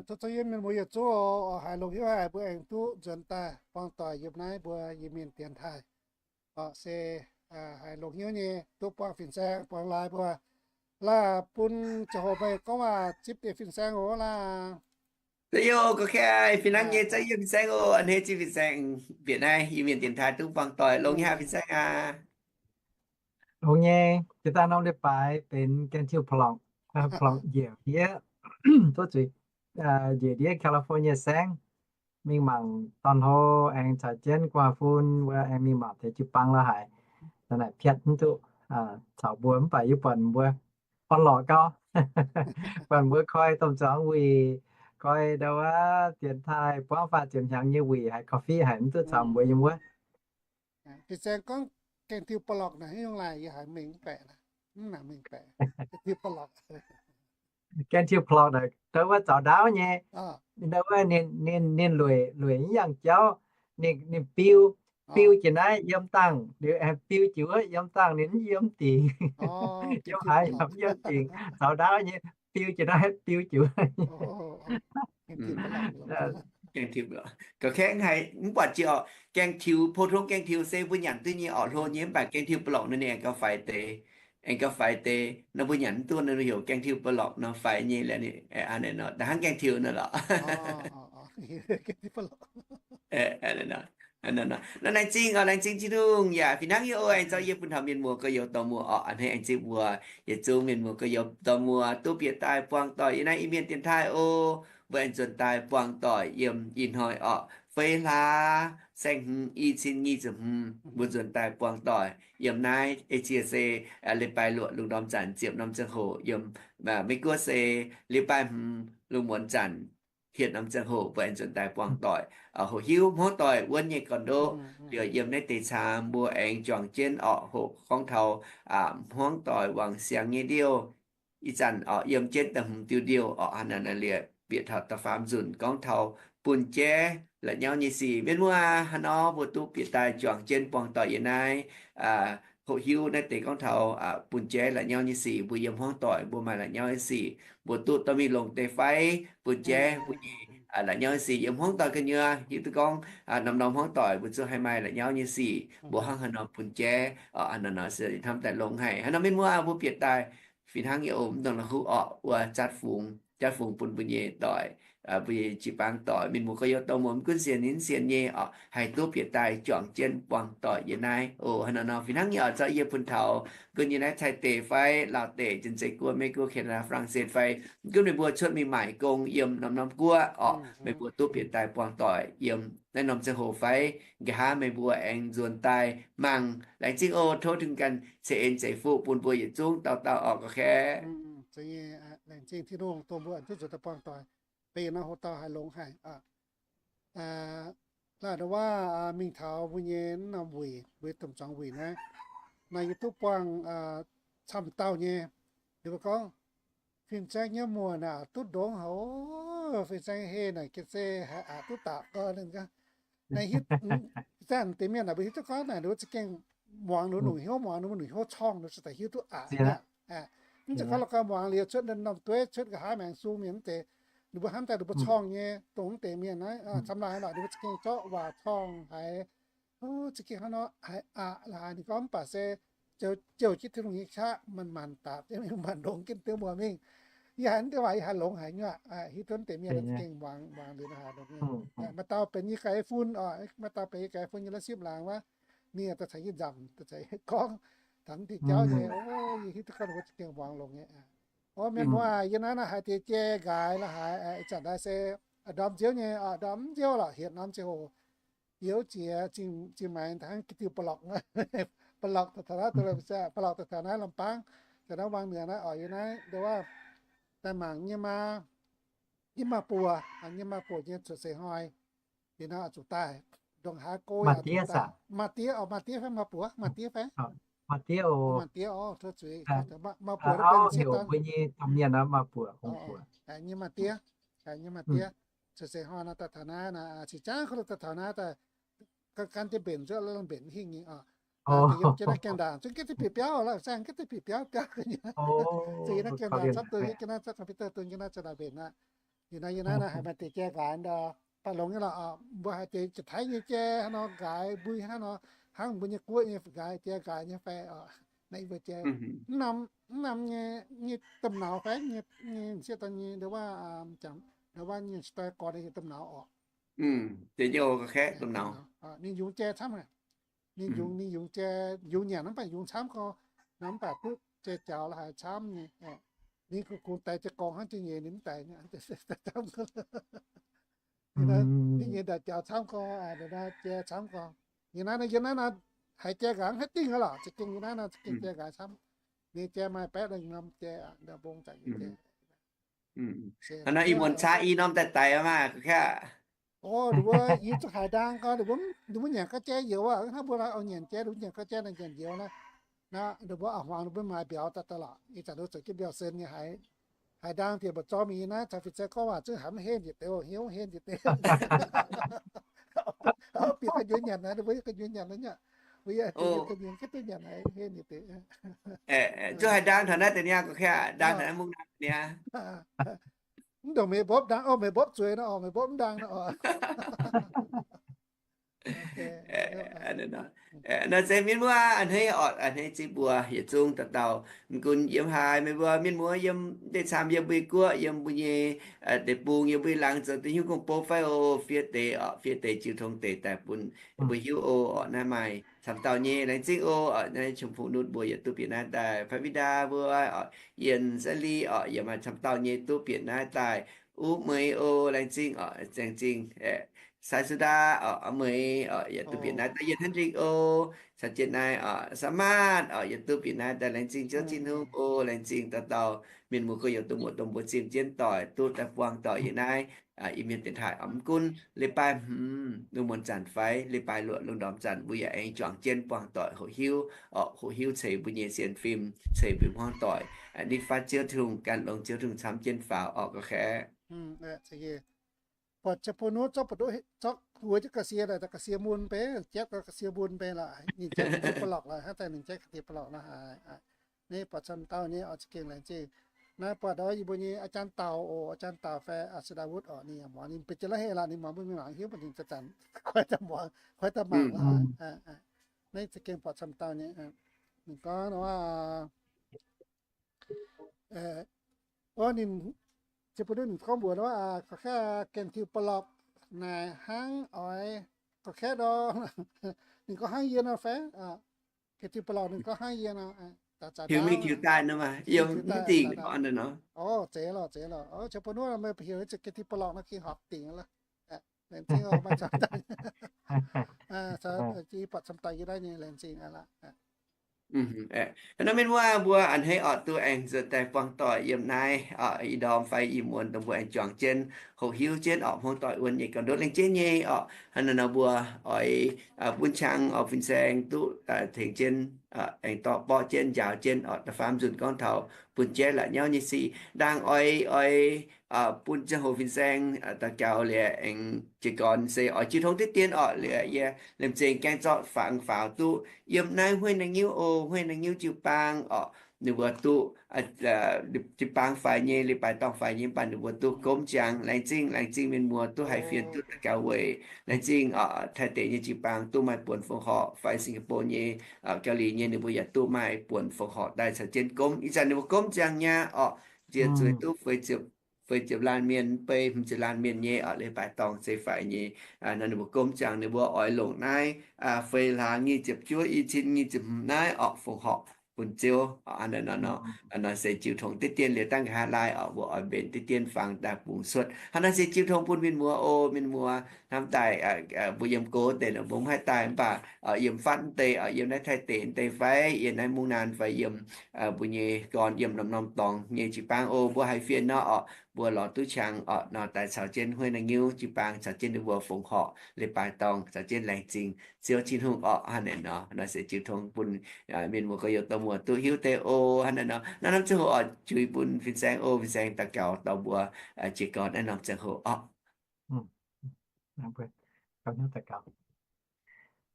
Tov zungv yie mienh muoz yietc zungv oc, haiz longx hnyouv haic mbuo aengx duqv nzuonx daaih buangh doic yiem naaiv mbuo Iu-Mienh dienx taaih. Oc, se haiz longx hnyouv nyei duqv buangh fin-saeng buangh laaix mbuo. Laaih bun ziangh hoc meih gorngv waac zipv deix fin-saeng oc laaih. Za'gengh gorngv fih hnangv nyei, za'gengh fin-saeng oc, a'hneiv zipv fin-saeng bieqc naaiv Iu-Mienh dienx taaih duqv buangh doic longx hnyouv fin-saeng aac. Longx nyei, jiex daaih norm leiz-baaix benx gaeng-tiuv pa'lorqc, pa'lorqc njiec ndiev, zuov zuiz njiec ndiev California saengv, mingh mangc dorn-hlo aengx caux jienv gu'nguaaz-fun wuov aengx mingh mangc deix jiu-baang la'haic. Naaic piatv mv duqv caux mbuo mv baac yie buatc mbuo orn-lorqc gau. Buatc mbuo koi domh zuangx wuic, koi ndau wuov dienx taaih buangv faah ziepc hnyangx nyei wuic haiz coffee haic mv duqv caux mbuo yiem wuov. Fin-saeng gorngv gaeng-tiuv pa'lorqc naaic haaix nyungc laaih, yie haiz mengh mv baeqc, mv nangc mengh baeqc. Gaeng-tiuv pa'lorqc, gaeng-tiuv pa'lorqc naaic ndau wuov zaux ndaauv nyei. Ndau wuov ninh, ninh, ninh lueic, lueic mv yangh jauv, ninh, ninh biu, biu jiex naaiv yiem dangh, liuz aengx biu jiex wuov yiem dangh, ninh mv yiem dingc. Yiem haaix yaac mv yiem dingc, zaux ndaauv nyei, biu jiex naaiv biu jiex wuov. Gaeng-tiuv, ga'kengx haiz mv buatc jiex oc. Gaeng-tiuv, pou-tong gaeng-tiuv se mbuo nyanc duqv nyei orqc, hlo nyei, mv baac gaeng-tiuv pa'lorqc naaiv ninh aengx gauh faix deix, aengx gauh faix deix nor. Mbuo nyanc mv duqv nor, heuc gaeng-tiuv pa'lorqc nor faix nyei. Laengz ninh hnangv gaeng-tiuv nor lorqc. Nor laengz zingh oc, laengz zingh Tin-Hungh yaac fih hnangv nyei oc, aengx zorqv yie bun taux mienh muoz gorx-youz dorh muoz orqc, a'hneiv aengx zipv mbuo yietc zungv mienh muoz gorx-youz dorh muoz duqv bieqc daaih buangh doic yiem naaiv Iu-Mienh dienx taaih oc. Mbuo aengx nzuonx daaih buangh doic yiem ih hnoi orqc, feix hlaax saeng-hmz i cin nyic ziepc hmz, mbuo nzuonx daaih buangh doic yiem naaiv. Esie se leiz-baaix luoqc lungh ndorm zanc ziepc norm ziangh hoc, yiem Meiv Guoqv se leiz-baaix hmz lungh muonz zanc hietc norm ziangh hoc mbuo aengx nzuonx daaih buangh doic. Hoqc hiuv hmuangv doic wuonv nyei gorn-ndoqv, liuz yiem naaiv deix caam mbuo aengx juangc jienv orqc, hoqc gorngv taux hmuangv doic wangc siangx nyei ndiouv. Ih zanc orqc yiem jienv da'hmz diuh ndiouv orqc, hnangv naaic liuz bieqc taux da'faam nzunc gorngv taux bun jaiv la'nyauv nyei sic. Mienh muoz, hnangv nor mbuo duqv bieqc daaih juangc jienv buangh doic yiem naaiv. Hoqc hiuv naaiv deix gorngv taux bun jaiv la'nyauv nyei sic, mbuo yiem hmuangv doic mbuo maaih la'nyauv nyei sic, mbuo duqv dorh mingh longc deix fai bun jaiv mbuo nyei la'nyauv nyei sic. Yiem hmuangv doic gu'nyuoz hiuv duqv gorngv norm-norm hmuangv doic mbuo zungv haih maaih la'nyauv nyei sic. Mbuo hnangv haaix nor bun jaiv, hnangv nor se hnamv daaih longx haic. Hnangv nor mienh muoz, mbuo bieqc daaih fih hnangv nyei oc, mv dongh la'kuqv orqc, wuov zatv fungx, zatv fungx bun mbuo nyei doic, mbuo nyei jiu-baang doic, mienh muoz gorx-youz dorh muoz mv gunv sienx ninh sienx nyei orqc, haih duqv bieqc daaih juangc jienv buangh doic yiem naaiv oc. Hnangv nor nor fih hnangv nyei oc, zorqv yie bun taux mv gunv yiem naaiv Taiv deic fai Laauv deic, Janx-Zei Guoqv, Meiv Guoqv, Canada, France fai mv gunv meih mbuo cuotv mingh maaic gong yiem norm-norm guoqv orqc, meih mbuo duqv bieqc daaih buangh doic yiem naaiv norm ziangh hoc fai nqa'haav meih mbuo aengx nzuonx daaih mangc. Laengz zingh oc. Tov Tin-Hungh ganh ceix en ceix fuqv bun mbuo yietc zungv dauh dauh orqc, ga'kengx. Laengz zingh Tin-Hungh dongh mbuo duqv nzuonx daaih buangh doic. Beiv nor hoc dauh haiz longx haic. Laaih ndau wuov mingh taux mbuo nyei norm wuic, mbuo domh zuangx wuic naaiv, naaiv yie duqv buangh camv dauh nyei. Liuz mbuo gorngv, fin-saeng nyei muoc naaic duqv ndongx haic, fin-saeng heh naaic ga'sie haiz aqc duqv dapc gau. Naaiv hiuv, fin-saeng deix mienh naaic mbuo hiuv duqv gorngv naaic ninh mbuo za'gengh muangx ninh mbuo nyungc hnyouv, muangx ninh mbuo nyungc hnyouv corngh ninh mbuo ziouc daaih hiuv duqv aqc aqv. Mv zeiz gorngv la'gau muangx liuz cuotv norm dueiv, cuotv nqa'haav maengx sung mienh mv deix, ninh mbuo hnamv daaih ninh mbuo corngh nyei, dongh mv deix mienh naaiv camv laanh haaix nor ninh mbuo za'gengh zorqv waac corngh haiz, za'gengh hnangv nor haiz aqc la'haaix. Ninh gorngv mv baac se ziouc jienv Tin-Hungh nyei qaqv manc-manc dapc jienv mingh, manc-manc ndongx jienv deix muoc mingh. Yie haiz mv deix waac yie haiz longx haic nyuoqc. Hiuv duqv mv deix mienh za'gengh muangx, muangx liuz haiz longx nyei. Maaih dauh benx yie gaaix fun oc, maaih dauh benx yie gaaix fun nyei la'sipv laangz wuov, ninh daaih caux yie nzamc, daaih caux yie gorngv taux mv deix jauv nyei. O, yie hiuv duqv gorngv ninh mbuo za'gengh muangx longx nyei. O, mienh muoz, yie naaiv naaiv haiz deix jai nqaaix la'haaix, ih zanc naaiv se ndorm nziouv nyei, ndorm mv nziouv lorqc, hietc norm ziangh hoc youz jiex zingh maengx hnangv ga'diuh ba'lorqc, ba'lorqc daaih taux naaiv, ba'lorqc daaih taux naaiv Lamh Baangv, taux naaiv Waang Nuoz naaiv oc. Yie naaiv ndau wuov daaih mangc yie nyei maa, yie maa buoz, yie maa buoz nyei cuotv seix hnoi, liuz nor zuqc daaih ndongc haaix go yaac zuqc daaih. Maa diev oc, maa diev fai maa buoz? Maa diev fai? Maa diev oc, tov zuiz. Maa buoz heuc mbuo nyei domh mienh maa buoz, nyei maa diev, nyei maa diev. Cuotv seix hnoi nor daaih taux naaiv, cingx jangv kov daaih taux naaiv daaih, gan jienv mbenc zuov mbenc hingh nyei oc. Yiem jienv naaiv gaengh ndaangc zungv gaengh duqv bieqc biauv, laengz zingh gaengh duqv bieqc biauv biauv nyei. Zungv yiem naaiv gaengh ndaangc camv duqv, yiem jienv naaiv camv computer duqv, yiem jienv naaiv camv ndaangc mbenc aqv. Yie naaiv, yie naaiv naaiv haiz maaih deix jai nqaaix ndau, baac longx nyei lorqc. Mbuo haiz deix jiex taiv nyei jai hnangv nor nqaaix mbui hnangv nor, hnangv mbuo nyei guoqv nyei nqaaix jai nqaaix nyei fai, naaiv yie mbuo jai, mv norm, mv norm nyei, nyei domh nauz fai nyei, nyei m'sieqv daaih nyei ndau wuov, ndau wuov nyei stoi gorx nyei domh nauz orqc. Ninh yungz jai camv haic. Ninh yungz, ninh yungz jai, yungz nyanc mv baac yungz camv gorx, mv baac duqv jai jaux la'haaix camv nyei. Ninh kungx daix jai gorngv hnangv jai nyeic ninh mv daix, ninh nyei ndaix jaux camv gorx, jai camv gorx. Yie naaiv, yie naaiv naaiv haiz jai nqaaix mv haih dingh aqv lorqc, za'gengh yie naaiv naaiv za'gengh jai nqaaix camv. Ninh jai maaih baeqv lengh norm jai, ndau mbong zanc nyei jai. Hnangv naaiv ih muonz caqv i norm daaih daix maah, gorqv-kaeqv. O, ninh mbuo yie zuqc haiz ndaang gorngv, ninh mbuo nyanc ga'jai youz aqv. Hnangv mbuo naaiv oix nyanc jai, ninh mbuo nyanc ga'jai naaic nyanc youz naaiv. Naaiv ninh mbuo a'hmuangx ninh mbuo maaih mbiauz daaih daaih lorqc. Ih zanc ninh zuqc jienv mbiauz-sen nyei haiz, haiz ndaang bieqc mba'zorm mingh yie naaiv caux fin-saeng gorngv waac zungv haiz mv henv njiec deix, hnyouv mv henv njiec deix. Bieqc gu'nyuoz nyanc naaiv, ninh mbuo gu'nyuoz nyanc naaiv nyei. Mbuo yie gu'nyuoz nyanc haiz henv njiec deix. Zuqc haiz ndaang taux naaiv deix niaa, gorqv-kaeqv, ndaang taux naaiv mungv naaiv deix niaa. Mv ndongc meih mbopv ndaang, o, meih mbopv zueiz nor, meih mbopv mv ndaang nor. Naaiv se mienh muoz a'hneiv orqc, a'hneiv zingh mbuo yietc zungv dauh dauh. Mv gunv yiem haaix, meih mbuo mienh muoz yiem deix camv, yiem mbuo nyei guoqv, yiem mbuo nyei deic-bung, yiem mbuo nyei laangz zoux duqv hiuv gong-bou fai o, fiev deix orqc, fiev deix jiu tong deix daaih bun mbuo hiuv o. Orqc, naaiv maaih camv dauh nyei, laengz zingh o. Orqc, naaiv Chong Fu Nutv mbuo yietc duqv bieqc naaiv daaih, Fai Wi Ndaa mbuo, orqc, Yien Sai Li orqc, yaac maaih camv dauh nyei duqv bieqc naaiv daaih. Uv Meix o, laengz zingh orqc, laengz zingh. Sai Su Ndaa orqc, Meix orqc, yietc duqv bieqc naaiv daaih. Yien Henrik o, caux jienv naaiv orqc, Saa Maatv orqc, yietc duqv bieqc naaiv daaih. Laengz zingh Ziouv Tin-Hungh o, laengz zingh dauh dauh mienh muoz gorx-youz dongh muoz-doic mbuo zimh jienv doic duqv daaih buangh doic yiem naaiv Iu-Mienh dienx taaih. Mv gunv leiz-baaix hmz lungh muonz zanc fai leiz-baaix luoqc lungh ndorm zanc, mbuo yaac aengx juangc jienv buangh doic hoqc hiuv orqc, hoqc hiuv ceix mbuo nyei sienx fim, ceix mbuo hmuangv doic. Nitv fatv Ziouv Tin-Hungh, gan longx Ziouv Tin-Hungh camv jienv faaux orqc, gorqv-kaeqv. Buatc Chong Fu Nutv zorqv buatc duqv zorqv huox jienv ga'sie daaih, ga'sie mun mbenc, jatv ga'sie mun mbenc lorqc. Ninh jatv ga'sie ba'lorqc lorqc, hnangv daaih ninh jatv ga'sie ba'lorqc nor haic. Naaiv buatc camv dauh nyei oix za'gengh laengz zingh. Naaiv buatc ndau yie mbuo nyei อาจารย์ Daux oc, อาจารย์ Daux fai อาจารย์ ดาวุธ orqc, ninh yaac muangx, ninh benx jiex la'heh lorqc, ninh muangx mbuo mingh mangc hiuv, mbuo ninh za'gengh kuaaiv daaih muangx, kuaaiv daaih mangc. Naaiv za'gengh buatc camv dauh nyei. Ninh gorngv nor, o, ninh, Chong Fu Nutv ninh gorngv mbuox nor, gorqv-kaeqv, gengh tiux ba'lorqc naaic hnangv oix, gorqv-kaeqv nor, ninh gorngv hnangv yie nor fai, gengh tiux ba'lorqc ninh gorngv hnangv yie nor, tiux mingh tiux daaih nor, yiem mv dingc nor. O, zeiz lorqc, zeiz lorqc. Chong Fu Nutv meih heuc za'gengh tiux ba'lorqc nor gengh horpc dingc lorqc. Laengz zingh oc, maaih camv dauh, buatc camv dauh yie naaiv nyei, laengz zingh aqv lorqc. Hnangv naaiv mienh muoz mbuo a'hneiv orqc duqv aengx nzuonx daaih buangh doic yiem naaiv ih ndorm fai ih muonz dongh mbuo aengx juangc jienv hoqc hiuv jienv orqc hmuangv doic wuonh nyei gauh ndutv lengc jeiv nyei orqc. Hnangv naaiv nor mbuo oix bun qangx oix fin-saeng duqv tengx jienv aengx dorh borqv jienv njaaux jienv orqc da'faam nzunc gorngv taux bun jaiv la'nyauv nyei sic. Ndaangc oix, oix bun ziangh hoc fin-saeng daux gaux liuz aengx jiez gorn se oix jiu tong diqv dien orqc. Liuz yie liemh zeih gaengh zorqv fangx faaux duqv yiem naaiv Hueih Naaiv Nyiuv oc, Hueih Naaiv Nyiuv jiu-baang orqc. Ninh mbuo duqv jiu-baang faix nyei, leiz-baaix dorngh faix nyei, mv baac ninh mbuo duqv gomv ziangx. Laengz zingh, laengz zingh mienh muoz duqv haiz fienx duqv daux gaux weic. Laengz zingh Taiv deic nyei jiu-baang duqv maaih buonc fongc horc, fai Singapore nyei, Gauh Lee nyei, ninh mbuo yaac duqv maaih buonc fongc horc daaih caux jienv gomv. Ih zanc ninh mbuo gomv ziangx nyei orqc, nziex zueiz duqv feix ziepc laanh mienh, bei hmz ziepc laanh mienh nyei orqc, leiz-baaix dorngh se faix nyei. Nor ninh mbuo gomv ziangx, ninh mbuo oix longc naaiv feix hlaang nyic ziepc juov, i cin nyic ziepc hmz naaiv orqc fongc horc bun Ziouv. Hnangv naaiv nor, nor se jiu tong diqv dien liuz dangh nqa'haav laai orqc, mbuo oix mbenc diqv dien fangx daaih bungx cuotv. Hnangv naaiv se jiu tong bun mienh muoz oc. Mienh muoz hnamv daaih mbuo yiem go deix nor mbuo mv haih daaih, mv baac yiem fatv deix, yiem naaiv Taiv deic deix fai yiem naaiv Mungv Naan fai yiem mbuo nyei gorn yiem norm-norm dorngx nyei jiu-baang oc, mbuo haiz fienx nor orqc, mbuo lorz duqv qangx orqc nor daaih caux jienv Hueih Naaiv Nyiuv jiu-baang caux jienv ninh mbuo fongc horc leiz-baaix dorngh caux jienv laengz zingh Ziouv Tin-Hungh orqc. Hnangv naaiv nor, nor se jiu tong bun mienh muoz gorx-youz domh muoz duqv hiuv deix oc. Hnangv naaiv nor, naaiv norm ziangh hoc oix juix bun fin-saeng oc. Fin-saeng daux gaux dorh mbuo jiez gorn naaiv norm ziangh hoc orqc.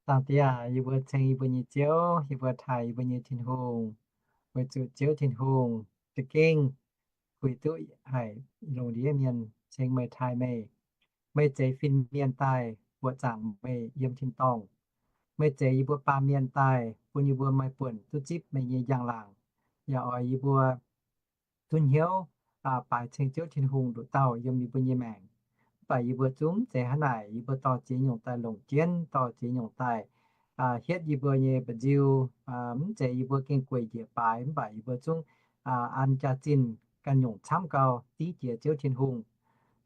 Zaangc Diex aac, yie mbuo ceng yie mbuo nyei Ziouv, yie mbuo taaih yie mbuo nyei Tin-Hungh, weic zuqc Ziouv Tin-Hungh za'gengh puix duqv haic longc ndiev mienh, ceng meih taaih meih. Meih zeix fin-mienh daaih buoqc zaangc meih yiem tin-dorngh. Meih zeix yie mbuo baamh mienh daaih bun yie mbuo maaih buonc duqv zipv meih nyei njang-laangc, yaac oix yie mbuo duqv hnyouv baaix ceng Ziouv Tin-Hungh nduqc dauh yiem yie mbuo nyei maengc. Mv baac yie mbuo zungv mv zeiz hnangv naaic. Yie mbuo dorh ziex nyungc daaih longc jienv, dorh ziex nyungc daaih hietv yie mbuo nyei mba'nziu. Mv zeiz yie mbuo gengh gueic njiec baaix, mv baac yie mbuo zungv an jaax-zinh ganh nyungc camv gau div jiex Ziouv Tin-Hungh.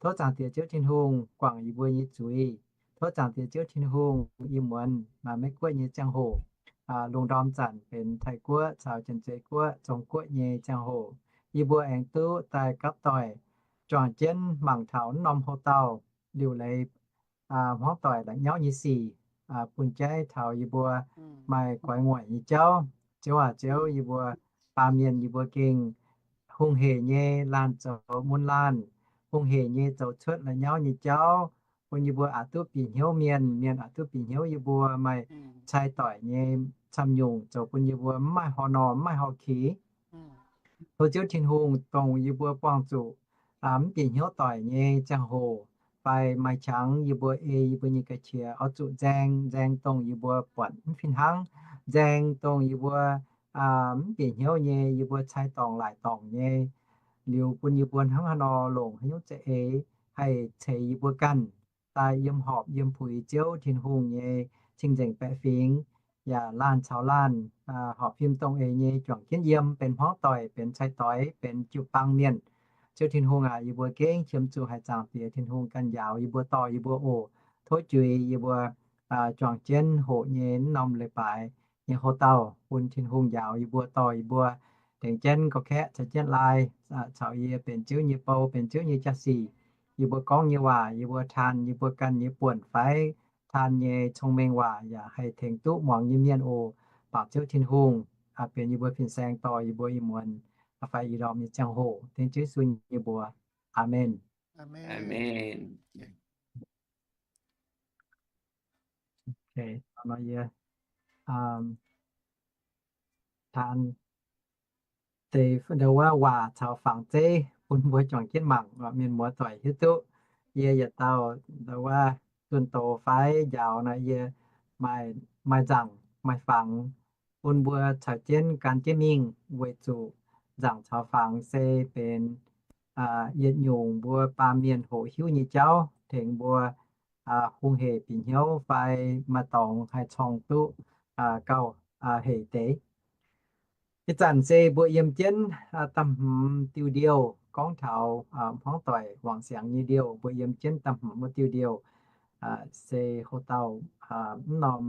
Tov Zaangc Diex Ziouv Tin-Hungh guangc yie mbuo nyei zuiz. Tov Zaangc Diex Ziouv Tin-Hungh ih muonz maaih Meiv-Guoqv nyei ziangh hoc, lungh ndorm zanc benx Taiv-Guoqv caux Janx-Zei Guoqv, Zong-Guoqv nyei ziangh hoc, yie mbuo aengx duqv daaih gapv doic juangc jienv mangc taux naaiv norm hoc-dauh liuc leiz hmuangv doic la'nyauv nyei sic, bun jaiv taux yie mbuo maaih guaix nguaic nyei jauv. Ziouv aac, Ziouv, yie mbuo baamh mienh yie mbuo gengh hungh hec nyei laanh zoux mun laanh, hungh hec nyei zoux cuotv la'nyauv nyei jauv, bun yie mbuo aqc duqv bieqc hnyouv mienh, mienh aqc duqv bieqc hnyouv yie mbuo, maaih cai doic nyei camv-nyungc zoux bun yie mbuo mv maaih hor nor, mv maaih hor kix. Tov Ziouv Tin-Hungh dongh yie mbuo buangh zuqc mv bieqc hnyouv doic nyei ziangh hoc fai maaih qangx yie mbuo ei yie mbuo nyei ga'qiex oix zuqc nzaeng, nzaeng dongh yie mbuo buatc mv fih hnangv, nzaeng dongh yie mbuo mv bieqc hnyouv nyei, yie mbuo cai dorngc laaic dorngc nyei, liuz bun yie mbuo hnangv haaix nor longc haaix nyungc za'eix haih ceix yie mbuo ganh daaih yiem horpc yiem puix Ziouv Tin-Hungh nyei cing-nzengc baeqc fingx, yaac laanh caux laanh horpc fim dongh eix nyei juangc jienv yiem benx hmuangv doic, benx cai doix, benx jiu-baang mienh. Ziouv Tin-Hungh aac, yie mbuo gengh qiemx zuqc haic Zaangc Diex Tin-Hungh ganh njaaux yie mbuo, dorh yie mbuo oc. Tov juix yie mbuo juangc jienv hoqc nyei naaiv norm leiz-baaix nyei hoc-dauh bun Tin-Hungh njaaux yie mbuo, dorh yie mbuo tengx jienv gorqv-kaeqv caux jienv laai caux yie benx Ziouv nyei bou, benx Ziouv nyei jaa-sic. Yie mbuo gorngv nyei waac, yie mbuo taan yie mbuo ganh nyei buonc fai taan nyei cong-mengh waac yaac haih tengx duqv muangx nyei mienh oc. Bangc Ziouv Tin-Hungh benx yie mbuo fin-saeng, dorh yie mbuo ih muonz fai ih ndorm nyei ziangh hoc, dengv Ziouv Yesu nyei mbuox. Aamen. Taan deix ndau wuov waac caux fangx zeiv bun mbuo juangc jienv mangc, mienh muoz doic hiuv duqv yie yietc dauh ndau wuov zunh doz fai njaaux nor, yie maaih nzaangc maaih fangx bun mbuo caux jienv gan jienv mingh, weic zuqc nzaangc caux fangx se benx yietc nyungc mbuo baamh mienh hoqc hiuv nyei jauv, tengx mbuo hungh hec bieqc hnyouv fai maaih dorngx haih corng duqv gauh hec deix. Ih zanc se mbuo yiem jienv da'hmz diuh ndiouh gorngv taux hmuangv doic wangc siangx nyei ndiouh. Mbuo yiem jienv da'hmz wuov diuh ndiouh se hoc-dauh mv norm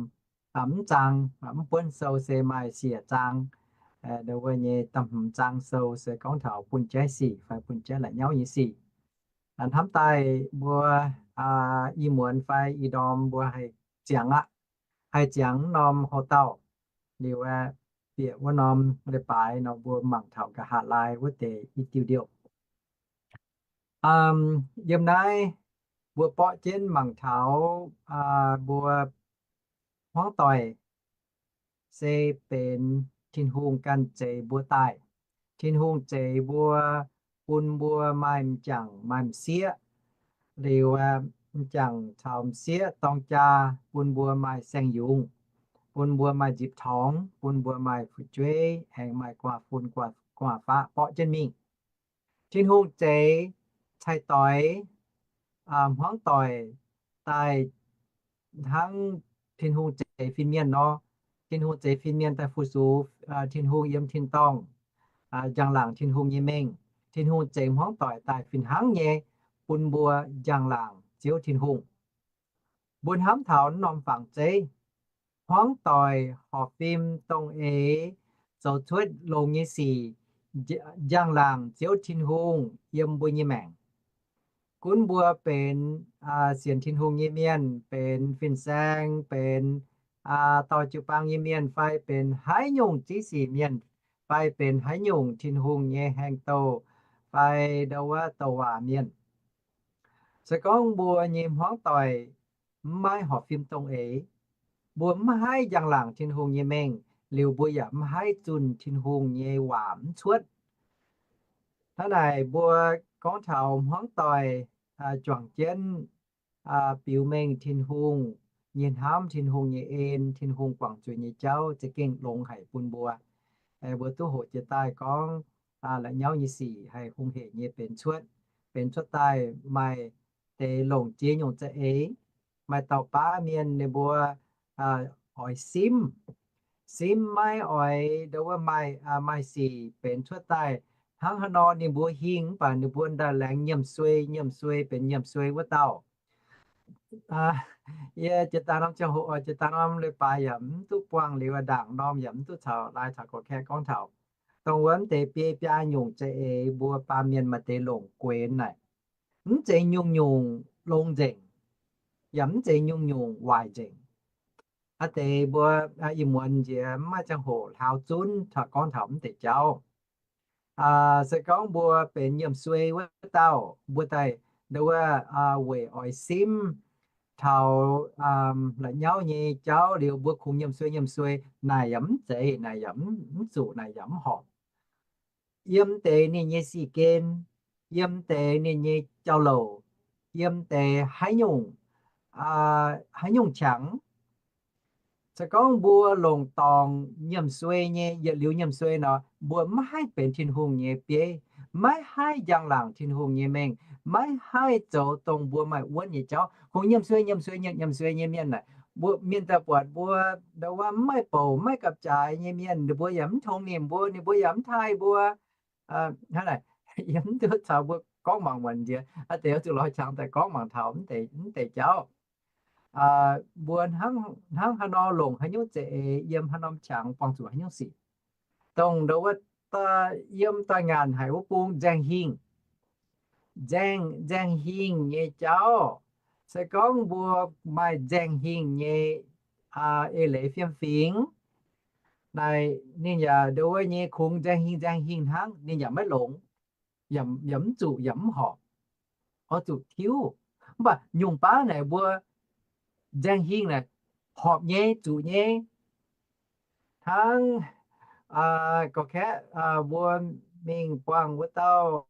mv zaang, mv buonv sou se maaih siec zaang. Ndau wuov nyei da'hmz zaang sou se gorngv taux bun jaiv sic fai bun jaiv la'nyauv nyei sic. Hnamv daaih mbuo ih muonz fai ih ndorm mbuo haih ziangx aqv, haih ziangx norm hoc-dauh liuz, bieqc wuov norm leiz-baaix nor mbuo mangc taux nqa'haav laai wuov deix i diuh ndiouh. Yiem naaiv mbuo borqv jienv mangc taux mbuo hmuangv doic se benx Tin-Hungh ganh zeix mbuo daaih. Tin-Hungh zeix mbuo, bun mbuo maaih m'jangc maaih m'sieqv, liuz m'jangc caux m'sieqv dorng jaa bun mbuo maaih saeng-yungz, bun mbuo maaih nzipc torngx, bun mbuo maaih fu'jueiv, aengx maaih gu'nguaaz-fun gu'nguaaz-faqv borqv jienv mingh. Tin-Hungh zeix cai-doix, hmuangv doic daaih hnangv Tin-Hungh zeix fin-mienh nor. Tin-Hungh zeix fin-mienh daaih fu-sux Tin-Hungh yiem tin-dorngh, njang-laangc Tin-Hungh nyei mengh. Tin-Hungh zeix hmuangv doic daaih fih hnangv nyei bun mbuo njang-laangc Ziouv Tin-Hungh. Mbuo hnamv taux norm fangx zeiv, hmuangv doic horpc fim dongh eix zoux cuotv longx nyei sic, njang-laangc Ziouv Tin-Hungh yiem mbuo nyei maengc. Gunv mbuo benx sienx Tin-Hungh nyei mienh, benx fin-saeng, benx dorh jiu-baang nyei mienh, fai benx haaix nyungc ziex sic mienh, fai benx haaix nyungc Tin-Hungh nyei haeng-douh, fai ndau wuov douc waac mienh. Se gorngv mbuo nyei hmuangv doic mv maiv horpc fim dongh eix, mbuo mv haih njang-laangc Tin-Hungh nyei mengh, liuz mbuo yaac mv haih zunh Tin-Hungh nyei waac mv cuotv. Hnangv naaic mbuo gorngv taux hmuangv doic juangc jienv biux mengh Tin-Hungh nyei hnamv, Tin-Hungh nyei en, Tin-Hungh guangc zuiz nyei jauv za'gengh longx haic bun mbuo. Mbuo duqv hoqc jiez daaih gorngv la'nyauv nyei sic haih hungh hec nyei benx cuotv, benx cuotv daaih maaih deix longc ziex nyungc za'eix. Maaih dauh baav mienh ninh mbuo oix simv, simv maiv oix ndau wuov maaih, maaih sic benx cuotv daaih. Hnangv haaix nor ninh mbuo hingh mv baac ninh mbuo ndaaih laengz nyiemc suei, nyiemc suei benx nyiemc suei wuov dauh. Yie jiex daaih norm ziangh hoc, jiex daaih norm leiz-baaix yaac mv duqv buangh liuz, ndaangc norm yaac mv duqv caux lai caux gorqv-kaeqv gorngv taux. Dongh wuov mv deix biei biaa nyungc za'eix mbuo baamh mienh maaih deix longc guenx naaic, mv zeiz nyungc-nyungc longx nzengc, yaac mv zeiz nyungc-nyungc waaic nzengc. Aa deix mbuo ih muonz nziex mv maaih ziangh hoc hlaau zunv taux gorngv taux mv deix jauv. Se gorngv mbuo benx nyiemc suei wuov dauh, mbuo daaih ndau wuov weic oix simv taux la'nyauv nyei jauv liuz mbuo kungx nyiemc suei nyiemc suei, naaic yaac mv zeiz, naaic yaac mv zuqc, naaic yaac mv horpc. Yiem deix ninh nyei sic gen, yiem deix ninh nyei jauv-louc, yiem deix haaix nyungc, haaix nyungc qangx. Se gorngv mbuo longc dorngc nyiemc suei nyei, yietc liuz nyiemc suei nor, mbuo maiv haih benx Tin-Hungh nyei bieiv, maiv haih njang-laangc Tin-Hungh nyei mengh, maiv haih zoux dongh mbuo maaih wuonv nyei jauv. Kungx nyiemc suei, nyiemc suei, nyiemc, nyiemc suei nyei mienh naaic, mbuo mienh daaih buatc mbuo ndau wuov mv maaih bouc, maiv gapv-jaaix nyei mienh, ninh mbuo yaac mv tongx nimc mbuo, ninh mbuo yaac mv taaih mbuo. Hnangv naaic, yie mv duqv caux mbuo gorngv mangc muonc nziex, aa deix oix zuqc lorz qangx daaih gorngv mangc taux mv deix jauv. Mbuo hnangv haaix nor longc haaix nyungc za'eix, yiem haaix norm qangx buangh zuqc haaix nyungc sic. Dongh ndau wuov yiem daaih ngaanc haic wuov bung nzaeng hingh, nzaeng, nzaeng hingh nyei jauv. Se gorngv mbuo maaih nzaeng hingh nyei eix leiz fiem-fingx naaic, ninh yaac ndau wuov nyei kungx nzaeng hingh nzaeng hingh hnangv, ninh yaac maiv longx, yaac mv zuqc, yaac mv horpc. Oix zuqc tiuv. Mv baac nyungc baav naaic mbuo nzaeng hingh naaic horpc nyei, zuqc nyei. Hnangv gorqv-kaeqv mbuo mingh buangh wuov dauh,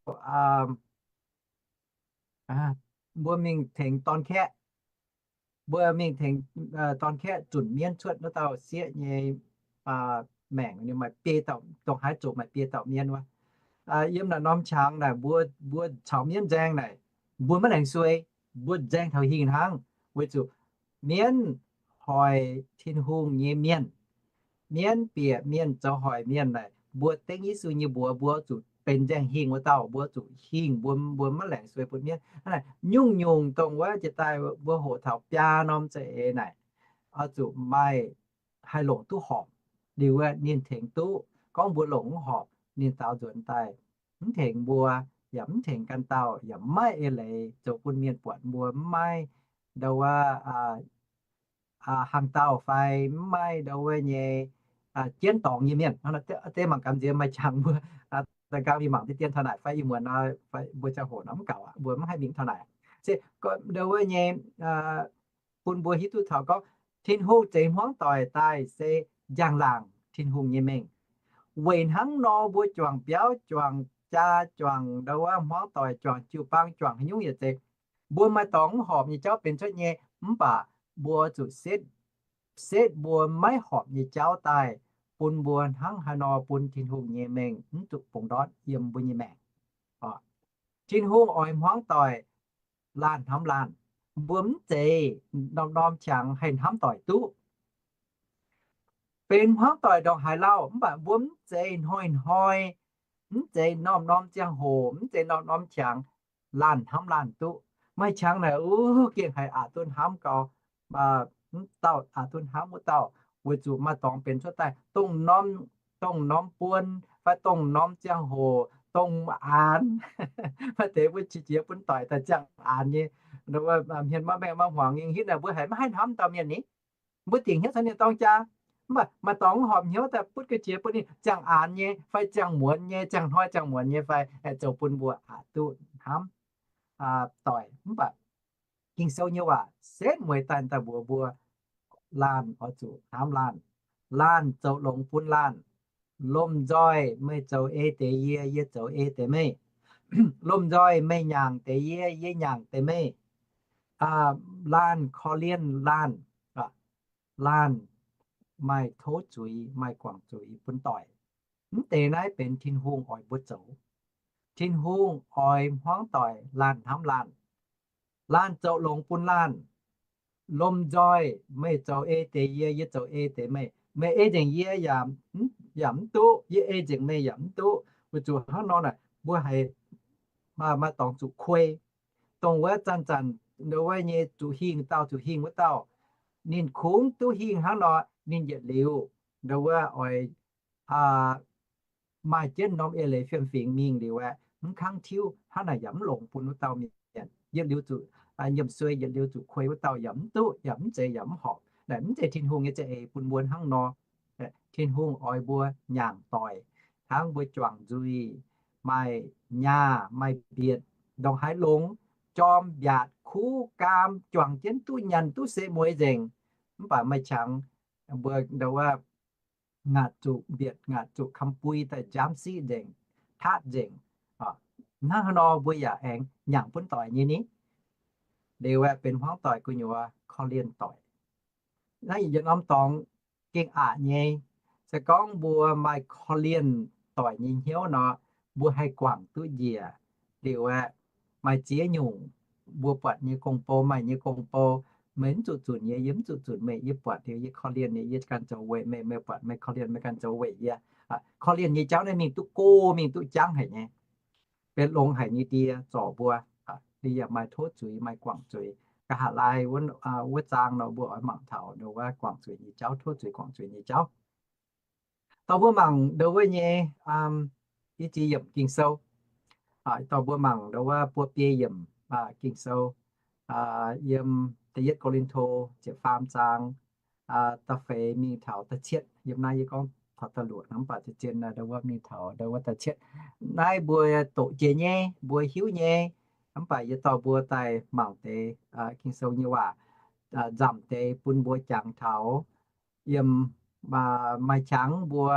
mbuo mingh tengx dorn-kaeqv, mbuo mingh tengx dorn-kaeqv zunc mienv cuotv wuov dauh sieqv nyei maengc, ninh maaih biei dauh, dongh haaix zoqc maaih biei dauh mienv wuov. Yiem naaic norm qangx naaic mbuo, mbuo caux mienv nzaeng naaic, mbuo maiv laengz suei, mbuo nzaeng taux hingh hnangv, weic zuqc mienv hoic Tin-Hungh nyei mienh. Mienv bieqc mienh zoux hoic mienh naaic, mbuo dengv Yesu nyei mbuox, mbuo zuqc benx nzaeng hingh wuov dauh, mbuo zuqc hingh, mbuo, mbuo maiv laengz suei bun mienv. Hnangv naaic, nyungc-nyungc dongh wuov jiex daaih mbuo hoqc taux biaa norm za'eix naaic, oix zuqc maaih haih longc duqv horpc liuz, ninh tengx duqv. Gorngv mbuo longc mv horpc, ninh daaux nzuonx daaih mv tengx mbuo, yaac mv tengx ganh dauh, yaac maiv eix leiz zoux bun mienh buatc mbuo mv maaih ndau wuov hang dauh fai mv maaih ndau wuov nyei jienv dorngx nyei mienh. Deix mangc gaax nziex maaih qangx mbuo da'nqaang mingh mangc deix dien taux naaic fai ih muonz nor, mbuo ziangh hoc nor mv gaux aqv, mbuo mv haih mingh taux naaic. Se ndau wuov nyei bun mbuo hiuv duqv taux gorngv Tin-Hungh zeix hmuangv doic daaih se njang-laangc Tin-Hungh nyei mengh. Weic hnangv nor mbuo juangc biauv, juangc jaa, juangc ndau wuov hmuangv doic, juangc jiu-baang, juangc haaix nyungc yietc zeiz, mbuo maaih dorngx mv horpc nyei jauv benx cuotv nyei, mv baac mbuo zuqc setv, setv mbuo maiv horpc nyei jauv daaih, bun mbuo hnangv haaix nor bun Tin-Hungh nyei mengh mv zuqc bungx ndortv yiem mbuo nyei maengc. Tin-Hungh oix hmuangv doic laanh hnamv laanh. Mbuo mv zeiz norm-norm qangx haih hnamv doic duqv. Benx hmuangv doic ndongc haaix lauh, mv baac mbuo mv zeiz hnoi-hnoi, mv zeiz norm-norm ziangh hoc, mv zeiz norm-norm qangx laanh hnamv laanh duqv. Maaih qangx naaic, uh, gengh haiz aqc duqv hnamv gau, mv dauh aqc duqv hnamv wuov dauh, weic zuqc maaih dorngx benx cuotv daaih dongh norm, dongh norm buon fai dongh norm ziangh hoc, dongh aanx, maaih deix mbuo qiex jiez bun doic daaih ziangh aanx nyei. Hmien maiv maengh maiv hmuangx nyei hitv naaic mbuo haiz maiv haih hnamv dauh mienh ni. Mbuo dingc hnyouv caux ninh dorng jaa, mv baac maaih dorngx mv horpc hnyouv daaih butv ga'qiex bun ninh ziangh aanx nyei fai ziangh muonz nyei, ziangh hnoi ziangh muonz nyei fai, zoux bun mbuo aqc duqv hnamv doic. Mv baac Ging-Sou nyei waac setv mueiz daaih daaih mbuox mbuo, laanh oix zuqc hnamv laanh. Laanh zoux longx bun laanh. Lomh nzoih meih zoux ei deix yie, yie zoux ei deix meih. Lomh nzoih meih nyaangc deix yie, yie nyaangc deix meih. Laanh korv-lienh laanh, laanh maaih tov zuiz, maaih guangc zuiz bun doic. Mv deix naaiv benx Tin-Hungh oix mbuo zoux. Tin-Hungh oix hmuangv doic laanh hnamv laanh. Laanh zoux longx bun laanh. Lomh nzoih meih zoux ei deix yie, yie zoux ei deix meih. Meih ei nzengc yie yaac, yaac mv duqv, yie ei nzengc meih yaac mv duqv. Weic zuqc hnangv nor naaic mbuo haiz maaih dorngx zuqc kuei. Dongh wuov zanc-zanc ndo wuov nyei zuqc hingh dauh zuqc hingh wuov dauh, ninh kungx duqv hingh hnangv nor, ninh yietc liuz ndo wuov oix maaih jienv norm eix leiz fiem-fingx mingh liuz aeqv, mv kangv tiuv hnangv naaic yaac mv longx bun wuov dauh mienh. Yietc liuz zuqc nyiemc suei, yietc liuz zuqc kuei wuov dauh yaac mv duqv, yaac mv zeiz yaac mv horpc. Naaic mv zeiz Tin-Hungh nyei za'eix bun mbuo hnangv nor. Tin-Hungh oix mbuo nyaangc doic, hnangv mbuo juangc nzuih, maaih nyaah maaih mbietc, ndongc haaix longx, jorm mbiaatc kuv gaam, juangc jienv duqv nyanc duqv se mueiz nzengc, mv baac maaih qangx mbuo ndo wuov ngaatc zuqc mbietc, ngaatc zuqc kamx bui daaih nziaamv siqv nzengc, tatv nzengc. Hnangv haaix nor mbuo yaac aengx nyaangc bun doic nyei ni. Liuz aeqv, benx hmuangv doic gu'nyuoz korv-lienh doic. Naaiv yietc norm dorngx gengh aqc nyei. Se gorngv mbuo maaih korv-lienh doic nyei hnyouv nor, mbuo haih guangc duqv njiec. Liuz aeqv, maaih ziex nyungc mbuo buatc nyei gong-bou, maaih nyei gong-bou, meih mv zuqc zunc yie, yie mv zuqc zunc meih, yie buatc liuz yie korv-lienh yie, yie ganh zoux weic meih, meih buatc meih korv-lienh meih ganh zoux weic yie. Korv-lienh nyei jauv naaiv mingh duqv go, mingh duqv jangv haic nyei. Benx longx haic nyei ndie zorc mbuo. Ninh yaac maaih tov zuiz, maaih guangc zuiz. Nqa'haav laai wuov zaang nor mbuo oix mangc taux ndo wuov guangc zuiz nyei jauv, tov zuiz guangc zuiz nyei jauv. Dorh mbuo mangc ndo wuov nyei i ziex yiemc Ging-Sou. Dorh mbuo mangc ndo wuov buo biei yiemc Ging-Sou, yiem da'yietv Ko^lin^to ziepc faam zaang, da'feix mingh taux da'cietv. Yiem naaiv yie gorngv taux da'luoqc, mv baac zien ndo wuov mingh taux ndo wuov da'cietv. Naaiv mbuo doqc jiex nyei, mbuo hiuv nyei, mv baac yie dorh mbuo daaih mangc deix Ging-Sou nyei waac, nzamc deix bun mbuo jangx taux. Yiem maaih qangx mbuo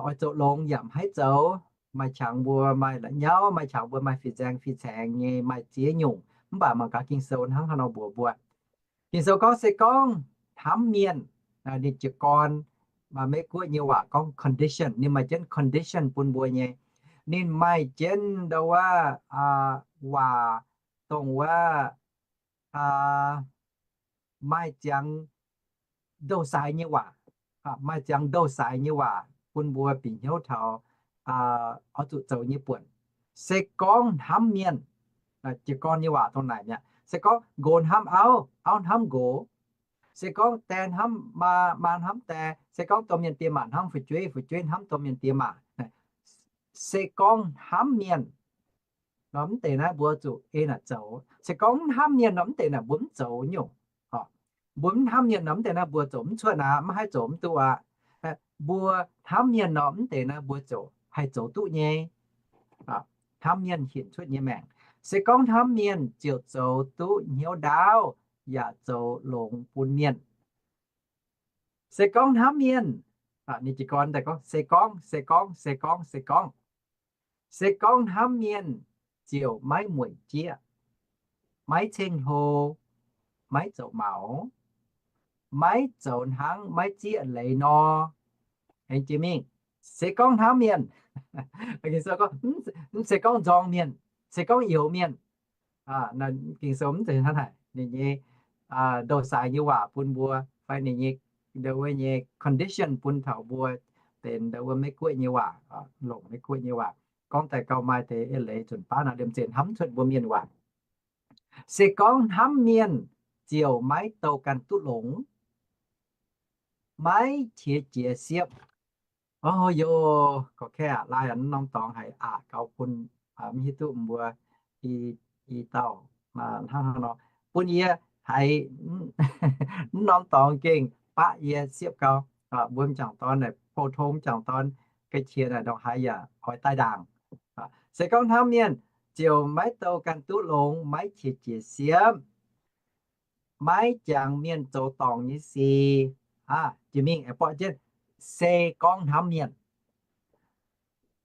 oix zoux longx yaac mv haih zoux, maaih qangx mbuo maaih la'nyauv, maaih qangx mbuo maaih fih nzaeng fih caengx nyei, maaih ziex nyungc. Mv baac mangc gaax Ging-Sou hnangv haaix nor mbuox mbuo. Ging-Sou gorngv se gorngv hnamv mienh, ninh jiez gorn, maaih Meiv-Guoqv nyei waac gorngv condition, ninh maaih jienv condition bun mbuo nyei. Ninh maaih jienv ndo wuov waac, dongh wuov maaih ziangx ndou-saaix nyei waac, maaih ziangx ndou-saaix nyei waac bun mbuo bieqc hnyouv taux oix zuqc zoux nyei buonc. Se gorngv hnamv mienh, jiez gorn nyei waac dongh naaic mi'aqv. Se gorngv nqox hnamv auv, auv hnamv nqox. Se gorngv die hnamv maa, maa hnamv die. Se gorngv domh mienh diex maac hnamv fu'jueiv, fu'jueiv hnamv domh mienh diex maac. Se gorngv hnamv mienh nor, mv deix naaiv mbuo zuqc ei naaic zoux. Se gorngv mv hnamv mienh nor, mv deix naaic mbuo mv zoux nyungc. Mbuo mv hnamv mienh nor, mv deix naaiv mbuo zoux mv cuotv aqv, mv haih zoux mv duqv aqv. Mbuo hnamv mienh nor, mv deix naaiv mbuo ziouc haih zoux duqv nyei. Hnamv mienh hinc cuotv nyei maengc. Se gorngv hnamv mienh ziouc zoux duqv hnyouv ndaauv yaac zoux longx bun mienh. Se gorngv hnamv mienh, ninh jiez gorn daaih gorngv, se gorngv, se gorngv, se gorngv, se gorngv, se gorngv hnamv mienh ziouc maiv mueic jieqv, maiv ceng-hlo, maiv zoux maux, maiv zoux hnangv maiv zieqv leiz nor. Aengx jiex mingh, se gorngv hnamv mienh, se gorngv nzorng mienh, se gorngv youx mienh, Ging-Sou mv zeiz hnangv naaic. Ninh nyei ndou-saaix nyei waac bun mbuo, fai ninh nyei, ndo wuov nyei condition bun taux mbuo benx ndo wuov Meiv-Guoqv nyei waac, longc Meiv-Guoqv nyei waac. Gorngv daaih gauh maaih deix eix leiz nzunc baav naaic liemh zeih hnamv cuotv mbuo mienh waac. Se gorngv hnamv mienh ziouc maiv douh ganh duqv longx, maiv qiex jiez siepv. O yoh, gorqv-kaeqv aac, laai aac, mv norm dorngx haiz aqc gauh bun mv hiuv duqv mbuo i dauh hnangv haaix nor, bun yie haiz mv norm dorngx gengh baqv yie siepv gau. Mbuo m'jangc dorn naaic, pou-tong m'jangc dorn, ga'qiex naaic ndongc haaix yaac oix daaih ndaangc. Se gorngv hnamv mienh ziouc maiv douh ganh duqv longx, maiv qiex jiez siepv, maiv jangx mienh zoux dorngc nyei sic. Jiex mingh aengx borqv jienv, se gorngv hnamv mienh.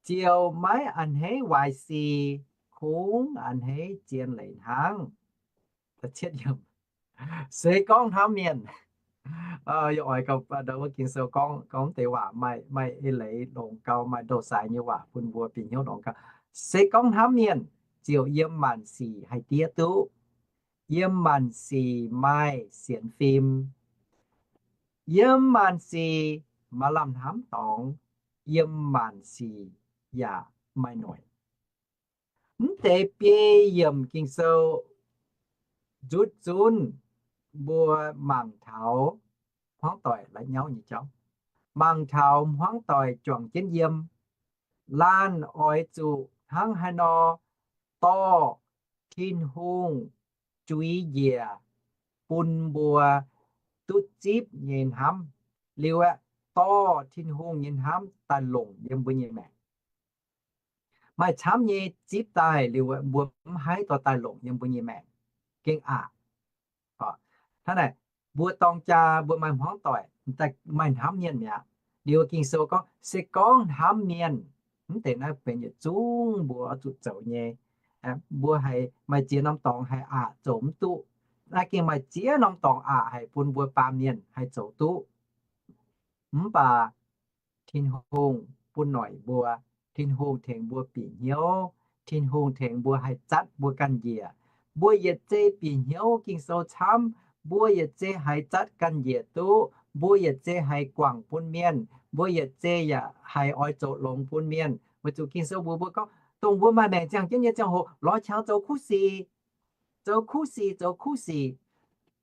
ziouc maiv a'hneiv waaic sic, kungx a'hneiv zien leiz hnangv. Se gorngv hnamv mienh, yie oix gauh ndau wuov Ging-Sou gorngv, gorngv deix waac maaih, maaih eix leiz longx gau, maaih ndou-saaix nyei waac bun mbuo bieqc hnyouv longx gau. Se gorngv hnamv mienh, ziouc yiem maanc sic haih diev duqv. Yiem maanc sic maaih sienx fim. Yiem maanc sic maaih lamh hnamv dorngx. Yiem maanc sic yaac maaih noic. Mv deix biei yiemc Ging-Sou nzutv zunv mbuo mangc taux hmuangv doic la'nyauv nyei jauv, mangc taux hmuangv doic juangc jienv yiem. Laanh oix zuqc hnangv haaix nor dorh Tin-Hungh juix njiec bun mbuo duqv zipv nyei hnamv, liuz aeqv, dorh Tin-Hungh nyei hnamv daaih longc yiem mbuo nyei maengc. Maaih camv nyei zipv daaih liuz, mbuo mv haih dorh daaih longc yiem mbuo nyei maengc. Gengh aqc. Hnangv naaic, mbuo dorng jaa mbuo maaih hmuangv doic, daaih maaih hnamv mienh mi'aqv. Liuz Ging-Sou gorngv, se gorngv hnamv mienh, mv deix naaiv benx yietc zungv mbuo oix zuqc zoux nyei. Mbuo haiz maaih ziex norm dorngx haiz aqc zoux mv duqv. Naaiv gengh maaih ziex norm dorngx aqc haic bun mbuo baamh mienh haih zoux duqv. Mv baac Tin-Hungh bun noic mbuo. Tin-Hungh tengx mbuo bieqc hnyouv. Tin-Hungh tengx mbuo haih zatv mbuo ganh njiec. Mbuo yietc zei bieqc hnyouv Ging-Sou camv, mbuo yietc zei haiz zatv ganh njiec duqv. Mbuo yietc zei haiz guangc bun mienh. Mbuo yietc zei yaac haiz oix zoux longx bun mienh. Weic zuqc Ging-Sou mbuox mbuo gorngv, dongh mbuo maaih maengc ziangh jienv nyei ziangh hoc lorz qangx zoux kuv sic. Zoux kuv sic, zoux kuv sic.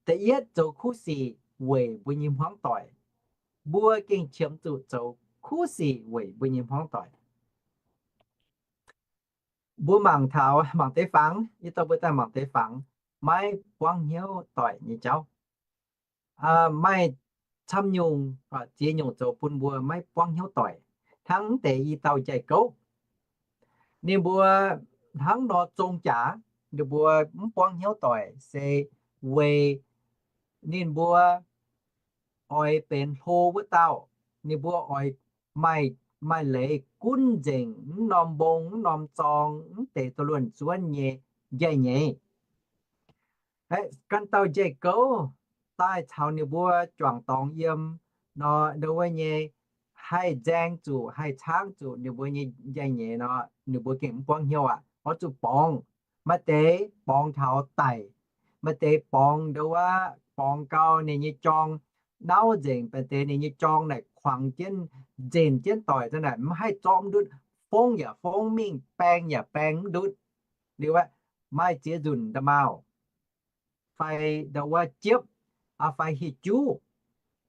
Da'yietv zoux kuv sic weic mbuo nyei hmuangv doic. Mbuo gengh qiemx zuqc zoux kuv sic weic mbuo nyei hmuangv doic. Mbuo mangc taux mangc deix fangx, yie dorh mbuo daaih mangc deix fangx, maiv buangv hnyouv doic nyei jauv. Maaih camv nyungc ziex nyungc zoux bun mbuo maiv buangv hnyouv doic. Hnangv mv deix i dauh njaih gouv, ninh mbuo hnangv nor zong jaax, ninh mbuo mv buangv hnyouv doic se weic ninh mbuo oix benx hlo wuov dauh. Ninh mbuo oix maaih, maaih leiz gunv nzengc mv norm mbong mv norm zorng mv deix doh luonh zuonv nyei njaih nyeiz. Ganh dauh njaih gouv daaih caux ninh mbuo juangc dorngx yiem nor, ndau wuov nyei haih nzaeng zuqc, haih caangv zuqc ninh mbuo nyei njaih nyeiz nor, ninh mbuo gengh mv buangv hnyouv aqv. Oix zuqc borngz. Maaih deix borngz taux daic, maaih deix borngz ndau wuov borngz gau ninh nyei jorng nauv nzengc, maaih deix ninh nyei jorng naaic kuangx jienv, nzenc jienv doic, za'naaic mv haih zorqv mv ndutv, fongv yaac fongv mingh, baeng yaac baeng mv ndutv. Liuz aeqv, maaih ziex nzunc nda'maauh fai ndau wuov jiepv, fai hieh juv,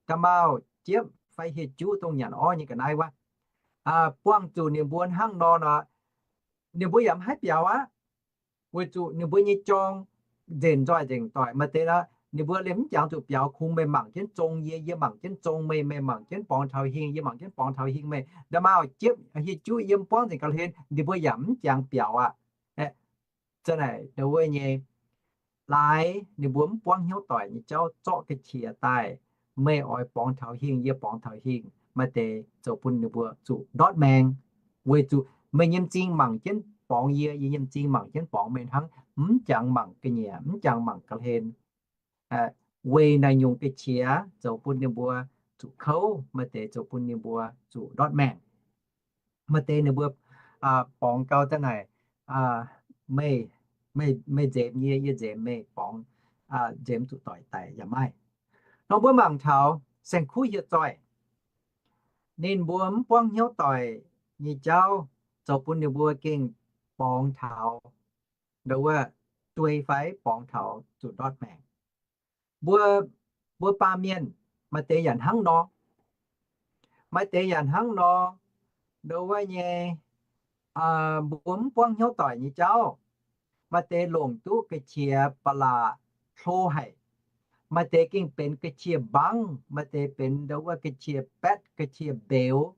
nda'maauh jiepv fai hieh juv dongh nyanc orv nyei ga'naaiv wuov, buangh zuqc ninh mbuo hnangv nor nor, ninh mbuo yaac mv haih biaux aqv. Weic zuqc ninh mbuo nyei jorng nzenc nzoih nzengc doic. Maaih deix nor, ninh mbuo liemh mv jangx zuqc biaux, kungx meih mangc jienv zong yie, yie mangc jienv zong meih, meih mangc jienv borngz taux hingh, yie mangc jienv borngz taux hingh meih. Nda'maauh jiepv hieh juv yiem buangv nzengc ga'hlen, ninh mbuo yaac mv jangx biaux aqv. Za'naaic ndau wuov nyei laaix ninh mbuo mv buangv hnyouv doic nyei jauv zorqv ga'qiex daaih, meih oix borngz taux hingh, yie borngz taux hingh, maaih deix zoux bun ninh mbuo zuqc ndortv maengx. Weic zuqc meih nyei m'zing mangc jienv borngz yie, yie nyei m'zing mangc jienv borngz meih hnangv, mv jangx mangc ga'nyiec, mv jangx mangc ga'hlen. Weic naaiv nyungc ga'qiex zoux bun ninh mbuo zuqc kouv, maaih deix zoux bun ninh mbuo zuqc ndortv maengx. Maaih deix ninh mbuo borngz gau daaih naaic, meih, meih nzemx yie, yie nzemx meih, borngz nzemx zuqc doic daic yaac maaih. Nor mbuo mangc taux saeng-kuv hieh zoih, ninh mbuo mv buangv hnyouv doic nyei jauv zoux bun ninh mbuo gengh borngz taux ndau wuov duei fai borngz taux zuqc ndortv maengc. Mbuo, mbuo baamh mienh maaih deix yaac hnangv nor. Maaih deix yaac hnangv nor, ndau wuov nyei, mbuo mv buangv hnyouv doic nyei jauv. Maaih deix longc duqv ga'qiex ba'laqc hlo haic. Maaih deix gengh benx ga'qiex mbangv, maaih deix benx ndau wuov ga'qiex baetv, ga'qiex mbeux,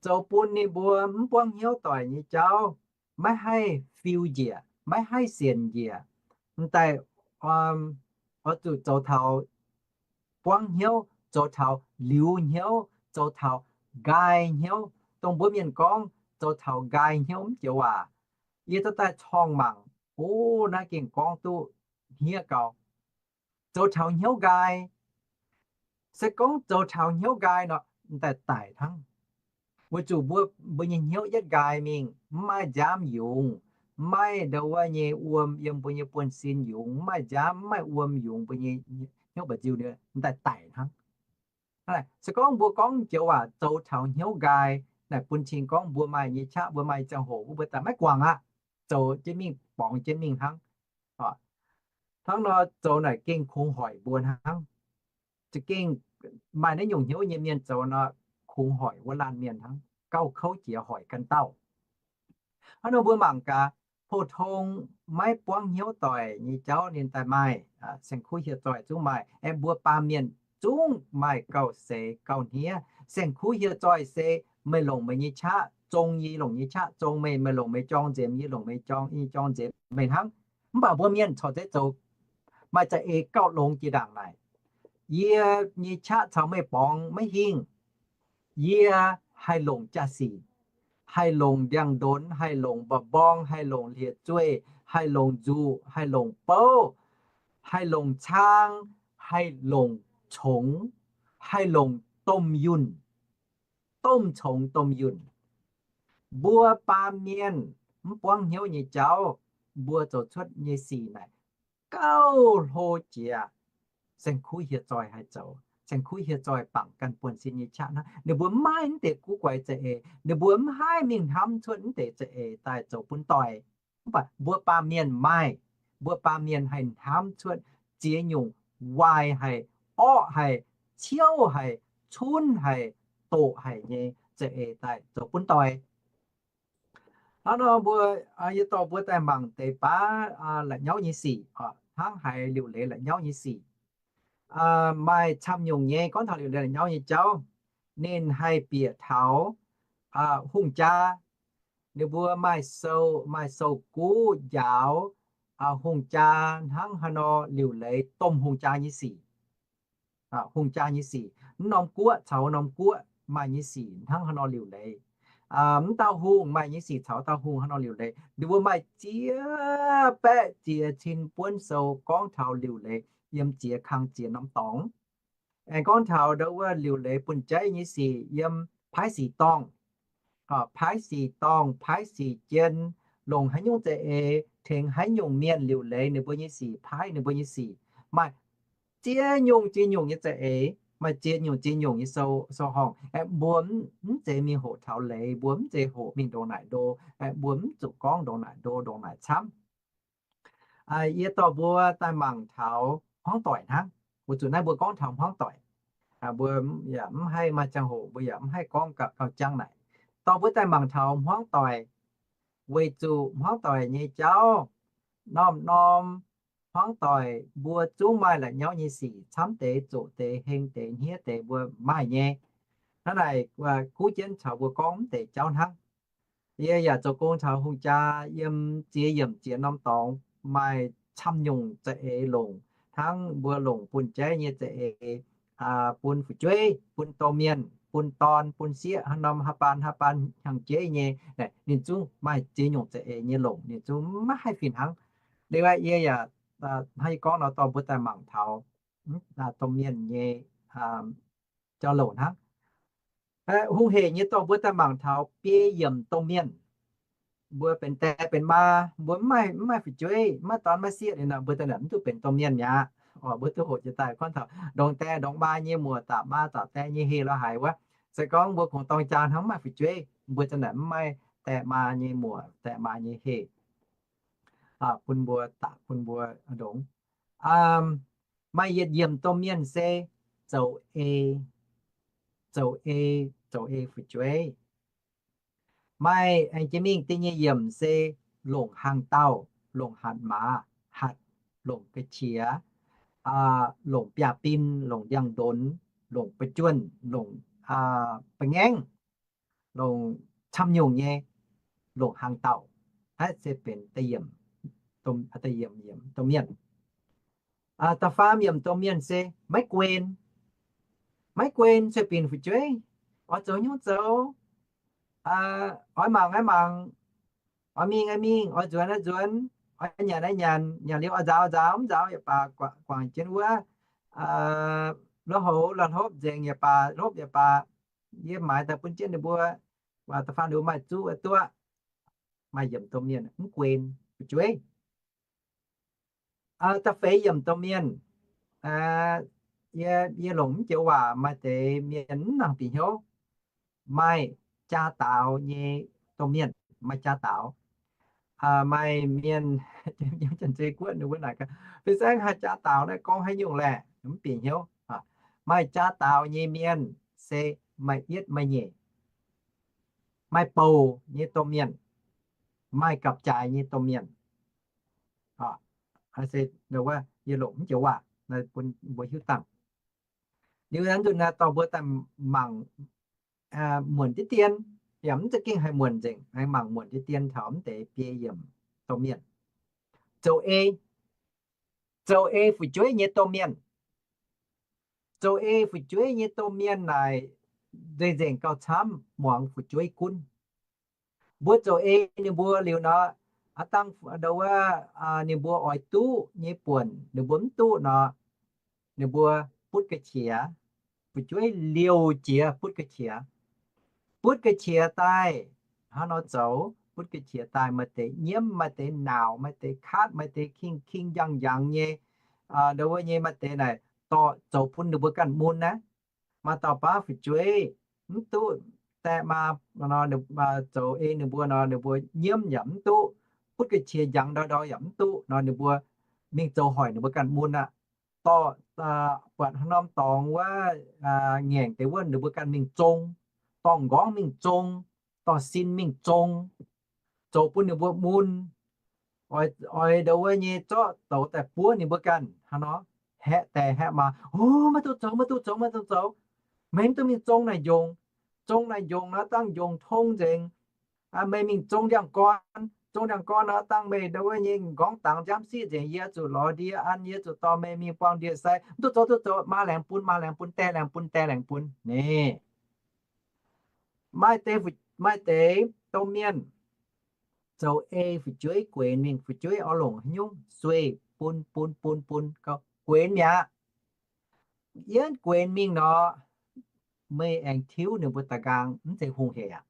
zoux bun ninh mbuo mv buangv hnyouv doic nyei jauv maiv haih fiu njiec, maiv haih sienx njiec. M'daaih oix zuqc zoux taux buangv hnyouv, zoux taux liuz hnyouv, zoux taux nqaai hnyouv. Dongh mbuo mienh gorngv zoux taux nqaai hnyouv mv joux waac. Yie dorh daaih corngh mangc, o, naaiv gengh gorngv duqv hniev gau. Zoux taux hnyouv nqaai, se gorngv zoux taux hnyouv nqaai nor, m'daaih daic hnangv. Weic zuqc mbuo, mbuo nyei hnyouv yietv nqaai mingh, mv maaih nziaamv yungz, mv maaih ndau wuov nyei wuom yiem mbuo nyei buonv-sin yungz, mv maaih nziaamv, mv maaih wuom yungz, mbuo nyei hnyouv mba'nziu m'daaih daic hnangv. Se gorngv mbuo gorngv joux waac zoux taux hnyouv nqaai, naaic bun cing gorngv mbuo maaih nyei qaqv, mbuo maaih ziangh hoc wuov mbuo daaih maiv guangc aqv, zoux jienv mingh, borngz jienv mingh hnangv. Hnangv nor zoux naaic gengh kungx hoic mbuo hnangv. Za'gengh maaih naaiv nyungc hnyouv nyei mienh zoux nor, kungx hoic wuov laanh mienh hnangv, gauh kouv jiex hoic ganh dauh. Hnangv nor mbuo mangc gaax, pou-tong maiv buangv hnyouv doic nyei jauv ninh daaih maaih, saeng-kuv hieh zoih zungv maaih, aengx mbuo baamh mienh zungv maaih gauh seix gauh hniev. Saeng-kuv hieh zoih se meih longc meih nyei qaqv zong yie, longc nyei qaqv zong meih, meih longc meih jorng nzemx yie, longc meih jorng, yie jorng nzemx meih hnangv. Mv baac mbuo mienh corc zeiz zoux maaih za'eix gauh longx jiex ndaangc naaic. Yie nyei qaqv caux meih borngz maiv hingh. Yie haih longc jaa-sic, haih longc ndiangx-ndonx, haih longc mba'mborng, haih longc hlieqv-zueih, haih longc nzuqc, haih longc bouv, haih longc caang, haih longc congx, haih longc domh yunh, domh congx domh yunh. Mbuo baamh mienh mv buangv hnyouv nyei jauv, mbuo zoux cuotv nyei sic naaic gauh hlo jiex saeng-kuv hieh zoih haih zoux. Saeng-kuv hieh zoih bangc ganh buonv-sin nyei qaqv hnangv. Ninh mbuo mv maaih mv deix guv guaix za'eix, ninh mbuo mv haih mingh hnamv cuotv mv deix za'eix daaih zoux bun doic. Mv baac mbuo baamh mienh maaih, mbuo baamh mienh haih hnamv cuotv ziex nyungc waaic haic, orqv haic, ciouv haic, cunv haic, doqc haic nyei za'eix daaih zoux bun doic. Hnangv nor mbuo, yie dorh mbuo daaih mangc deix baav la'nyauv nyei sic, hnangv haaix liuc leiz la'nyauv nyei sic. Maaih camv nyungc nyei gorngv taux liuc leiz la'nyauv nyei jauv, ninh haih bieqc taux hungh jaa. Ninh mbuo maaih sou, maaih sou-guv njaaux hungh jaa hnangv haaix nor liuc leiz domh hungh jaa nyei sic. Hungh jaa nyei sic, mv norm guoqv caux norm guoqv maaih nyei sic hnangv haaix nor liuc leiz. Mv dauh hungh maaih nyei sic caux dauh hungh haaix nor liuc leiz. Ninh mbuo maaih ziex baeqv ziex cin buonv sou gorngv taux liuc leiz yiem ziex kang ziex norm dorngx. Aengx gorngv taux ndau wuov liuc leiz bun jaiv nyei sic yiem paaiv sic dorngh, paaiv sic dorngh, paaiv sic jien, longc haaix nyungc za'eix, tengx haaix nyungc mienh liuc leiz ninh mbuo nyei sic, paaiv ninh mbuo nyei sic. Maaih ziex nyungc ziex nyungc nyei za'eix, maaih ziex nyungc ziex nyungc nyei sou, sou-horngh. Aeqv, mbuo mv zeiz mingh hoqc taux leiz, mbuo mv zeiz hoqc mingh ndongc naaic ndo. Aeqv, mbuo mv zuqc gorngv ndongc naaic ndo, ndongc naaic camv. Yie dorh mbuo daaih mangc taux hmuangv doic hnangv. Weic zuqc naaiv mbuo gorngv taux hmuangv doic. Mbuo yaac mv haih maaih ziangh hoc, mbuo yaac mv haih gorngv gauh, gauh jangv naaic. Dorh mbuo daaih mangc taux hmuangv doic, weic zuqc hmuangv doic nyei jauv, norm-norm hmuangv doic mbuo zungv maaih la'nyauv nyei sic, camv deix, zoqc deix, heng deix, hniev deix, mbuo maaih nyei. Hnangv naaic, guv jienv caux mbuo gorngv mv deix jauv hnangv. Yie yaac zoux gong taux hungh jaa yiem ziex yiemc ziex norm dorngx maaih camv nyungc za'eix longc, hnangv mbuo longc bun jaiv nyei za'eix, bun fu'jueiv, bun domh mienh, bun dorn, bun sieqv, haaix norm haaix baan haaix baan hnyangx-jeiv nyei, ninh zungv maaih ziex nyungc za'eix nyei longc, ninh zungv maiv haih fih hnangv. Liuz aqv, yie yaac hnangv yie gorngv nor dorh mbuo daaih mangc taux domh mienh nyei jauv-louc hnangv. Hungh hec nyei dorh mbuo daaih mangc taux biei yiemc domh mienh. Mbuo benx die benx maa, mbuo mv maaih, mv maaih fu'jueiv, mv maaih dorn maiv sieqv liuz nor, mbuo daaih mv duqv benx domh mienh mi'aqv. Oc, mbuo duqv hoqc jiex daaih gorngv taux ndongc die ndongc maa nyei muoc daaih maa daaih die nyei heh lorz haic wuov. Se gorngv mbuo kungx dorng jaa hnangv mv maaih fu'jueiv, mbuo za'naaic mv maaih die maa nyei muoc die maa nyei heh bun mbuo daaih bun mbuo ndongc. Maaih yietc yiemc domh mienh se zoux ei, zoux ei, zoux ei fu'jueiv. Maaih aengx jiex mingh da'nyeic yiemc se longc hnaangx-daauh, longc hatc maaz, hatc, longc ga'qiex, longc biaav-bin, longc ndiangx-ndonx, longc ba'juonh, longc ba'ngaengv, longc camv nyungc nyei, longc hnaangx-daauh. Naaiv se benx da'yiemc, da'yiemc yiemc domh mienh. Da'faam yiemc domh mienh se maiv guen. Maiv guen cuotv binc fu'jueiv, oix zoux nyungc zoux. Oix mangc aeqv mangc, oix mingh aeqv mingh, oix nzuonx aeqv nzuonx, oix nyanc aeqv nyanc, nyanc liuz oix nzaaux nzaaux, mv nzaaux yaac baac, guangc jienv wuov, la'houc la'hlopv nzengc yaac baac, hlopv yaac baac, yie maaiz daaih bun jienv ninh mbuo, da'faanh ninh mbuo maaih zuqv duqv, maaih yiemc domh mienh mv guenx fu'jueiv. Da'feix yiemc domh mienh, yie, yie longc mv joux waac maaih deix mienh mv nangc bieqc hnyouv. Maaih jaa daaux nyei domh mienh, maaih jaa daaux. Maaih mienh yiem Janx-Zei Guoqv ninh mbuo naaic gaax, fin-saeng haaix jaa daaux naaiv gorngv haaix nyungc laeh, mv bieqc hnyouv. Maaih jaa daaux nyei mienh se maaih yietv maaih nyeic, maaih bouc nyei domh mienh, maaih gapv-jaaix nyei domh mienh. Yie longc mv joux waac bun mbuo hiuv dangh. Liuz nzunc naaiv dorh mbuo daaih mangc muonc diqv dien, yaac mv za'gengh haih muonc nzengc, aengx mangc muonc diqv dien taux mv deix biei yiemc domh mienh. Zoux ei, zoux ei fu'jueiv nyei domh mienh. Zoux ei fu'jueiv nyei domh mienh naaic nzengc nzengc gauh camv muangx fu'jueiv gunv. Mbuo zoux ei ninh mbuo liuz nor, aav dangh ndau wuov, ninh mbuo oix duqv nyei buonc ninh mbuo mv duqv nor, ninh mbuo butv ga'qiex, fu'jueiv liouh jiex butv ga'qiex. Butv ga'qiex daaih hnangv nor zoux, butv ga'qiex daaih maaih deix nyiemv, maaih deix naauc, maaih deix katv, maaih deix king king njang njangx nyei, ndau wuov nyei maaih deix naaic dorh zoux bun ninh mbuo ganh mun naaiv. Maaih dauh baav fu'jueiv mv duqv daeh maa, zoux ei ninh mbuo nor, ninh mbuo nyiemv yaac mv duqv, butv ga'qiex njangx ndau ndau yaac mv duqv nor, ninh mbuo mingh zoux hoic ninh mbuo ganh mun aqv. Dorh buatc haaix norm dorngx wuov, ngaengc deix wuov ninh mbuo ganh mingh zong, dorh m'nqorngv mingh zong, dorh sin mingh zong, zoux bun ninh mbuo mun. Oix ndau wuov nyei zorqv douz daaih buov ninh mbuo ganh hnangv nor, haeqv deix haeqv maa, o, maiv duqv zoux, maiv duqv zoux, maiv duqv zoux. Meih mv duqv mingh zong naaic njongc. Zong naaic njongc nor dangh njongc tong nzengc. Meih mingh zong ndiangx-gorn, zong ndiangx-gorn nor dangh meih ndau wuov nyei m'nqorngv dangx njamv siqv nzengc. Yie zuqc lorz ndie an, yie zuqc dorh meih mingh buangh ndie-sai. Mv duqv zoux, duqv zoux, maa laengz bun, maa laengz bun, die laengz bun, die laengz bun. Naaiv, maaih deix, maaih deix domh mienh zoux ei fu'jueiv guenx mingh, fu'jueiv oix longc haaix nyungc sueih bun bun bun bun gauh guenx mi'aqv. Yiem guenx mingh nor, meih aengx tiuv ninh mbuo da'nqaang mv zeiz hungh heic aqv.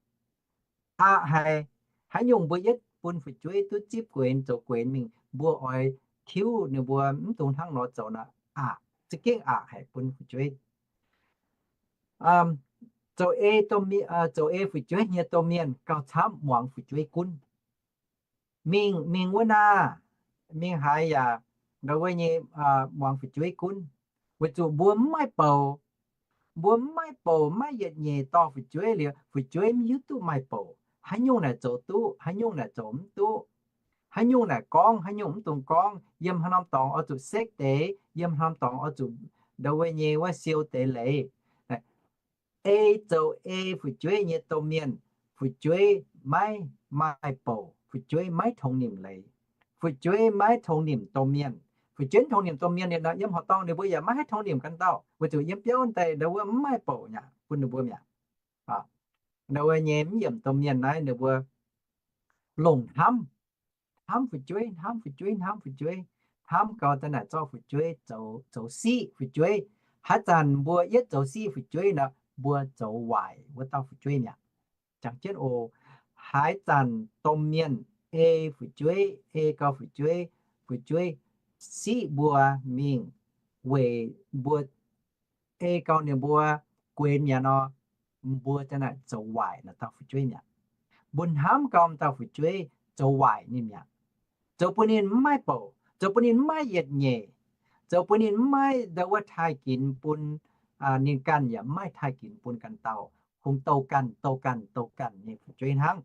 Aqc haic. Haaix nyungc mbuo yietv bun fu'jueiv duqv zipv guenx zoux guenx mingh, mbuo oix tiuv ninh mbuo mv dungx hnangv nor zoux nor, aqc, za'gengh aqc haic bun fu'jueiv. Zoux ei, zoux ei fu'jueiv nyei domh mienh gauh camv muangx fu'jueiv gunv. Mingh, mingh wuov naaic, mingh haaix yaac ndau wuov nyei muangx fu'jueiv gunv, weic zuqc mbuo mv maaih bouc. Mbuo mv maaih bouc, mv maaih yietc nyeic dorh fu'jueiv liuz, fu'jueiv mv hiuv duqv maaih bouc. Haaix nyungc naaic zoux duqv, haaix nyungc naaic zoux mv duqv. Haaix nyungc naaic gorngv, haaix nyungc mv dungx gorngv. Yiem haaix norm dorngx oix zuqc sekv deix, yiem haaix norm dorngx oix zuqc ndau wuov nyei wuov siou deix leiz. Ei zoux ei fu'jueiv nyei domh mienh, fu'jueiv maiv maaih bouc, fu'jueiv maiv tongx nimc leiz, fu'jueiv maiv tongx nimc domh mienh. Fu'jueiv mv tongx nimc domh mienh liuz nor, yiem horqc dorngh ninh mbuo yaac maiv haih tongx nimc ganh dauh, weic zuqc yiem biauv daaih ndau wuov mv maaih bouc mi'aqv bun ninh mbuo mi'aqv. Ndau wuov nyei mv yiemc domh mienh naaiv ninh mbuo longc hnamv, hnamv fu'jueiv, hnamv fu'jueiv, hnamv fu'jueiv, hnamv gau daaih naaic zorqv fu'jueiv zoux, zoux siqv fu'jueiv. Haaix zanc mbuo yietv zoux siqv fu'jueiv nor, mbuo zoux waaic wuov dauh fu'jueiv mi'aqv. Jangx jienv oc, haaix zanc domh mienh ei fu'jueiv, ei gau fu'jueiv, fu'jueiv siqv mbuo mingh weic mbuo ei gau ninh mbuo guenx mi'aqv nor, mbuo za'naaic zoux waaic naaic dauh fu'jueiv mi'aqv. Mbuo hnamv gau dauh fu'jueiv zoux waaic ninh mi'aqv. Zoux bun ninh mv maaih bouc, zoux bun ninh mv maaih yietc nyeic, zoux bun ninh mv maaih ndau wuov taaih ginx bun ninh ganh yaac mv maaih taaih ginx bun ganh dauh, kungx douh ganh, douh ganh, douh ganh nyei fu'jueiv hnangv.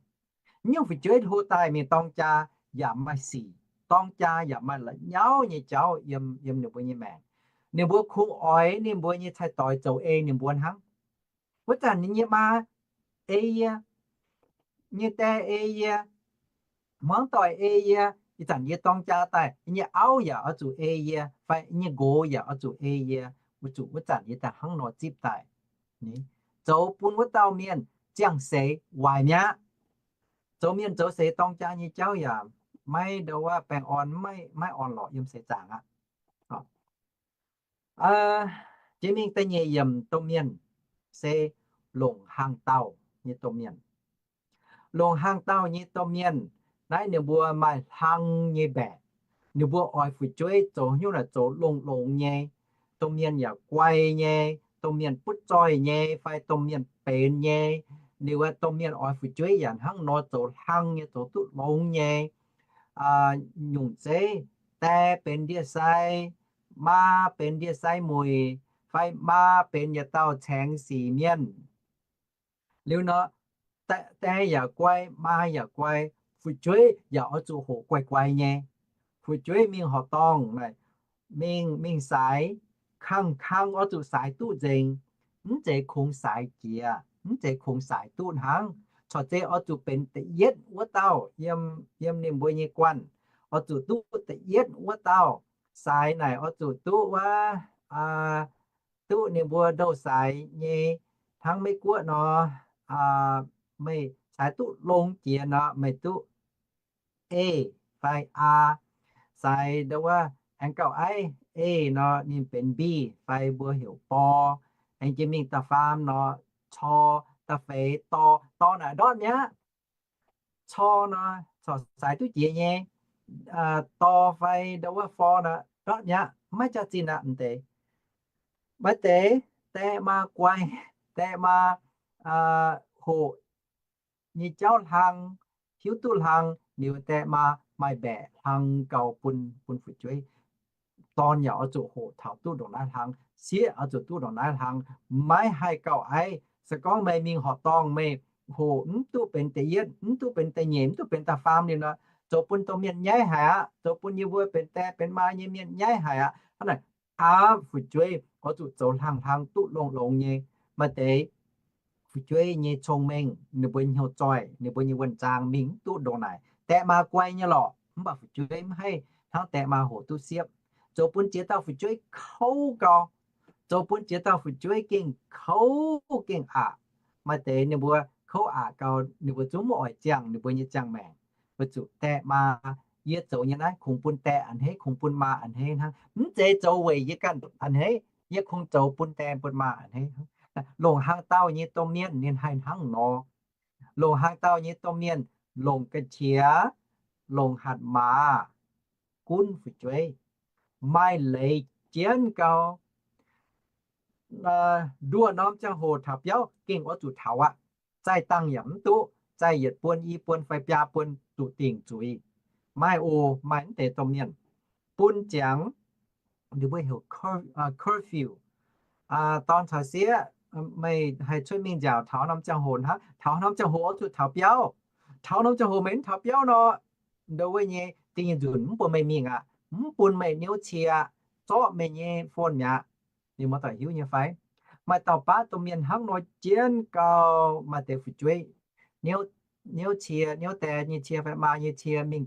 Nyungc fu'jueiv hlo daaih mingh dorng jaa yaac maaih sic, dorng jaa yaac maaih la'nyauv nyei jauv yiem, yiem ninh mbuo nyei maengc. Ninh mbuo kungx oix ninh mbuo nyei cai-doix zoux ei ninh mbuo hnangv. Wuov zanc ninh nyei maa ei yie, nyei die ei yie, hmuangv doic ei yie, ih zanc yie dorng jaa daaih, yie nyei auv yaac oix zuqc ei yie, fai yie nyei nqox yaac oix zuqc ei yie, weic zuqc wuov zanc yie daaih hnangv nor zipv daaih. Zoux bun wuov dauh mienh ziangh seix waaic mi'aqv. Zoux mienh zoux seix dorng jaa nyei jauv yaac maiv ndau wuov baengh orn, maiv, maiv orn-lorqc yiem seix zaangc aqv. Jiex mingh da'nyeic yiemc domh mienh se longc hlang dauh nyei domh mienh. Longc hlang dauh nyei domh mienh naaiv ninh mbuo maaih hlang nyei mbaeqc. Ninh mbuo oix fu'jueiv zoux haaix nyungc naaic zoux longx-longx nyei. Domh mienh yaac guai nyei, domh mienh butv zoih nyei, fai domh mienh benx nyei. Liuz wuov domh mienh oix fu'jueiv yaac hnangv nor zoux hlang nyei, zoux duqv longx nyei. Nyungc zeiv, die benx ndie-sai, maa benx ndie-sai muic, fai maa benx yietc dauh caengx sic mienh. Liuz nor, die yaac guai, maa yaac guai, fu'jueiv yaac oix zuqc hoqc guai-guai nyei. Fu'jueiv mingh horqc dorngh, mingh, mingh saaix, kang-kang oix zuqc saaix duqv nzengc. Mv zeiz kungx saaix jiex, mv zeiz kungx saaix duqv hnangv. Corc zeiz oix zuqc benx da'yietv wuov dauh yiem, yiem ninh mbuo nyei guanh. Oix zuqc duqv da'yietv wuov dauh. Saaix naaic oix zuqc duqv wuov, duqv ninh mbuo ndou-saaix nyei, hnangv Meiv Guoqv nor, meih saaix duqv longx jiex nor, meih duqv A fai A. Saaix ndau wuov aengx gauh aiv A nor, ninh benx B fai mbuo heuc bor. Aengx jiex mingh da'faam nor, cor, da'feix dor. Dor naaic ndortv mi'aqv. Cor nor corc saaix duqv jiex nyei. Dor fai ndau wuov for nor ndortv mi'aqv, maiv jaax-zinh aqv, m'deix. Maaih deix die maa guai, die maa hoqc nyei jauv hlang, hiuv duqv hlang, liuz die maa maaih mbaeqc hlang gau bun, bun fu'jueiv. Dorn yaac oix zuqc hoqc taux duqv ndongc naaiv hlang, sieqv oix zuqc duqv ndongc naaiv hlang, maiv haih gauh aiv. Se gorngv meih mingh horqc dorngh, meih hoqc mv duqv benx da'yietv, mv duqv benx da'nyeic, mv duqv benx da'faam liuz nor, zoux bun domh mienh nyaiv haic aqv. Zoux bun yie mbuo benx die benx maa nyei mienh nyaiv haic aqv. Hnangv naaic aapv fu'jueiv oix zuqc zoux hlang-hlang duqv longx-longx nyei. Maaih deix fu'jueiv nyei cong-mengh, ninh mbuo hnyouv zoih, ninh mbuo nyei wuonh zaang mingh mv duqv ndongc naaic. Die maa guai nyei lorqc, mv baac fu'jueiv mv haih hnangv die maa hoqc duqv siepv. Zoux bun ziex dauh fu'jueiv kouv gau. Zoux bun ziex dauh fu'jueiv gengh kouv gengh aqc. Maaih deix ninh mbuo kouv aqc gau, ninh mbuo zungv mv oix ziangh ninh mbuo nyei ziangh maengc. Weic zuqc die maa, yie zoux nyei naaiv kungx bun die a'hneiv, kungx bun maa a'hneiv hnangv. Mv zeiz zoux weic yie ganh a'hneiv, yie kungx zoux bun die bun maa a'hneiv hnangv. Longc hlang dauh nyei domh mienh ninh haih hnangv nor. Longc hlang dauh nyei domh mienh longc ga'qiex, longc hatc maaz gunv fu'jueiv, maaih leiz jienv gau. Nduoh norm ziangh hoc taux biauv gengh oix zuqc taux aqv. Zaih dangh yaac mv duqv, zaih yietc buon, i buon fai biaa buon zuqc dingc zuiz. Maaih oc, maaih mv deix domh mienh bun ziangx, ninh mbuo heuc curfew. Dorn caux sieqv, meih haih cuotv mingh nziaauc taux norm ziangh hoc hnangv, taux norm ziangh hoc oix zuqc taux biauv. Taux norm ziangh hoc meih mv taux biauv nor, ndo wuov nyei ding nyei nzunc mv bun meih mingh aqv, mv bun meih niouv cie, zorqv meih nyei phone mi'aqv. Ninh muoz-doic hiuv nyei fai? Maaih dauh baav domh mienh hnangv nor jienv gau. Maaih deix fu'jueiv niouv, niouv cie, niouv die nyei cie fai maa nyei cie mingh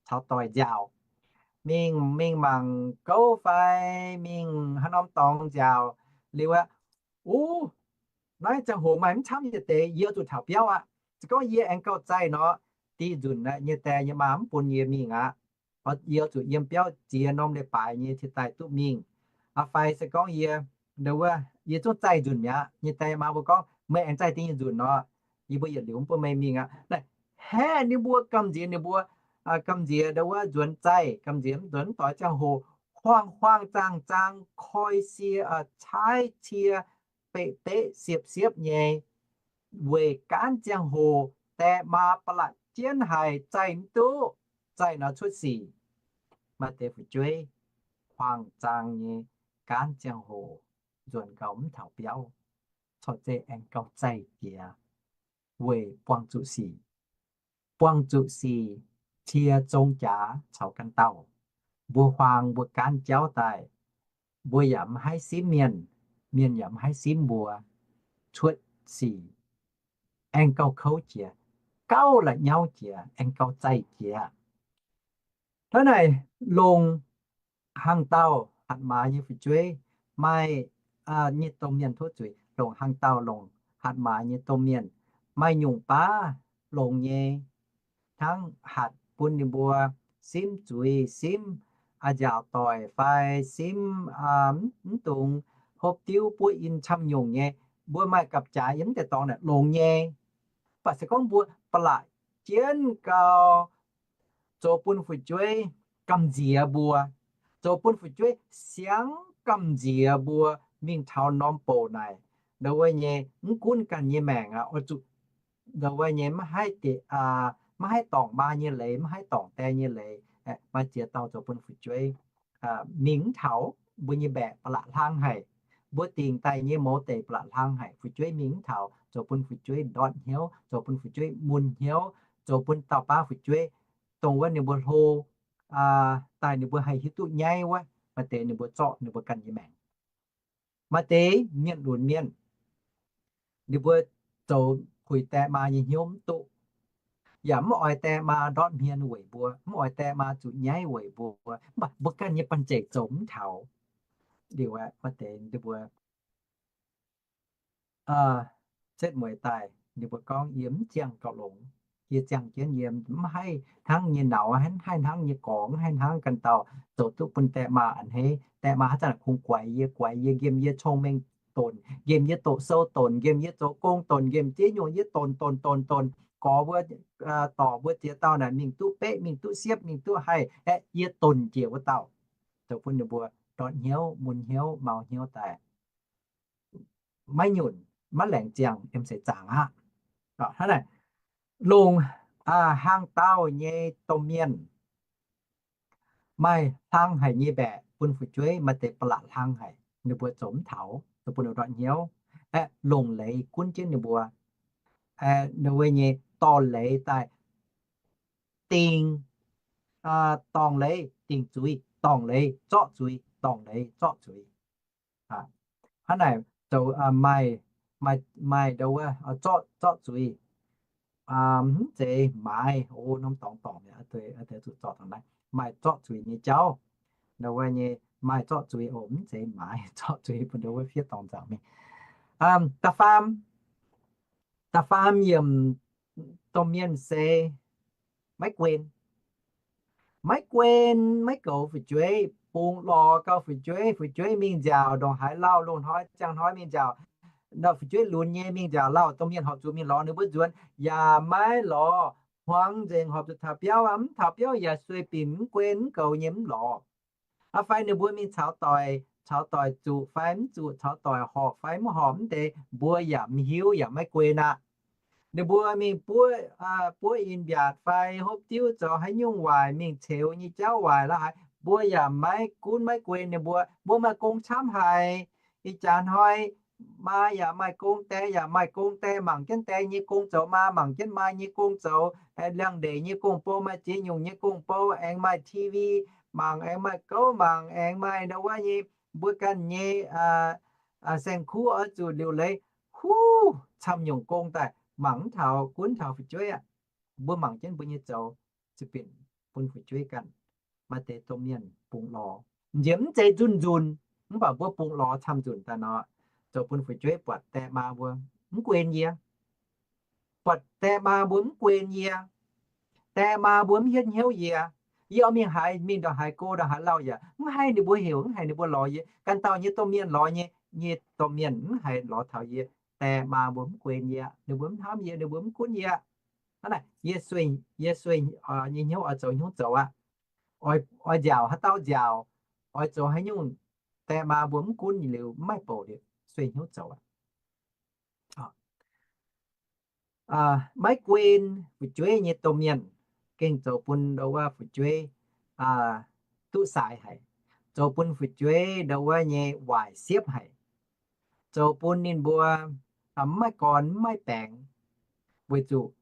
caux doic nziaauc, mingh, mingh mangc gouv fai mingh haaix norm dorngx nziaauc. Liuz aqv, uv, naaiv ziangh hoc maaih mv camv yietc deix, yie zuqc taux biauv aqv. Se gorngv yie aengx gauh zaih nor, dih nzunc nyei die nyei maa mv bun yie mingh aqv. Yie zuqc yiem biauv ziex norm leiz-baaix nyei ciex daaih duqv mingh. Fai se gorngv yie, ndo wuov, yie zungv zaih nzunc mi'aqv, nyei die maa mbuo gorngv, meih aengx zaih ding nyei nzunc nor, yie mbuo yietc liuz mv bun meih mingh aqv. Naaiv haeqv ninh mbuo gamh nziex, ninh mbuo gamh nziex ndo wuov nzuonx zaih, gamh nziex mv nzuonx mv doix ziangh hoc, huaang-huaang zaang-zaang koi cie, caaiv cie, beqv-beqv siepv-siepv nyei, weic gaanv ziangh hoc die maa ba'laqc jienv haic, zaih mv duqv, zaih nor cuotv sic. Maaih deix fu'jueiv huaang-zaang nyei, gaanv ziangh hoc nzuonx gau mv taux biauv, corc zeiz aengx gauh zaih jiex weic buangh zuqc sic. Buangh zuqc sic, cie zong jaax caux ganh dauh. Mbuo huaang mbuo gaanv jauv daaih, mbuo yaac mv haih simv mienh, mienh yaac mv haih simv mbuo. Cuotv sic aengx gauh kouv jiex, gauh la'nyauv jiex, aengx gauh zaih jiex. Hnangv naaic, longc hlang dauh hatc maaz nyei fu'jueiv, maaih nyei domh mienh tov zuiz, longc hlang dauh longc hatc maaz nyei domh mienh, maaih nyungc baav longx nyei, hnangv hatc bun ninh mbuo simv zuiz, simv nziaauc doic fai simv mv dungx hopv diuv buov in camv nyungc nyei. Mbuo maaih gapv-jaaix yiem mv deix dorngx naaic longx nyei. Mv baac se gorngv mbuo ba'laqc jienv gau zoux bun fu'jueiv gamh nziex mbuo, zoux bun fu'jueiv siang gamh nziex mbuo mingh taux norm bouc naaic, ndau wuov nyei mv gunv ganh nyei maengc aqv, oix zuqc ndau wuov nyei maiv haih dorngc maa nyei leiz, maiv haih dorngc die nyei leiz, maaih ziex dauh zoux bun fu'jueiv mingh mv taux, mbuo nyei mbaeqc ba'laqc hlang haic, mbuo dingc daaih nyei mouz deic ba'laqc hlang haic, fu'jueiv mingh mv taux, zoux bun fu'jueiv ndortv hnyouv, zoux bun fu'jueiv mun hnyouv, zoux bun dauh baav fu'jueiv dongh wuov ninh mbuo hlo daaih ninh mbuo haih hiuv duqv nyaiv wuov, maaih deix ninh mbuo zorqv ninh mbuo ganh nyei maengc. Maaih deix mienh lunx mienh, ninh mbuo zoux puix die maa nyei hnyouv mv duqv, yaac mv oix die maa ndortv hmien weic mbuo, mv oix die maa zuqc nyaiv weic mbuo, mv baac mbuo ganh nyei banh zeic zoux mv taux. Liuz maaih deix ninh mbuo setv mueiz daaih, ninh mbuo gorngv, yie mv ziangh gauh longx. Yie ziangh jienv yie mv haih hnangv nyei nauz, mv haih hnangv nyei gorx, mv haih hnangv ganh dauh zoux duqv bun die maa a'hneiv. Die maa haaix zanc kungx guaix yie, guaix yie, nqemh yie cong-mengh donc, nqemh yie doqc sou donc, nqemh yie zoux gong donc, nqemh ziex nyungc yie donc donc donc donc, gorx mbuo, dorc mbuo ziex dauh naaic mingh duqv beqv, mingh duqv siepv, mingh duqv haih, aeqv, yie donc njiec wuov dauh, zoux bun ninh mbuo ndortv hnyouv, mun hnyouv, mau hnyouv daaih, maiv nyunc, maiv laengz ziangh, yiem seix zaangc aqv. Hnangv naaic, longc hlang dauh nyei domh mienh maaih hlang haic nyei mbaeqc bun fu'jueiv, maaih deix ba'laqc hlang haic, ninh mbuo zoux mv taux, zoux bun ninh ndortv hnyouv. Aeqv, longc leiz gunv jienv ninh mbuo, ninh mbuo nyei dorh leiz daaih dingc, dorngc leiz dingc zuiz, dorngc leiz zorqv zuiz, dorngc leiz zorqv zuiz. Hnangv naaic zoux maaih, maaih ndau wuov zorqv zuiz, mv zeiz maaiz, o, norm dorngx dorngc mi'aqv, zuqc zorqv dangh naaiv, maaih zorqv zuiz nyei jauv. Ndau wuov nyei maaih zorqv zuiz, o, mv zeiz maaiz, zorqv zuiz bun ndau wuov fiev dorngx nzangc mingh. Da'faam, da'faam yiemc domh mienh se maiv guen. Maiv guen, maiv goux fu'jueiv, bungx lorz gau fu'jueiv, fu'jueiv mingh nziaauc ndongc haaix lauh, loz-hnoi ziangh hnoi mingh nziaauc, fu'jueiv lunx nyei mingh nziaauc lauh, domh mienh horpc zuqc mingh lorz ninh mbuo nzuonx, yaac maiv lorz, hmuangx nzengc, horpc zuqc taux biauv, mv taux biauv yaac sueih binc, mv guen, mv goux nyei, mv lorz. Aa, fai ninh mbuo mingh caux doic, caux doic zuqc fai mv zuqc, caux doic horpc fai mv horpc, mv deix mbuo yaac mv hiuv yaac maiv guen aqv. Ninh mbuo mingh buov, buov in mbiaatc fai hopv diuv zoux haaix nyungc waaic, mingh ceux nyei jauv waaic la'haaix, mbuo yaac maiv gunv maiv guen ninh mbuo. Mbuo maaih gong camv haic. Ih jaax hnoi maa yaac maaih gong, die yaac maaih gong, die mangc jienv die nyei gong zoux, maa mangc jienv maa nyei gong zoux, liangx-ndeic nyei gong-bou, maaih ziex nyungc nyei gong-bou, aengx maaih TV mangc, aengx maaih gouv mangc, aengx maaih ndau wuov nyei, mbuo ganh nyei saeng-kuv oix zuqc liuc leiz, huv, camv nyungc gong daaih mangc mv taux, gunv taux fu'jueiv aqv. Mbuo mangc jienv mbuo nyei zoux, zuqc binc bun fu'jueiv ganh. Maaih deix domh mienh bungx lorz, nziex mv zeiz nzunc nzunc, mv baac mbuo bungx lorz camv nzunc daaih nor, zoux bun fu'jueiv buatc die maa mbuo mv guen yie, buatc die maa mbuo mv guen yie, die maa mbuo mv hietv hnyouv yie. Yie oix mingh haaix, mingh ndongc haaix go ndongc haaix lauh yaac mv haih ninh mbuo heuc, mv haih ninh mbuo lorz yie. Ganh dauh nyei domh mienh lorz nyei, nyei domh mienh mv haih lorz taux yie. Die maa mbuo mv guen yie, ninh mbuo mv hnamv yie, ninh mbuo mv gunv yie. Hnangv naaic, yie sueih, yie sueih nyei hnyouv oix zoux hnyouv zoux aqv. Oix nziaauc haaix dauh nziaauc, oix zoux haaix nyungc, die maa mbuo mv gunv liuz mv maaih bouc liuz, sueih hnyouv zoux aqv. Maiv guen fu'jueiv nyei domh mienh gengh zoux bun ndau wuov fu'jueiv duqv sai haic, zoux bun fu'jueiv ndau wuov nyei waaic siepv haic, zoux bun ninh mbuo mv maaih gorn mv maaih baengx, weic zuqc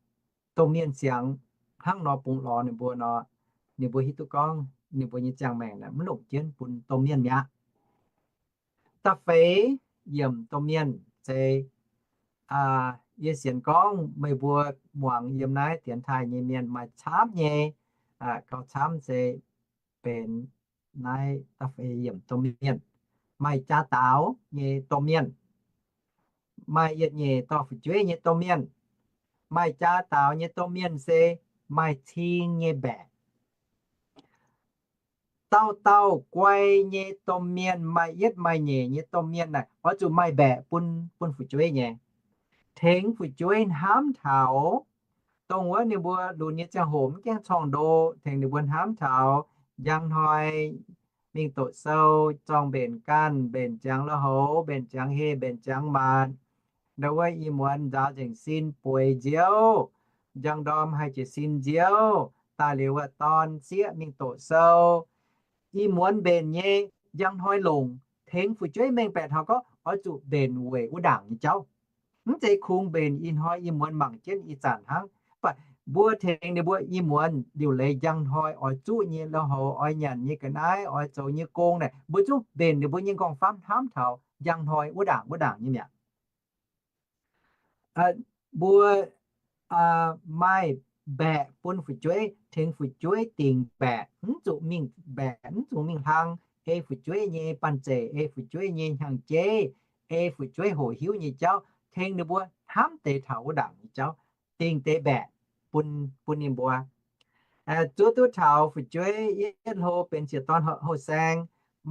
domh mienh siangx hnangv nor bungx lorz ninh mbuo nor, ninh mbuo hiuv duqv gorngv ninh mbuo nyei ziangh maengc naaic mv longc jienv bun domh mienh mi'aqv. Da'feix yiemc domh mienh se, yie sienx gorngv meih mbuo muangx yiem naaiv dienx taaih nyei mienh maaih camv nyei, gauh camv se benx naaiv da'feix yiemc domh mienh, maaih jaa daaux nyei domh mienh, maaih yietc nyeic dorh fu'jueiv nyei domh mienh, Maaih jaa daaux nyei domh mienh se maaih cing nyei mbaeqc. Dauh dauh guai nyei domh mienh, maaih yietv maaih nyeic nyei domh mienh naaic, oix zuqc maaih mbaeqc bun, bun fu'jueiv nyei. Tengx fu'jueiv hnamv taux dongh wuov ninh mbuo lunx nyei ziangh hoc mv gaengh corngh ndo, tengx ninh mbuo hnamv taux njang hnoi mingh doqc sou, zorng mbenc ganh, mbenc ziangx lui-houx, mbenc ziangx heh, mbenc ziangx maanc. Ndau wuov ih muonz nzaaux nzengc sin bueix nziouv, njang ndorm haih jiez sin nziouv, daaih liuz wuov dorn sieqv mingh doqc sou. Ih muonz mbenc nyei njang hnoi longc, tengx fu'jueiv mengh baeqc taux gorngv oix zuqc mbenc weic wuov ndaangc nyei jauv. Mv zeiz kungx mbenc ih hnoi ih muonz mangc jienv ih zanc hnangv. Mv baac mbuo tengx ninh mbuo ih muonz liuc leiz njang hnoi oix zuqv nyei lui-houx, oix nyanc nyei ga'naaiv, oix zoux nyei gong naaic, mbuo zungv mbenc ninh mbuo nyei nqorngv-famv hnamv taux njang hnoi wuov ndaangc wuov ndaangc nyei mi'aqv. Mbuo maaih mbaeqc bun fu'jueiv, tengx fu'jueiv dingc mbaeqc, mv zuqc mingh mbaeqc, mv zuqc mingh hlang, ei fu'jueiv nyei banh zeic, ei fu'jueiv nyei hnyangx-jeiv, ei fu'jueiv hoqc hiuv nyei jauv, tengx ninh mbuo hnamv deix taux wuov ndaangc nyei jauv, dingc deix mbaeqc bun, bun ninh mbuo. Zuov duqv taux fu'jueiv yietv hlo benx sieqv dorn houh saeng,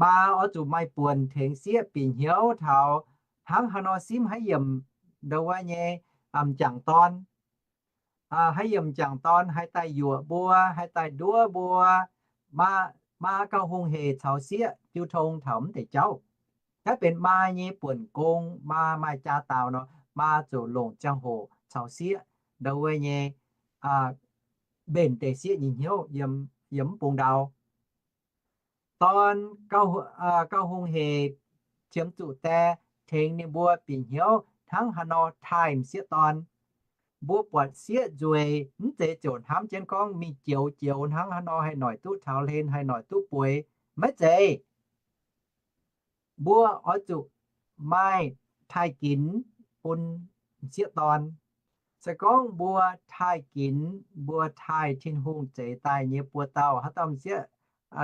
maa oix zuqc maaih buonc tengx sieqv bieqc hnyouv taux hnangv haaix nor simv haaix yiemc ndau wuov nyei m'jangc dorn, haaix yiemc m'jangc dorn haih daaih yuoqc mbuo, haih daaih nduov mbuo. Maa, maa gauh hungh hec caux sieqv jiu tong taux mv deix jauv. Naaiv benx maa nyei buonc gong, maa maaih jaa daaux nor, maa ziouc longc ziangh hoc caux sieqv ndau wuov nyei mbenc deix sieqv nyei hnyouv yiem, yiem mv bung ndau. Dorn gauh hungh hec qiemx zuqc die tengx ninh mbuo bieqc hnyouv hnangv haaix nor taaih m'sieqv dorn. Mbuo buatc sieqv nzueic mv zeiz ziouc hnamv jienv gorngv mingh joux joux hnangv haaix nor haih noic duqv taux hlen, haih noic duqv bueix. Maiv zeiz. Mbuo oix zuqc maaih taaih ginx bun m'sieqv dorn. Se gorngv mbuo taaih ginx, mbuo taaih Tin-Hungh zeix daaih nyei buo dauh, haaix dauh m'sieqv,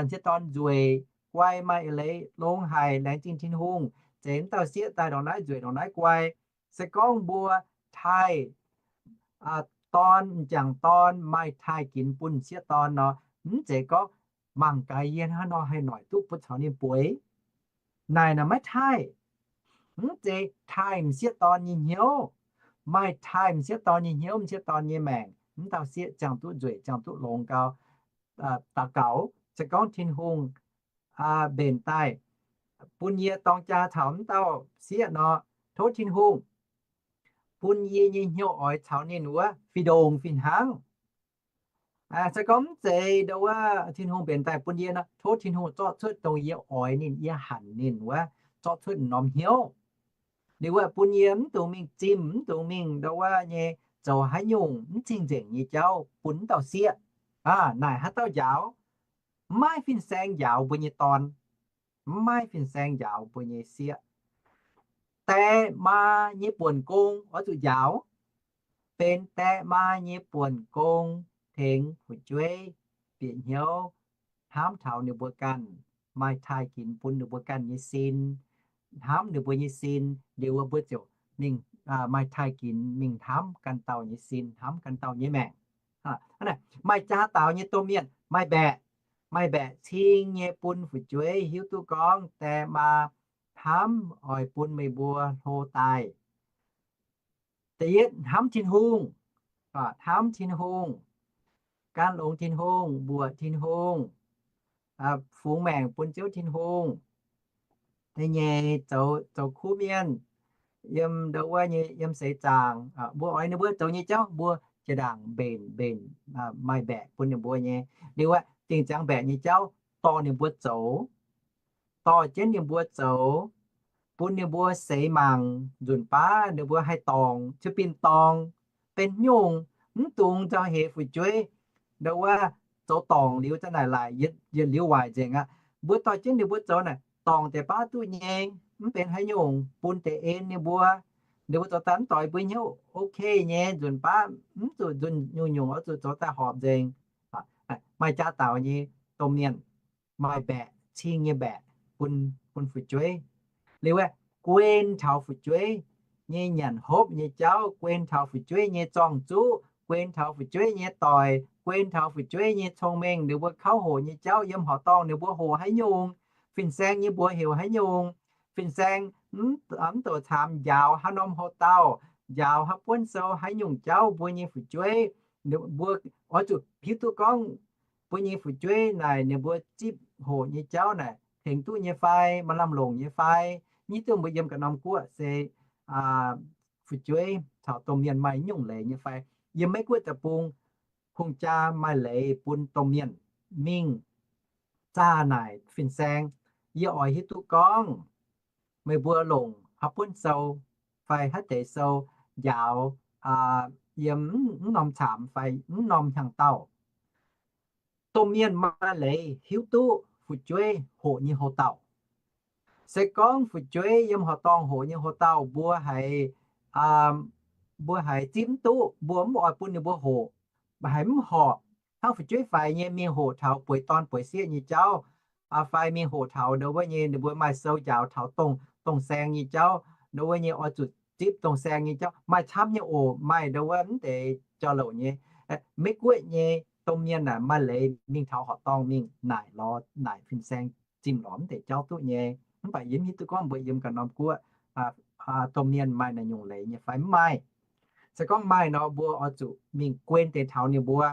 m'sieqv dorn nzueic guai maaih eix leiz longx haic, laengz zingh Tin-Hungh zeix mv dauh sieqv daaih ndongc naaiv nzueic ndongc naaiv guai. Se gorngv mbuo taaih dorn, m'jangc dorn maaih taaih ginx bun m'sieqv dorn nor, mv zeiz gorngv mangc gaax yie hnangv haaix nor haih noic duqv bun caux ninh bueix. Naaic naaic maiv taaih. Mv zeiz taaih m'sieqv dorn nyei hnyouv. Maaih taaih m'sieqv dorn nyei hnyouv, m'sieqv dorn nyei maengc, mv dauh sieqv ziangh duqv nzueic, ziangh duqv longx gau. Daux gaux se gorngv Tin-Hungh mbenc daaih bun yie dorng jaa caux mv dauh sieqv nor, tov Tin-Hungh bun yie nyei hnyouv oix caux ninh wuov fih ndongc fih hnangv. Se gorngv mv zeiz ndau wuov Tin-Hungh mbenc daaih bun yie nor, tov Tin-Hungh zorqv cuotv dongh yie oix ninh, yie hanc ninh wuov, zorqv cuotv norm hnyouv. Liuz wuov bun yie mv dungx mingh zimh, mv dungx mingh ndau wuov nyei zoux haaix nyungc mv cing-nzengc nyei jauv bun mv dauh sieqv. Naaic haaix dauh njaaux? Mv maaih fin-saeng njaaux mbuo nyei dorn. Mv maaih fin-saeng njaaux mbuo nyei sieqv. Die maa nyei buonc gong oix zuqc njaaux. Benx die maa nyei buonc gong tengx fu'jueiv bieqc hnyouv hnamv taux ninh mbuo ganh, maaih taaih ginx bun ninh mbuo ganh nyei sin, hnamv ninh mbuo nyei sin, liuz wuov mbuo ziouc mingh maaih taaih ginx mingh hnamv ganh dauh nyei sin, hnamv ganh dauh nyei maengc. Maaih jaa daaux nyei domh mienh maaih mbaeqc. Maaih mbaeqc cing nyei bun fu'jueiv hiuv duqv gorngv die maa hnamv oix bun meih mbuo hlo daaih. Da'yietv hnamv Tin-Hungh, hnamv Tin-Hungh, gan longx Tin-Hungh, mbuoqc Tin-Hungh, fungx maengc bun Ziouv Tin-Hungh. Da'nyeic zoux, zoux kuv mienh yiem ndau wuov nyei yiem seix zaangc, mbuo oix ninh mbuo zoux nyei jauv mbuo jiex ndaangc mbenc, mbenc maaih mbaeqc bun ninh mbuo nyei. Liuz aqv, dingh ziangx mbaeqc nyei jauv dorh ninh mbuo zoux, dorh jienv ninh mbuo zoux, bun ninh mbuo seix mangc nzunc baav ninh mbuo haih dorngc, ziouc bun dorngc, benx nyungc, mv dungx nzauh heix fu'jueiv ndau wuov zoux dorngc liuz za'naaic laaic yietc liuz waaic nzengc aqv. Mbuo dorh jienv ninh mbuo zoux naaic dorngc deix baav duqv nyei, mv benx haaix nyungc, bun deix en ninh mbuo, ninh mbuo zoux daaih mv doix mbuo hnyouv ok nyei, nzunc baav mv zuqc nzunc nyungc-nyungc oix zuqc zoux daaih horpc nzengc. Maaih jaa daaux nyei domh mienh maaih mbaeqc, cing nyei mbaeqc bun, bun fu'jueiv. Liuz aeqv, guen taux fu'jueiv, nyei nyanc hopv nyei jauv, guen taux fu'jueiv nyei zorng-zuqv, guen taux fu'jueiv nyei doic, guen taux fu'jueiv nyei cong-mengh. Ninh mbuo kauv hoqc nyei jauv yiem horqc dorngh ninh mbuo hoqc haaix nyungc, fin-saeng nyei mbuox heuc haaix nyungc, fin-saeng mv douc caamx njaaux haaix norm houx-dauh, njaaux haaix buonv sou, haaix nyungc jauv mbuo nyei fu'jueiv, mbuo oix zuqc hiuv duqv gorngv mbuo nyei fu'jueiv naaic ninh mbuo zipv hoqc nyei jauv naaic tengx duqv nyei fai, maaih lamh longc nyei fai. Nyic duqv mbuo yiem ganh norm guoqv se fu'jueiv caux domh mienh maaih nyungc leiz nyei fai. Yiem Meiv Guoqv deic-bung, hungh jaa maaih leiz bun domh mienh mingh zaah naaic fin-saeng, yie oix hiuv duqv gorngv meih mbuo longc haaix buonv sou fai haaix deix sou njaaux yiem mv norm caamx fai mv norm hnyangx-daauh. Domh mienh maaih leiz hiuv duqv fu'jueiv hoqc nyei houx-dauh. Se gorngv fu'jueiv yiem horqc dorngh hoqc nyei houx-dauh, mbuo haiz, mbuo haiz zipv mv duqv, mbuo mv oix bun ninh mbuo hoqc, haiz mv horpc, hnangv fu'jueiv faix nyei mingh hoqc taux bueix dorn bueix sieqv nyei jauv, fai mingh hoqc taux ndo wuov nyei ninh mbuo maaih sou njaaux taux dongh saeng nyei jauv, ndo wuov nyei oix zuqc zipv dongh saeng nyei jauv, maaih camv nyei oc. Maaih ndo wuov mv deix jauv-louc nyei, Meiv Guoqv nyei domh mienh naaic maaih leiz mingh taux horqc dorngh mingh naaic lorz naaic fin-saeng zimh lorz mv deix jauv duqv nyei. Mv baac yie mv hiuv duqv gorngv mbuo yiem ganh norm guoqv domh mienh maaih naaic nyungc leiz nyei fai mv maaih. Se gorngv maaih nor, mbuo oix zuqc mingh guen deix taux ninh mbuo,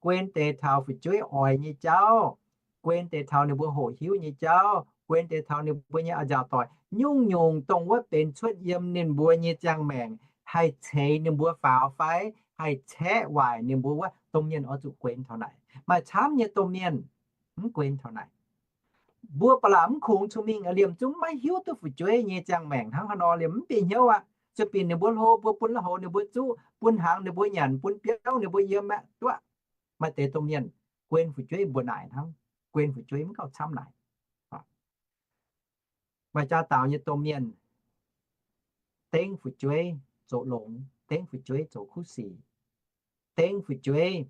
guen deix taux fu'jueiv oix nyei jauv, guen deix taux ninh mbuo hoqc hiuv nyei jauv, guen deix taux ninh mbuo nyei a'nziaauc doic. Nyungc-nyungc dongh wuov benx cuotv yiem ninh mbuo nyei ziangh maengc haih ceix ninh mbuo faaux fai haih caeqv waaic ninh mbuo wuov, domh mienh oix zuqc guen taux naaic. Maaih camv nyei domh mienh mv guen taux naaic. Mbuo ba'laqc mv kungx cun mingh liemh zungv maiv hiuv duqv fu'jueiv nyei ziangh maengc hnangv haaix nor, liemh mv bieqc hnyouv aqv. Sueih binc ninh mbuo hlo, mbuo bun la'houx ninh mbuo zuqv, bun hnaangx ninh mbuo nyanc, bun biauv ninh mbuo yiem aqv, duqv. Maaih deix domh mienh guen fu'jueiv mbuo naaic hnangv, guen fu'jueiv mv gauh camv naaic. Maaih jaa daaux nyei domh mienh dengv fu'jueiv zoux longx, dengv fu'jueiv zoux kuv sic, dengv fu'jueiv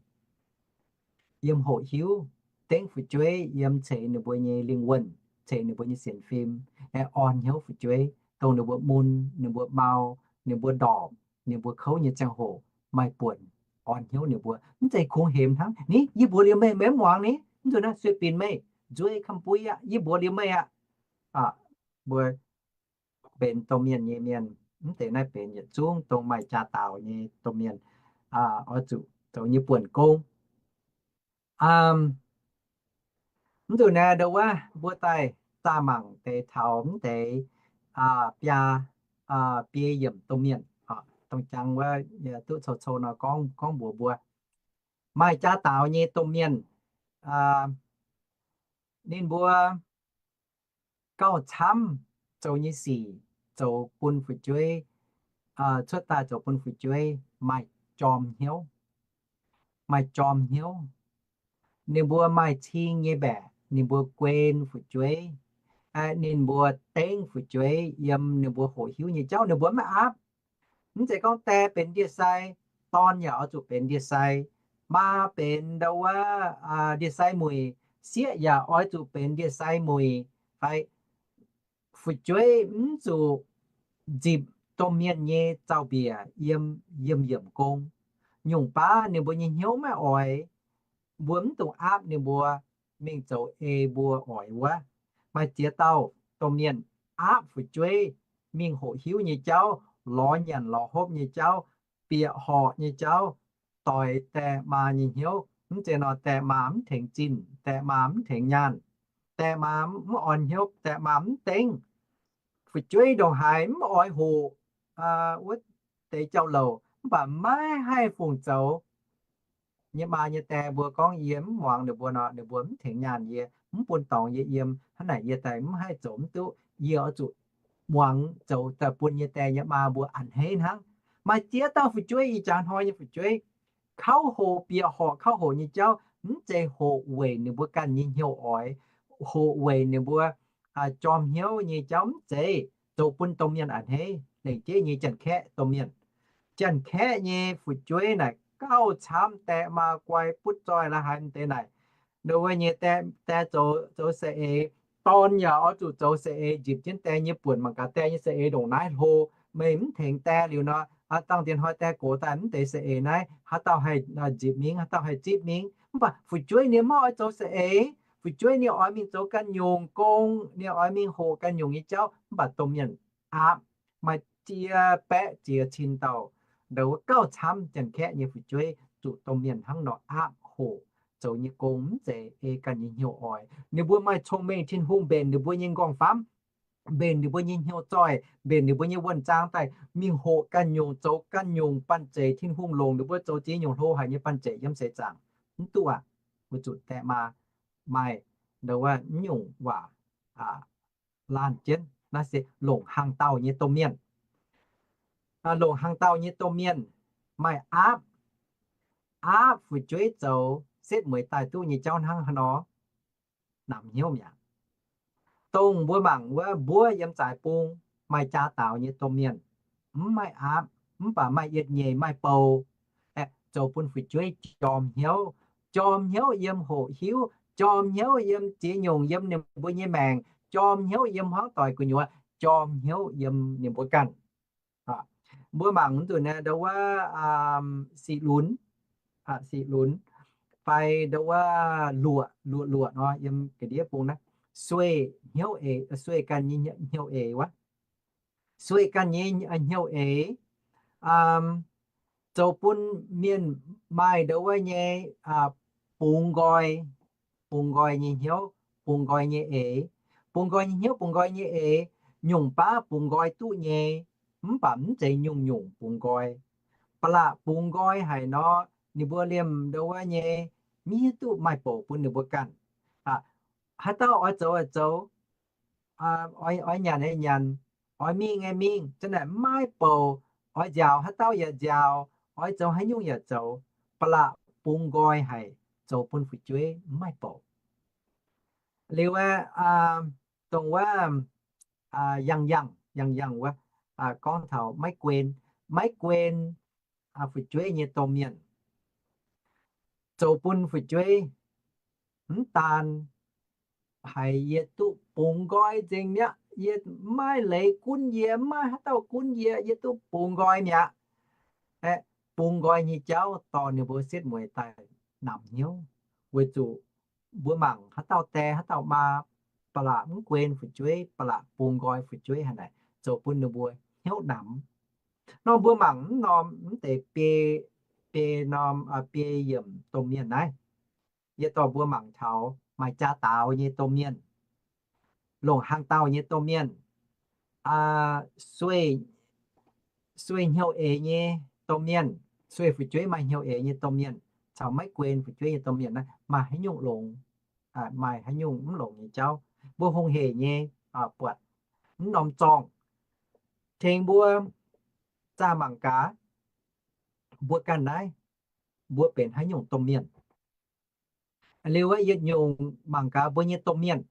yiem hoqc hiuv, dengv fu'jueiv yiem ceix ninh mbuo nyei lingh wuonh, ceix ninh mbuo nyei sienx fim, aengx orn hnyouv fu'jueiv, dongh ninh mbuo mun, ninh mbuo mau, ninh mbuo ndorpc, ninh mbuo kouv nyei ziangh hoc maaih buonc orn hnyouv ninh mbuo. Mv zeiz kungx hemx hnangv, ni, yie mbuox liuz meih, meih mv muangx ni, mv zuqc naaiv sueih binc meih, nzueic kamx-buic aqv, yie mbuox liuz meih aqv. Mbuo benx domh mienh nyei mienh, mv deix naaiv benx yietc zungv dongh maaih jaa daaux nyei domh mienh oix zuqc zoux nyei buonc gong. Mv zuqc naaiv ndo wuov mbuo daaih zaah mangc deix taux mv deix biaa, biei yiemc domh mienh, dongh jangx wuov duqv cou-cou nor gorngv, gorngv mbuox mbuo, maaih jaa daaux nyei domh mienh, ninh mbuo gauh camv zoux nyei sic, zoux bun fu'jueiv, cuotv daaih zoux bun fu'jueiv maaih jorm hnyouv, maaih jorm hnyouv. Ninh mbuo maaih cing nyei mbaeqc, ninh mbuo guen fu'jueiv, ninh mbuo dengv fu'jueiv yiem ninh mbuo hoqc hiuv nyei jauv, ninh mbuo maiv aapv. Mv zeiz gorngv die benx ndie-sai, dorn yaac oix zuqc benx ndie-sai, maa benx ndo wuov ndie-sai muic, sieqv yaac oix zuqc benx ndie-sai muic fai? Fu'jueiv mv zuqc nzipc domh mienh nyei zaux-mbiec yiem yiemc gong. Nyungc baav ninh mbuo nyei hnyouv maiv oix, mbuo mv dungx aapv ninh mbuo mingh zoux ei mbuo oix wuov. Maaih ziex dauh domh mienh aapv fu'jueiv mingh hoqc hiuv nyei jauv, lorz nyanc lorz hopv nyei jauv, bieqc horqc nyei jauv, doix die maa nyei hnyouv. Mv zeiz nor, die maa mv tengx zinh, die maa mv tengx nyaanh, die maa mv orn hnyouv, die maa mv dengv. Fu'jueiv ndongc haaix mv oix hoqc wuov deix jauv-louc, mv baac maiv haih fungc zoux. Yie maa nyei die mbuo gorngv yie mv muangx ninh mbuo nor, ninh mbuo mv tengx nyaanh yie, mv bun dorngx yie yiem. Hnangv naaic yie daaih mv haih zoux mv duqv. Yie oix zuqc muangx zoux daaih bun yie die nyei maa mbuo a'hneiv hnangv. Maaih ziex dauh fu'jueiv, ih jaax hnoi nyei fu'jueiv, kauv hoqc bieqc horqc kauv hoqc nyei jauv, mv zeiz hoqc weic ninh mbuo ganh nyei hnyouv oix, hoqc weic ninh mbuo jorm hnyouv nyei jauv mv zeiz, zoux bun domh mienh a'hneiv. Lengc jeiv nyei Janx-Kaeqv domh mienh, Janx-Kaeqv nyei fu'jueiv naaic gauh camv, die maa guai butv zoih la'haaix mv deix naaic. Ndo wuov nyei die, die zoux, zoux saeng-eix, dorn yaac oix zuqc zoux saeng-eix, nzipc jienv die nyei buonc mangc gaax die nyei saeng-eix ndongc naaiv hlo. meih mv tengx die liuz nor, dangh diex hnoi die gox daaih mv deix saeng-eix naaiv, haaix dauh haih nzipc mingh, haaix dauh haih zipv mingh. Mv baac fu'jueiv ninh maiv oix zoux saeng-eix. Fu'jueiv ninh oix mingh zoux ganh nyungc gong, ninh oix mingh hoqc ganh nyungc nyei jauv. Mv baac domh mienh aapv, maaih ziex baeqv ziex cin dauh, ndau wuov gauh camv Janx-Kaeqv nyei fu'jueiv zuqc domh mienh hnangv nor aapv hoqc zoux nyei gong, mv zeiz ei ganh nyei hnyouv oix. Ninh mbuo maaih cong-mengh, Tin-Hungh mbenc ninh mbuo nyei nqorngv-famv, mbenc ninh mbuo nyei hnyouv zoih, mbenc ninh mbuo nyei wuonh zaang daaih mingh hoqc ganh nyungc, zoux ganh nyungc banh zeic. Tin-Hungh longc ninh mbuo zoux ziex nyungc hlo haic nyei banh zeic yiem seix zaangc. Mv duqv aqv. Weic zuqc die maa maaih ndau wuov mv nyungc waac laanh jienv, naaiv se longc hnaangx-daauh nyei domh mienh. Longc hnaangx-daauh nyei domh mienh maaih aapv, aapv fu'jueiv zoux setv mueiz daaih duqv nyei jauv hnangv haaix nor, namx hnyouv mi'aqv. Dongh mbuo mangc wuov, mbuov yiem zaaix bung maaih jaa daaux nyei domh mienh, mv maaih aapv, mv baac maaih yietc nyeic maaih bou, zoux bun fu'jueiv jorm hnyouv. Jorm hnyouv yiem hoqc hiuv, jorm hnyouv yiem ziex nyungc, yiem ninh mbuo nyei maengc, jorm hnyouv yiem hmuangv doic gu'nyuoz, jorm hnyouv yiem ninh mbuo ganh. Mbuo mangc mv nzunc naaiv ndau wuov sic lunx, sic lunx, fai ndau wuov luoqc, luoqc, luoqc nor, yiem ga'ndiev bung naaiv, sueih hnyouv eix, sueih ganh nyei hnyouv eix wuov, sueih ganh nyei hnyouv eix, zoux bun mienh maaih ndau wuov nyei bungx nqoi, bungx nqoi nyei hnyouv, bungx nqoi nyei eix. Bungx nqoi nyei hnyouv, bungx nqoi nyei eix, nyungc baav bungx nqoi duqv nyei, mv baac mv zeiz nyungc-nyungc bungx nqoi. Ba'laqc bungx nqoi haic nor, ninh mbuo liemh ndau wuov nyei mv hiuv duqv maaih bouc bun ninh mbuo ganh. Haaix dauh oix zoux aah zoux, oix nyanc aah nyanc, oix mingh aah mingh, zanc naaic mv maaih bouc. Oix nziaaux haaix dauh yaac nziaaux, oix zoux haaix nyungc yaac zoux. Ba'laqc bungx nqoi haic, zoux bun fu'jueiv mv maaih bouc. Liuz aeqv, dongh wuov yangh yangh, yangh yangh wuov, gorngv taux maiv guen, maiv guen fu'jueiv nyei domh mienh, zoux bun fu'jueiv mv daan haiz yie duqv bungx nqoi nzengc mi'aqv. Yie maiv maaih leiz gunv yie, maiv maaih haaix dauh gunv yie, yie duqv bungx nqoi mi'aqv. Aeqv, bungx nqoi nyei jauv dorh ninh mbuo setv mueiz daaih namx hnyouv. Weic zuqc mbuo mangc haaix dauh die haaix dauh maa, ba'laqc mv guen fu'jueiv, ba'laqc bungx nqoi fu'jueiv haaix naaic, zoux bun ninh mbuo hnyouv namx. Nor mbuo mangc mv norm mv deix biei, biei norm, biei yiemc domh mienh naaiv, yie dorh mbuo mangc taux maaih jaa daaux nyei domh mienh, longc hnaangx-daauh nyei domh mienh, sueih, sueih hnyouv eix nyei domh mienh, sueih fu'jueiv maaih hnyouv eix nyei domh mienh, caux maiv guen fu'jueiv nyei domh mienh naaiv maaih haaix nyungc longx, maaih haaix nyungc mv longx nyei jauv. Mbuo hungh heic nyei buatc mv norm zorngh tengx mbuo zaah mangc gaax, mbuo ganh naaiv, mbuo benx haaix nyungc domh mienh. Liuz wuov yietc nyungc mangc gaax mbuo nyei domh mienh.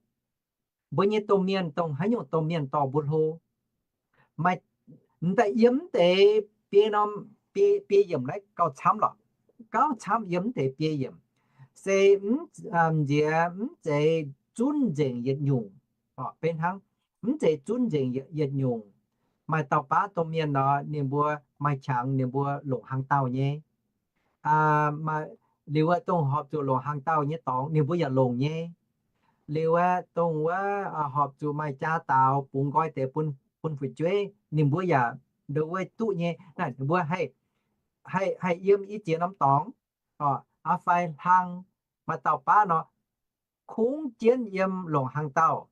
Mbuo nyei domh mienh dongh haaix nyungc domh mienh dorh mbuo hlo. Maaih, m'daaih yiem mv deix biei norm, biei, biei yiemc naaiv gauh camv lorqc. Gauh camv yiem mv deix biei yiemc. Se mv, m'nziex mv zeiz zunv nzengc yietc nyungc. Benx hnangv mv zeiz zunv nzengc yietc nyungc. Maaih dauh baav domh mienh nor, ninh mbuo maaih qangx ninh mbuo longc hnaangx-daauh nyei. Liuz wuov dongh horpc zuqc longc hnaangx-daauh nyei dorngx ninh mbuo yaac longc nyei. Liuz wuov dongh wuov horpc zuqc maaih jaa daaux bungx nqoi deix bun, bun fu'jueiv ninh mbuo yaac ndo wuov duqv nyei. Naaiv ninh mbuo haih, haih yiem i ziex norm dorngx, fai hlang. Maaih dauh baav nor, kungx jienv yiem longc hnaangx-daauh.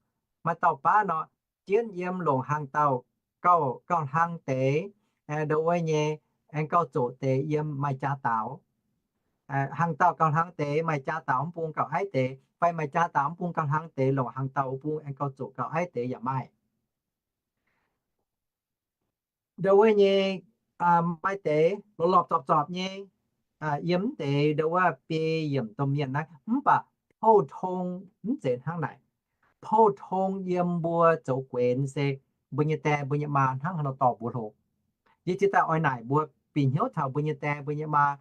Maaih dauh baav nor, jienv yiem longc hnaangx-daauh gauh, gauh hlang deix, ndo wuov nyei, aengx gauh zoqc deix yiem maaih jaa daaux. Hnaangx-daauh gauh hlang deix, maaih jaa daaux mv bung gauh aiv deix, fai maaih jaa daaux mv bung gauh hlang deix, longc hnaangx-daauh mv bung aengx gauh zoqc gauh aiv deix yaac maaih. Ndo wuov nyei, maaih deix lorpc lorpc zorpc zorpc nyei, yiem mv deix ndo wuov biei yiemc domh mienh naaiv. Mv baac pou-tong mv zeiz hnangv naaic. Pou-tong yiem mbuo zoux guenx se mbuo nyei die mbuo nyei maa hnangv haaix nor dorh mbuo hlo. Yie jiex daaih oix naaic mbuo bieqc hnyouv taux mbuo nyei die mbuo nyei maa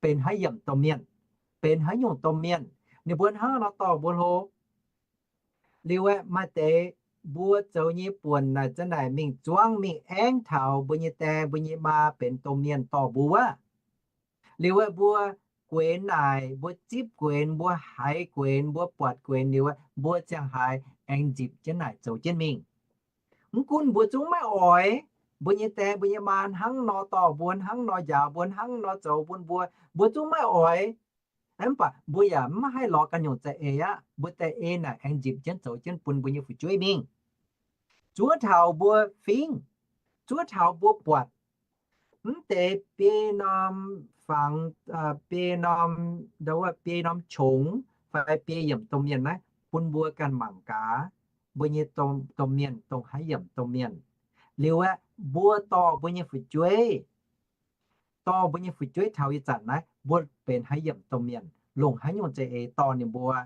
benx haaix yiemc domh mienh, benx haaix nyungc domh mienh, ninh mbuo hnangv haaix nor dorh mbuo hlo. Liuz aeqv, maaih deix mbuo zoux nyei buonc naaic za'naaic mingh zuangv mingh aengv taux mbuo nyei die mbuo nyei maa benx domh mienh dorh mbuo wuov. Liuz aeqv, mbuo guenx naaic, mbuo zipv guenx, mbuo haiz guenx, mbuo buatc guenx liuz aeqv, mbuo ziangh haaix aengx nzipc jienv naaic zoux jienv mingh. Mv gunv mbuo zungv maiv oix mbuo nyei die mbuo nyei maa hnangv nor dorh mbuo, hnangv nor njaaux mbuo, hnangv nor zoux bun mbuo, mbuo zungv maiv oix. Mv baac mbuo yaac mv haih lorz ganh nyungc za'eix aqv. Mbuo die ei naaic aengx nzipc jienv zoux jienv bun mbuo nyei fu'jueiv mingh. Zuov taux mbuo fingv, zuov taux mbuo buatc, mv deix biei norm fangx, biei norm, biei norm qongx fai biei yiemc domh mienh naaiv bun mbuo ganh mangc gaax, mbuo nyei domh mienh dongh haaix yiemc domh mienh. Liuz aeqv, mbuo dorh mbuo nyei fu'jueiv, dorh mbuo nyei fu'jueiv taux ih zanc naaiv mbuo benx haaix yiemc domh mienh, longc haaix nyungc za'eix dorh ninh mbuo.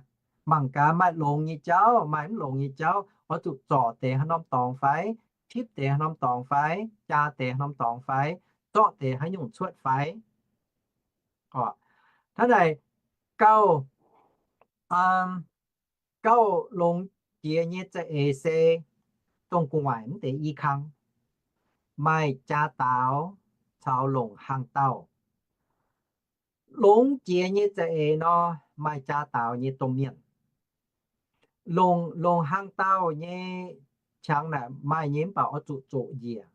Mangc gaax maaih longx nyei jauv, maaih mv longx nyei jauv, oix zuqc zorc deix haaix norm dorngx fai, tipv deix haaix norm dorngx fai, jaa deix haaix norm dorngx fai, zorqv deix haaix nyungc cuotv fai. Hnangv naaic, gauh, gauh longx jiex nyei za'eix se dongh gu'nguaaic mv deix i kang, maaih jaa daaux caux longc hlang dauh. Longx jiex nyei za'eix nor, maaih jaa daaux nyei domh mienh. Longc, longc hlang dauh nyei qangx naaic maaih nyei mv baac oix zuqc zoqc njiec,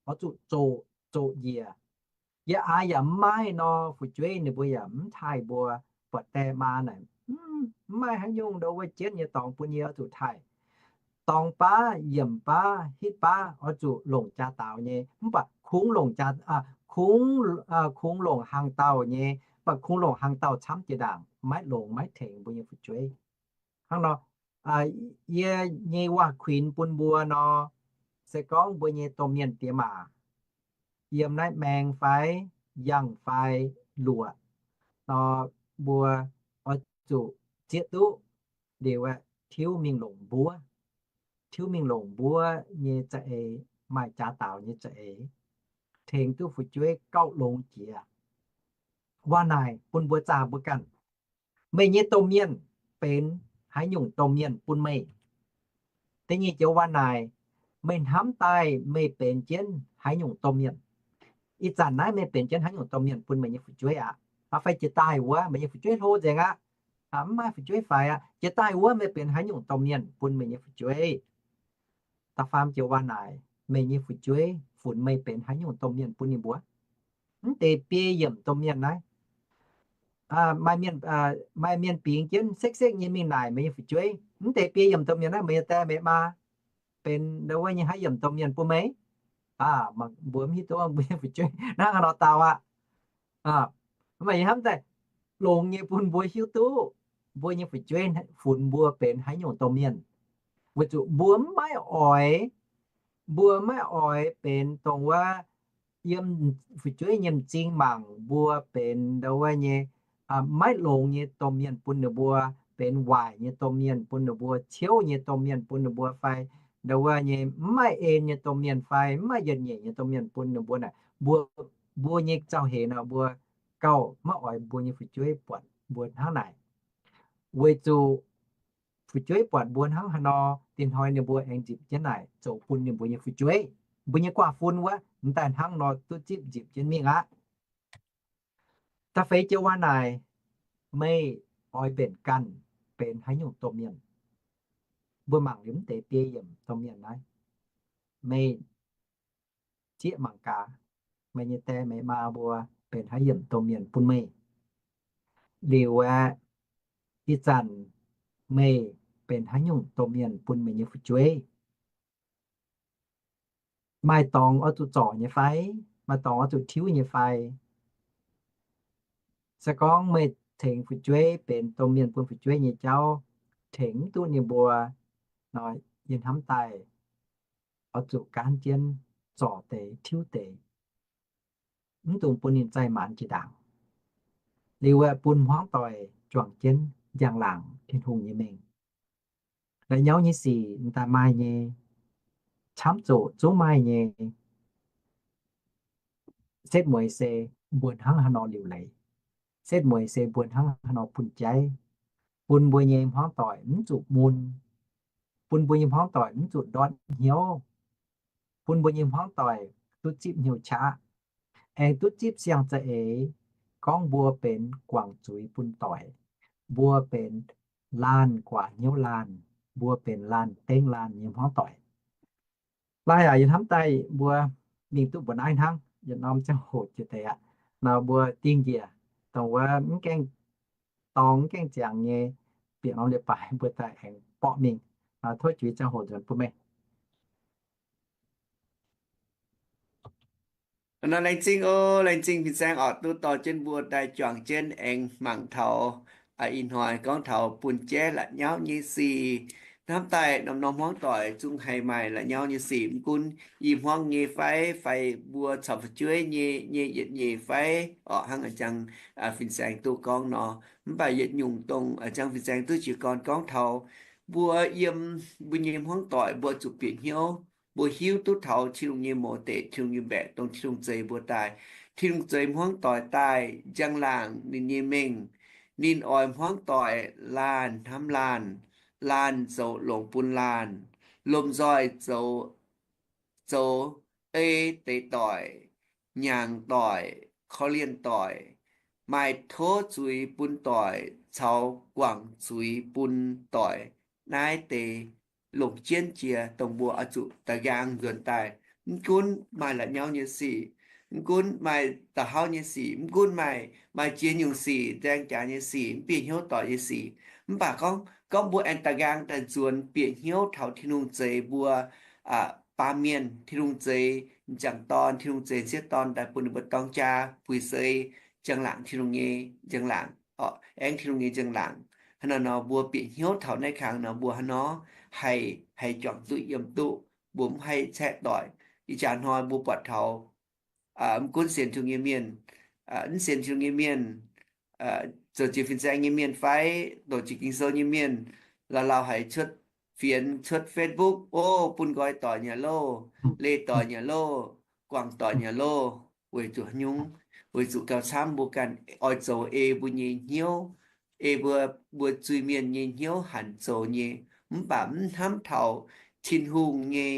oix zuqc zoqc, zoqc njiec. Yie aax yaac mv maaih nor, fu'jueiv ninh mbuo yaac mv taaih mbuo, buatc die maa naaic, mv maaih haaix nyungc ndo wuov jienv nyei dorngx bun yie oix zuqc taaih. Dorngx baav, yiemc baav, hitv baav oix zuqc longc jaa daaux nyei, mv baac kungx longc jaa, kungx, kungx longc hlang dauh nyei, mv baac kungx longc hlang dauh camv jiex ndaangc, maiv longx maiv tengx mbuo nyei fu'jueiv. Hnangv nor, yie nyei waac-kuinx bun mbuo nor, se gorngv mbuo nyei domh mienh diex maac yiem naaiv maeng fai, yangh fai, luoqc nor, mbuo oix zuqc zieqv duqv liuz aeqv, tiuv mingh longc mbuov, tiuv mingh longc mbuov nyei za'eix, maaih jaa daaux nyei za'eix, tengx duqv fu'jueiv gauh longx jiex. Waac naaic bun mbuo zaah mbuo ganh, meih nyei domh mienh benx haaix nyungc domh mienh bun meih? Da'nyeic joux waac naaic, meih hnamv daaih meih benx jienv haaix nyungc domh mienh? Ih zanc naaiv meih benx jienv haaix nyungc domh mienh bun meih nyei fu'jueiv aqv? Fai jiex daaih wuov, meih nyei fu'jueiv hlo nzengc aqv, mv maaih fu'jueiv faix aqv. Jiex daaih wuov meih benx haaix nyungc domh mienh bun meih nyei fu'jueiv? Da'faam joux waac naaic, meih nyei fu'jueiv funx meih benx haaix nyungc domh mienh bun ninh mbuo? Mv deix biei yiemc domh mienh naaiv, maaih mienh bingx jienv sekv-sekv nyei mingh naaic meih nyei fu'jueiv, mv deix biei yiemc domh mienh naaiv, meih nyei die meih maa benx ndo wuov nyei haaix yiemc domh mienh bun meih? Mbuo mv hiuv duqv mbuo nyei fu'jueiv hnangv haaix nor dau aqv. Mv baac yie hnamv daaih longx nyei bun mbuo hiuv duqv mbuo nyei fu'jueiv funx mbuo benx haaix nyungc domh mienh, weic zuqc mbuo mv maiv oix, mbuo maiv oix benx dongh wuov yiem fu'jueiv nyei m'zing mangc mbuo benx ndo wuov nyei maiv longx nyei domh mienh bun ninh mbuo, benx waaic nyei domh mienh bun ninh mbuo, ciouv nyei domh mienh bun ninh mbuo fai, ndo wuov nyei mv maaih en nyei domh mienh fai mv maaih yietc nyeic nyei domh mienh bun ninh mbuo naaic, mbuo, mbuo nyei zauh heix nor mbuo gauh maiv oix mbuo nyei fu'jueiv buatc mbuo hnangv naaic. Weic zuqc fu'jueiv buatc mbuo hnangv haaix nor, dinh hnoi ninh mbuo aengx nzipc jienv naaic zoux bun ninh mbuo nyei fu'jueiv. Mbuo nyei guaav fun wuov m'daaih hnangv nor duqv zipv nzipc jienv mingh aqv. Da'feix joux waac naaic, meih oix mbenc ganh benx haaix nyungc domh mienh? Mbuo mangc liuz mv deix biei yiemc domh mienh naaiv, meih zieqv mangc gaax, meih nyei die meih maa mbuo benx haaix yiemc domh mienh bun meih. Liuz aeqv, ih zanc meih benx haaix nyungc domh mienh bun meih nyei fu'jueiv? Maaih dorngx oix zuqc zorc nyei fai? Maaih dorngx oix zuqc tiuv nyei fai? Se gorngv meih tengx fu'jueiv benx domh mienh bun fu'jueiv nyei jauv tengx mv duqv ninh mbuo nor, yie hnamv daaih oix zuqc gaanv jienv zorc deix tiuv deix, mv dungx bun ninh zaih maanz jiex ndaangc. Liuz aeqv, bun hmuangv doic juangc jienv njang-laangc Tin-Hungh nyei mengh. La'nyauv nyei sic m'daaih maaih nyei, camv zuqc zungv maaih nyei. Setv mueiz se mbuo hnangv haaix nor liuc leiz. Setv mueiz se mbuo hnangv haaix nor bun jaiv, bun mbuo nyei hmuangv doic mv zuqc mun, bun mbuo nyei hmuangv doic mv zuqc ndortv hnyouv, bun mbuo nyei hmuangv doic duqv zipv hnyouv qaqv, aengx duqv zipv siang-za'eix gorngv mbuo benx guangc zuiz bun doic, mbuo benx laanh guaax hnyouv laanh, mbuo benx laanh dengv laanh nyei hmuangv doic. Laih aac, yie hnamv daaih mbuo mingh duqv mbuo naaiv hnangv, yietc norm ziangh hoc jiex deix aqv. Nor mbuo dingh njiec dongh wuov mv gaengh dorng mv gaengh ziangx nyei bieqc norm leiz-baaix mbuo daaih aengx borqv mingh. Tov juiz ziangh hoc nzuonx bun meih. Nor laengz zingh o, laengz zingh fin-saeng orqc, duqv dorh jienv mbuo daaih juangc jienv aengx mangc taux ih hnoi gorngv taux bun jaiv la'nyauv nyei sic. Hnamv daaih norm-norm hmuangv doic zungv haih maaih la'nyauv nyei sic, mv gunv i hmuangv nyei fai, fai mbuo caux fu'jueiv nyei, nyei yietc nyeic fai orqc, hnangv a'jang fin-saeng duqv gorngv nor. Mv baac yietc nyungc dongh a'jang fin-saeng duqv jiez gorn gorngv taux mbuo yiem mbuo nyei hmuangv doic mbuo zuqc bieqc hnyouv, mbuo hiuv duqv taux Tin-Hungh nyei mouz deic, Tin-Hungh nyei mbaeqc dongh Tin-Hungh zeix mbuo daaih. Tin-Hungh zeix hmuangv doic daaih njang-laangc ninh nyei mengh. Ninh oix hmuangv doic laanh hnamv laanh, laanh zoux longx bun laanh, lomh nzoih zoux, zoux ei deix doic, hnyangx doic, korv-lienh doic, maaih tov zuiz bun doic caux guangc zuiz bun doic. Naaiv deix longc jienv jiex dongh mbuo oix zuqc da'nqaang nzuonx daaih. Mv gunv maaih la'nyauv nyei sic, mv gunv maaih da'hauv nyei sic, mv gunv maaih, maaih ziex nyungc sic, nzaeng jaax nyei sic, mv bieqc hnyouv doic nyei sic, mv baac gorngv, gorngv mbuo aengx da'nqaang daaih nzuonx bieqc hnyouv taux Tin-Hungh zeix mbuo baamh mienh, Tin-Hungh zeix m'jangc dorn, Tin-Hungh zeix m'sieqv dorn daaih bun ninh mbuo dorng jaa puix seix, njang-laangc Tin-Hungh nyei njang-laangc, aengx Tin-Hungh nyei njang-laangc. Hnangv naaiv nor mbuo bieqc hnyouv taux naaiv kangx nor mbuo hnangv nor haih, haih juangc duqv yiem duqv, mbuo mv haih caeqv doic. Ih jaax hnoi mbuo buatc taux mv gunv sienx Tin-Hungh nyei mienh, mv sienx Tin-Hungh nyei mienh, zoux jiex fin-saeng nyei mienh fai, doqc jiex Ging-Sou nyei mienh, lauh lauh haiz cuotv fienx, cuotv Facebook, o, bun nqoi doic nyei loh, leih doic nyei loh, guangc doic nyei loh, weic zuqc haaix nyungc? Weic zuqc gauh camv mbuo ganh oix zoux ei mbuo nyei hnyouv, ei mbuo, mbuo zuiz-mienh nyei hnyouv hanc zoux nyei, mv baac mv hnamv taux Tin-Hungh nyei,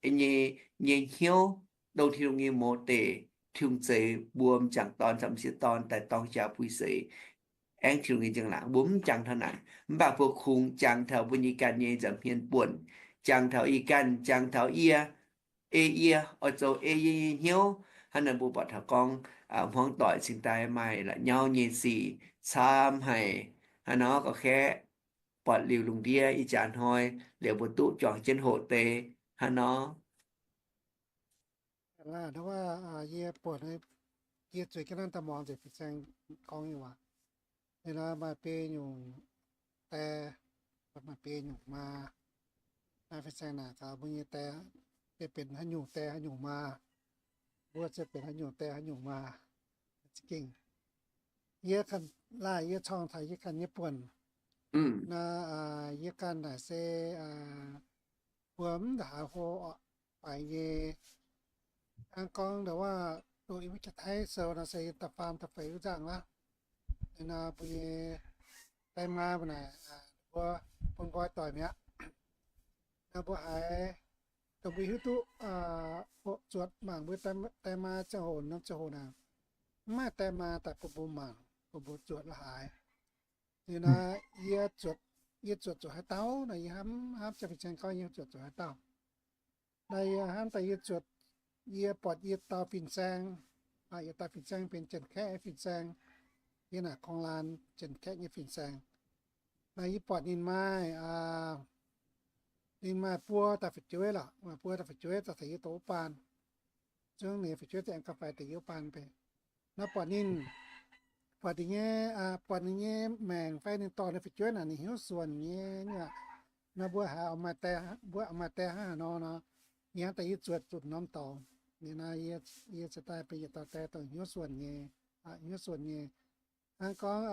nyei, nyei hnyouv, dongh Tin-Hungh nyei mouz deic, Tin-Hungh zeix mbuo m'jangc dorn caux m'sieqv dorn daaih dorng jaa puix seix, aengx Tin-Hungh nyei njang-laangc. Mbuo mv jangx taux naaic, mv baac mbuo kungx jangx taux mbuo nyei ganh nyei nza'hmien buonc, jangx taux ih ganh, jangx taux yie, ei yie, oix zoux ei yie nyei hnyouv. Hnangv naaic mbuo buatc taux gorngv hmuangv doic cingx daaih maaih la'nyauv nyei sic camv haic. Hnangv nor gorqv-kaeqv buatc liuz lungh ndiev ih jaax hnoi liuz mbuo duqv juangc jienv hoqc deix hnangv nor. Yie buatc, yie zueiz jienv naaiv daaih muangx nzengc fin-saeng gorngv nyei waac. Ninh maaih biei nyungc die, maaih biei nyungc maa. Naaiv fin-saeng naaic gaax mbuo nyei die, die benx haaix nyungc die haaix nyungc maa, mbuo se benx haaix nyungc die haaix nyungc maa. Za'gengh yie ganh, laaih yie corng taux yie ganh nyei buonc. Naaiv yie ganh naaic se mbuo mv ndongc haaix hlo faix nyei. Hnangv gorngv ndongc waac, doqc yiem wuov Janx-Taiv sou nor se yie da'faam da'feix wuov nzangc aqv. Naaiv nor mbuo nyei die maa mbuo naaic, mbuo bun nqoi doic mi'aqv. Naaiv mbuo haiz, dongh mbuo hiuv duqv zuotc mangc mbuo die maa ziangh hoc, norm ziangh hoc naaic, mv maaih die maa daaih bun mbuo mangc, bun mbuo zuotc la'haaix. Liuz naaiv yie zuotc, yie zuotc zuqc haaix dauh nor, yie hnamv, hnamv ziangh fin-saeng gorngv yie zuotc zuqc haaix dauh. Naaiv yie hnamv daaih yie zuotc, yie buatc yietc dauh fin-saeng, yietc dauh fin-saeng benx Janx-Kaeqv nyei fin-saeng. Yie naaic korng-laanh Janx-Kaeqv nyei fin-saeng. Naaiv yie buatc ninh maaih, ninh maaih buo dauh fu'jueiv lorqc, maaih buo dauh fu'jueiv daaih taux yie doqc wuov baan. Zungv ninh fu'jueiv ziouc aengx gauh faix deix yie wuov baan mbenc. Naaiv buatc ninh, buatc ninh nyei, buatc ninh nyei maengc fai ninh dorh ninh fu'jueiv naaic ninh hnyouv suonc nyei aqv. Naaiv mbuo haiz, mbuo maaih die hnangv haaix nor nor, yie hnamv daaih yie zuotc zuqc norm dorngx. Liuz naaiv yie cingx daaih benx yietc dauh die dongh hnyouv suonc nyei, hnyouv suonc nyei. Hnangv gorngv,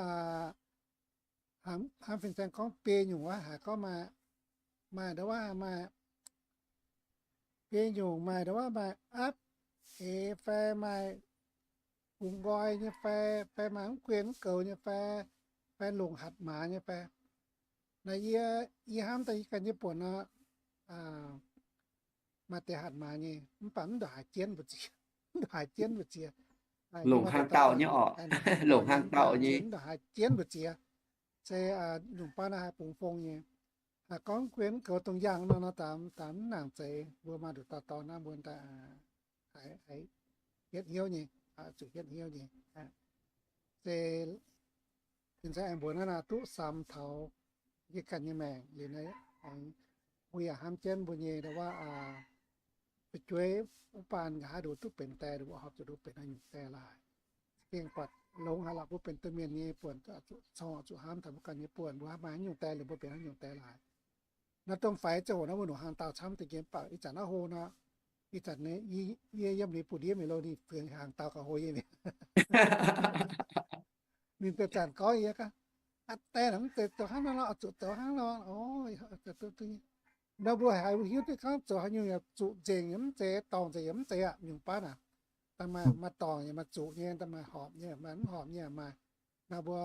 hnamv fin-saeng gorngv biei nyungc wuov haiz gorngv maaih, maaih ndongc wuov maaih biei nyungc, maaih ndongc wuov maaih apv eix fai maaih bungx nqoi nyei fai, fai maaih mv guen mv goux nyei fai, fai longc hatc maaz nyei fai. Naaiv yie, yie hnamv daaih yie ganh nyei buonc nor, maaih deix hatc maaz nyei, mv baac mv ndongc haaix jienv mbu'ziex, mv ndongc haaix jienv mbu'ziex. Longc hlang dauh nyei oc. Longc hlang dauh nyei, mv ndongc haaix jienv mbu'ziex. Se nyungc baav naaiv haih bungx fong nyei. Gorngv guen goux dongh yangh nor, nor daaih mv nangc zeiz, mbuo maaih nduqc dauh dorn naaiv mbuo daaih hietv hnyouv nyei, zuqc hietv hnyouv nyei. Se ih zanc aengx mbuox naaiv naaic duqv samx taux yie ganh nyei maengc liuz naaiv, mbuo yaac hnamv jienv mbuo nyei ndau wuov fu'jueiv wuov baan nqa'haav nduqc duqv benx die, nduqc horpc zuqc nduqc benx haaix nyungc die laaix. Gengh buatc longx haic lorqc, mbuo benx domh mienh nyei buonc, corng zuqc hnamv taux mbuo ganh nyei buonc, mbuo maaih haaix nyungc die liuz mbuo benx haaix nyungc die laaix. Naaiv dongh faix ziangh hoc naaiv mbuo nungc hlang dauh camv deix nqemh baac ih zanc naaiv hlo nor, ih zanc yie yiem liuz butv ndiev mingh lo ninh ziouc hlang dauh gauh hlo nyei. Ninh deix zanc gorngv yie gaax, aa, die naaic mv zeiz zoux hnangv nor, zuqc zoux hnangv nor. Nor mbuo haiz mbuo hiuv duqv gorngv zoux haaix nyungc yaac zuqc nzengc, yaac mv zeiz dorngc nzengc, yaac mv zeiz aqv. Nyungc baav naaic, daaih maaih dorngc yaac maaih zuqc nyei, daaih maaih horpc nyei, maaih mv horpc nyei yaac maaih. Naaiv mbuo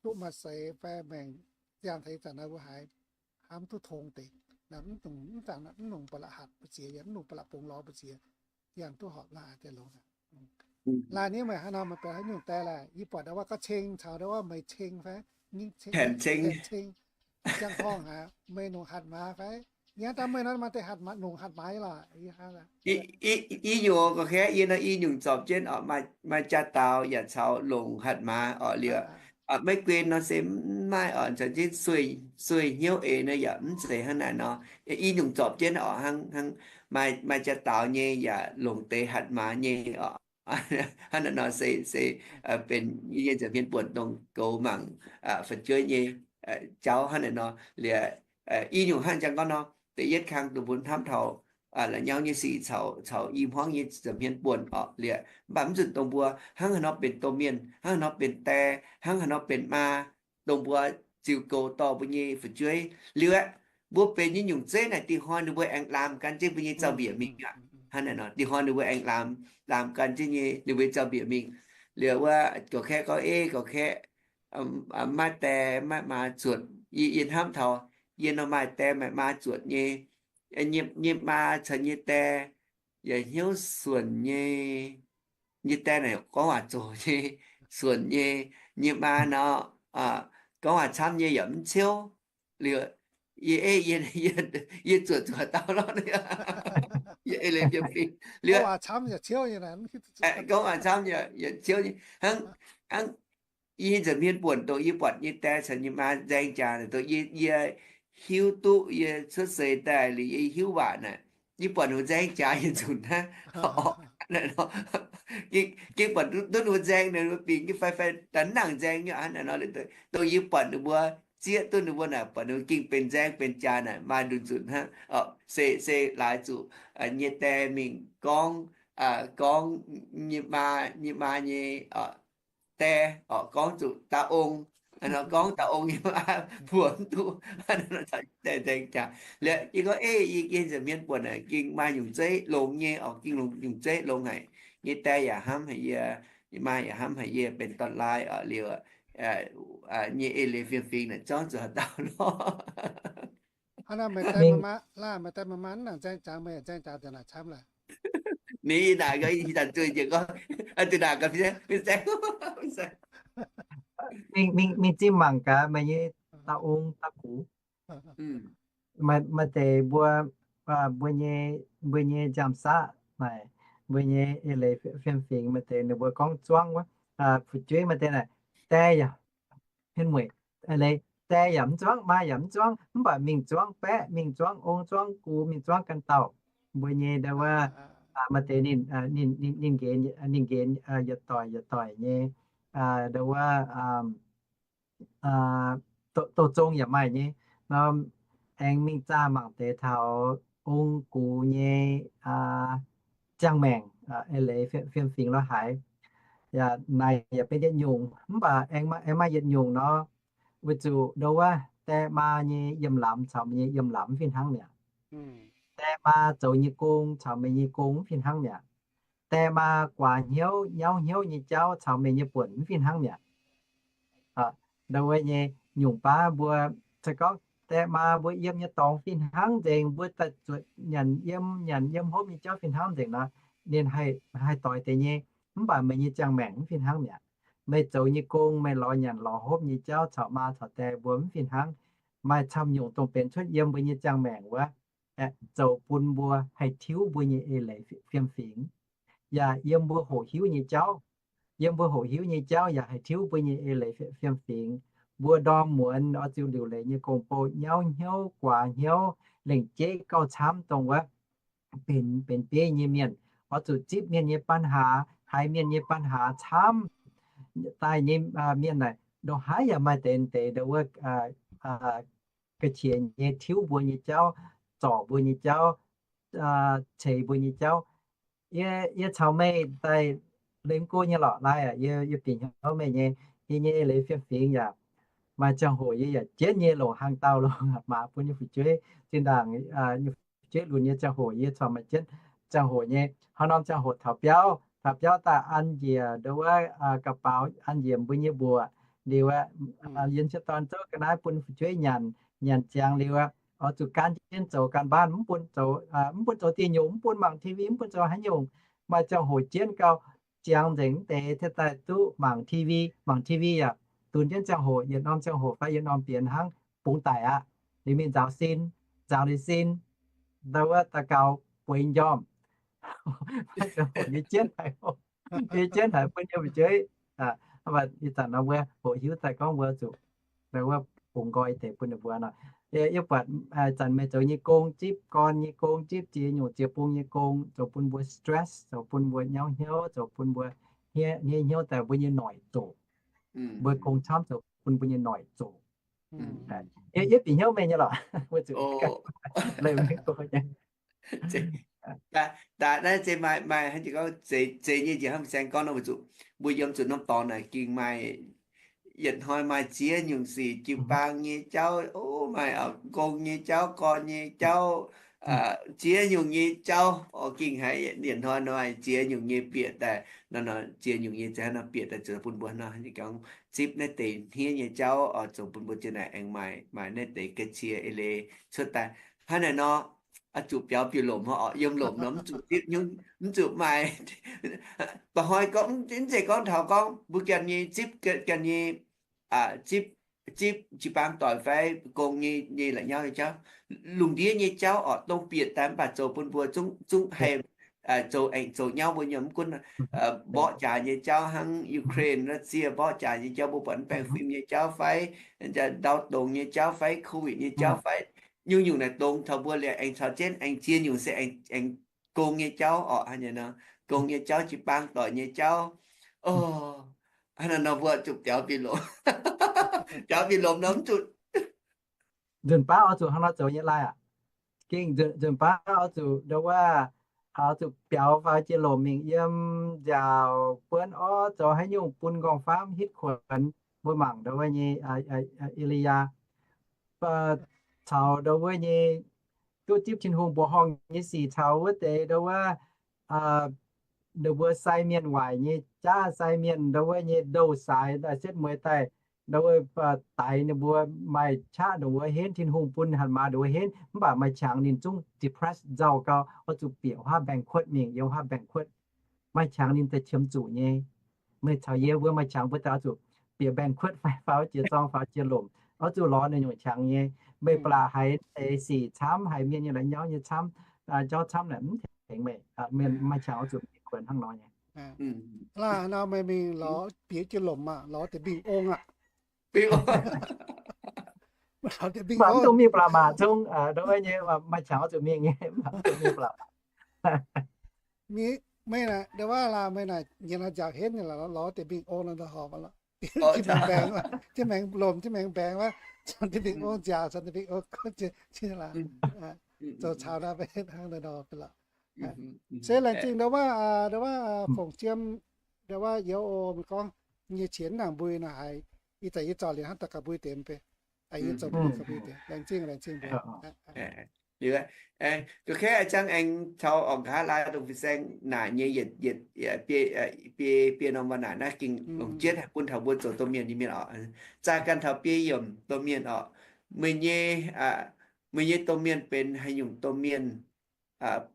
duqv maaih seix fai maengc ziangh taux ih zanc naaiv mbuo haiz hnamv duqv tong deix. Mv zanc mv nongc ba'laqc hatc mbu'ziex, yaac mv nongc ba'laqc bungx lorz mbu'ziex, ziangh duqv horpc laaix deix longx. Laaix nyei meih haaix nor meih benx haaix nyungc die laaix? Yie buatc ndau wuov gorngv ceng caux ndau wuov meih ceng fai nyingv ceng, ceng, ziangh horngh haic, meih nongc hatc maaz fai? Yie daaih meih nor maaih deix hatc maaz, nongc hatc maaz nyei lorqc. I nyungc ga'hkaeqv yie nor i nyungc zorpc jienv oc, maaih jaa-daaux yaac caux longc hatc maaz oc liuz. Maiv guen nor se mv maaih oc, caux jienv sueih hnyouv eix nor yaac mv zeiz hnangv naaic nor. I nyungc zorpc jienv oc, hnangv, hnangv maaih jaa-daaux nyei yaac longc deix hatc maaz nyei oc. Hnangv naaic nor se, se benx yie nza'hmien buonc dongh goux mangc fu'jueiv nyei jauv hnangv naaic nor liuz. I nyungc hnangv jangx gorngv nor, da'yietv kang dongh mbuo hnamv taux la'nyauv nyei sic caux i hmuangv nyei nza'hmien buonc oc liuz. Mv baac mv nzunc dongh mbuo hnangv haaix nor benx domh mienh, hnangv haaix nor benx die, hnangv haaix nor benx maa, dongh mbuo ziux goux dorh mbuo nyei fu'jueiv liuz aeqv, mbuo benx nyei nyungc zeiv naaic dih hnoi ninh mbuo aengx laamh gan jienv mbuo nyei zaux-mbiec mingh aqv. Hnangv naaic nor dih hnoi ninh mbuo aengx laamh, laamh gan jienv nyei ninh mbuo nyei zaux-mbiec mingh. Liuz wuov ga'hkaeqv gorngv, Ei, ga'hkaeqv, maiv die maiv maa zuotc. Yie, yie hnamv taux yie nor maaih die maaih maa zuotc nyei. Nyei maa caux nyei die yaac hnyouv suonc nyei. Nyei die naaic gorngv waac zoqc nyei, suonc nyei. Nyei maa nor gorngv waac camv nyei yaac mv ciouv. Liuz, yie, yie zuotc zuqc haaix dauh lorqc, yie ei leiz fiem-fingx liuz, gorngv waac camv yaac ciouv nyei. Hnangv, hnangv yie nza'hmien buonc dongh yie buatc nyei die caux nyei maa nzaeng jaax naaic, dongh yie, yie hiuv duqv yie cuotv seix daaih liuz yie hiuv waac naaic, yie buatc ninh mbuo nzaeng jaax yie nzunc hnangv. Gengh buatc duqv ninh mbuo nzaeng, ninh mbuo bingx nyei fai, fai da'nangc nzaeng nyei hnangv naaic nor. Dongh yie buatc ninh mbuo zieqv duqv ninh mbuo naaic, buatc ninh mbuo gengh benx nzaeng benx jaax naaic, maaih nzunc nzunc hnangv. Se, se laaix zuqc nyei die mingh gorngv, gorngv nyei maa, nyei maa nyei die oc, gorngv zuqc daa ong, nor gorngv daa ong nyei maa mbuox mv duqv, nzaeng jaax. Liuz yie gorngv, Ei, yie nza'hmien buonc naaic gengh maaih nyungc zeiv longx nyei oc, gengh longx, nyungc zeiv longx haic. Nyei die yaac hnamv haic yie, nyei maa yaac hnamv haic yie, benx dorn-laai oc liuz, nyei eix leiz fiem-fingx naaic zorngv zuqc haaix dauh lorqc. Hnangv naaic meih die, meih die maaih maa mv nangc nzaeng jaax, meih nzaeng jaax nzengc naaic camv laaix? Ninh yie naaic gaax, ih zanc zueih njiec gorngv, zuqc naaic gaax, mingh, mingh zimh mangc gaax meih nyei daa ong daa gux. Maaih deix mbuo, mbuo nyei, mbuo nyei nziaamv-saqv naaic, mbuo nyei eix leiz fiem-fingx, maaih deix ninh mbuo gorngv zuangv wuov, fu'jueiv maaih deix naaic, die yaac, hmien mueic, die yaac mv zuangv, maa yaac mv zuangv, mv baac mingh zuangv baeqv, mingh zuangv ong, zuangv gux, mingh zuangv ganh dauh. Mbuo nyei ndau wuov, maaih deix ninh, ninh nqenx, ninh nqenx yietc doic yietc doic nyei, ndau wuov, douz zong yaac maaih nyei. Norm aengx mingh zaah mangc deix taux ong gux nyei ziangh maengc, eix leiz fiem-fingx lorz haaix. Yaac naaic yaac benx yietc nyungc, mv baac aengx maaih, aengx maaih yietc nyungc nor, weic zuqc ndau wuov die maa nyei yiem lamz caux meih nyei yiem lamz mv fih hnangv mi'aqv. Die maa zoux nyei gong caux meih nyei gong mv fih hnangv mi'aqv. Die maa guaax hnyouv, nyauv hnyouv nyei jauv caux meih nyei buonc mv fih hnangv mi'aqv. Ndau wuov nyei nyungc baav mbuo se gorngv die maa mbuo yiem nyei dorngx fih hnangv nzengc, mbuo daaih zuotc nyanc yiem, nyanc yiem hopv nyei jauv fih hnangv nzengc nor, ninh haih doix deix nyei. Mv baac meih nyei ziangh maengc mv fih hnangv mi'aqv. Meih zoux nyei gong, meih lorz nyanc lorz hopv nyei jauv caux maa caux die mbuo mv fih hnangv. Maaih camv nyungc dongh benx cuotv yiem mbuo nyei ziangh maengc wuov, zoux bun mbuo haih tiuv mbuo nyei eix leiz fiem-fingx, yaac yiem mbuo hoqc hiuv nyei jauv. Yiem mbuo hoqc hiuv nyei jauv yaac haih tiuv mbuo nyei eix leiz fiem-fingx. Mbuo ndorm muonz oix zuqc liuc leiz nyei gong-bou nyauv hnyouv, guaax hnyouv, lengc jeiv gauh camv dongh wuov benx, benx bieiv nyei mienh, oix zuqc zipv mienh nyei ปัญหา, haiz mienh nyei ปัญหา camv daaih nyei mienh naaic, ndongc haaix yaac maaih deix deix ndongc wuov ga'qiex nyei tiuv mbuo nyei jauv, zorc mbuo nyei jauv, ceix mbuo nyei jauv. Yie, yie caux meih daaih lengh go nyei lorqc, lai aac, yie, yie bieqc hnyouv meih nyei. Yie nyei eix leiz fiem-fingx yaac maaih ziangh hoc yie yaac jienv nyei longc hnaangx-daauh longc hatc maaz bun nyei fu'jueiv. Zinh ndaangc nyei fu'jueiv lunx nyei ziangh hoc yie corc maaih jienv ziangh hoc nyei. Haaix norm ziangh hoc taux biauv, taux biauv daaih an njiec ndongc wuov ga'baux, an njiec mbuo nyei mbuoqc liuz aqv, yiem jiex dorn zouv ga'naaiv bun fu'jueiv nyanc. Nyanc ziangx liuz aqv, oix zuqc gaanv jienv zoux การบ้าน, mv bun zoux, mv bun zoux dieh nyungc, mv bun mangc TV, mv bun zoux haaix nyungc. Maaih ziangh hoc jienv gau, ziangx nzengc mv deix thiaj daaih duqv mangc TV. Mangc TV yaac dunx jienv ziangh hoc, yietc norm ziangh hoc fai yietc norm bieqc hnangv bungx daic aqv. Liuz mingh nzaaux sin, nzaaux liuz sin, ndau wuov daux gaux bueix njormh. Ziangh hoc yie jienv haic, yie jienv haic bun nyei fu'jueiv. Mv baac ih zanc nor mbuo hoqc hiuv daaih gorngv mbuo zuqc ndau wuov bungx nqoi deix bun ninh mbuo nor. Yie buatc zanc meih zoux nyei gong, zipv gorn nyei gong, zipv ziex nyungc ziex bung nyei gong, zoux bun mbuo stress, zoux bun mbuo nyauv hnyouv, zoux bun mbuo hniev hnyouv daaih mbuo nyei noic zoqc. Mbuo gong camv zoux bun mbuo nyei noic zoqc. Yie bieqc hnyouv meih nyei lorqc. Mbuo zuqc Daaih naaiv zeiz maaih, maaih hnangv jiex gorngv zeiz, zeiz nyei njiec hnangv saeng gorngv nor, weic zuqc mbuo yiem zuqc norm dorngx naaic ging maaih yietc hnoi maaih ziex nyungc sic, jiu-baang nyei jauv, o, maaih gong nyei jauv, gorn nyei jauv, ziex nyungc nyei jauv, o, ging haic. Yietc hnoi nor ziex nyungc nyei bieqc daaih, nor, nor ziex nyungc nyei ziex hnoi nor bieqc daaih zoux bun mbuo nor, gorngv zipv naaiv deix hniev nyei jauv oix zoux bun mbuo ziex naaic aengx maaih, maaih naaiv deix ga'qiex eix leiz cuotv daaih. Hnangv naaic nor, oix zuqc biaux bieqc lomc, oix yiem lomc nor mv zuqc zipv nyungc, mv zuqc maaih. Ba'hnoi gorngv, mv zeiz gorngv taux gorngv mbuo ganh nyei zipv, ganh nyei zipv, zipv jiu-baang doic fai gong nyei, nyei la'nyauv nyei jauv, lungh ndiev nyei jauv oc, dongh bieqc daaih mv baac zoux bun mbuo zungv, zungv haih zoux, aengx zoux nyauv mbuo nyei, mv gunv mborqv jaax nyei jauv hnangv Ukraine, Russia mborqv jaax nyei jauv, mbuo buatc mv baengh fim nyei jauv fai ndau dongz nyei jauv fai COVID nyei jauv fai nyungc-nyungc naaic dongz taux mbuo liuz aengx caux jienv aengx ziex nyungc se aengx gong nyei jauv oc, hnangv naaic nor, gong nyei jauv, jiu-baang doic nyei jauv. O, hnangv naaic nor mbuo zuqc biaux bieqc lomc, biaux bieqc lomc nor mv zuqc. Nzunc baav oix zuqc hnangv nor zoux nyei lai aqv. Gengh nzunc baav oix zuqc ndau wuov, oix zuqc biaux faaux jiex lomc mingh yiem nziaauc buonv orv, zoux haaix nyungc bun nqorngv-famv hitv kuonx. Mbuo mangc ndau wuov nyei E^li^yaa, caux ndau wuov nyei duqv zipv Tin-Hungh mbuoqc horngh nyei sic caux wuov deix ndau wuov ninh mbuo sai mienh waaic nyei jaav, sai mienh ndau wuov nyei ndouh saaix daaih setv mueiz daaih, ndau wuov daix ninh mbuo maaih qaqv ndongc wuov henv, Tin-Hungh bun hatc maaz ndongc wuov henv, mv baac maaih qangx ninh zungv depressed, nzauh gau, oix zuqc bieqc huaav mbaengx-kuotv mingh, yiem huaav mbaengx-kuotv. Maaih qangx ninh daaih qiemx zuqc nyei. Meih caux yie mbuo maaih qangx mbuo daaih oix zuqc bieqc mbaengx-kuotv fai faaux jiex zorng, faaux jiex lomc, oix zuqc lorz naaiv nyungc qangx nyei. Meih ba'laqc haiz deix sic camv, haiz mienh nyei la'nyauv nyei camv, jauv camv naaic mv tengx meih. Mienh maaih qangx oix zuqc mingh kuonx hnangv nor nyei. Laaih nor meih mingh lorz bieqc jiex lomc aqv, lorz deix mbingh ong aqv. Mv dungx mingh ba'laqc maac zungv, ndau wuov nyei maaih qangx oix zuqc mingh nyei, mv dungx mingh ba'laqc. Meih naaic, ndau wuov laaih meih naaic nyienx naaic nziaauc henv nyei lorz deix mbingh ong nor, horpc aqv. Jienv maengx baengx, jienv maengx lomc, jienv maengx baengx wuov, deix mbingh ong nziaauc, deix mbingh ong, zoux caux naaiv hnangv nor. Se laengz zingh ndau wuov, ndau wuov Fongc Siem, ndau wuov youz o, meih gorngv nyei qienx nangc mbui nor haiz, ih zanc yie zorc liuz hnangv daux gaux mbui deix mv bei. Yie zorc mbui deix, laengz zingh, laengz zingh mbuo. Liuz, du kei a'jang aengx taux orqc nqa'haav laai dongh fin-saeng naaic nyei yietc, yietc, biei, biei norm waac naaic naaiv gengh longc jienv haih bun taux mbuo zoux domh mienh nyei mienh oc. Zaah ganh taux biei yiemc domh mienh oc. meih nyei, meih nyei domh mienh benx haaix nyungc domh mienh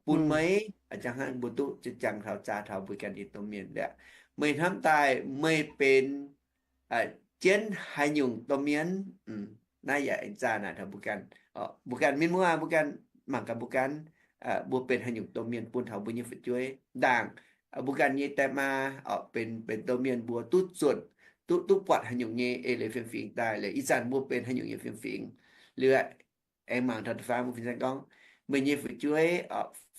bun meih, jangx hnangv mbuo duqv jangx taux zaah taux mbuo ganh nyei domh mienh liuz, meih hnamv daaih meih benx jienv haaix nyungc domh mienh. Naaiv yaac aengx zaah naaic taux mbuo ganh, mbuo ganh mienh muoz, mbuo ganh mangc gaax mbuo ganh, mbuo benx haaix nyungc domh mienh bun taux mbuo nyei fu'jueiv ndaangc. Mbuo ganh nyei die maa benx, benx domh mienh mbuo duqv zuotc, duqv, duqv buatc haaix nyungc nyei eix leiz fiem-fingx daaih liuz, ih zanc mbuo benx haaix nyungc nyei fiem-fingx. Liuz aengx mangc taux da'faam, fin-saeng gorngv, meih nyei fu'jueiv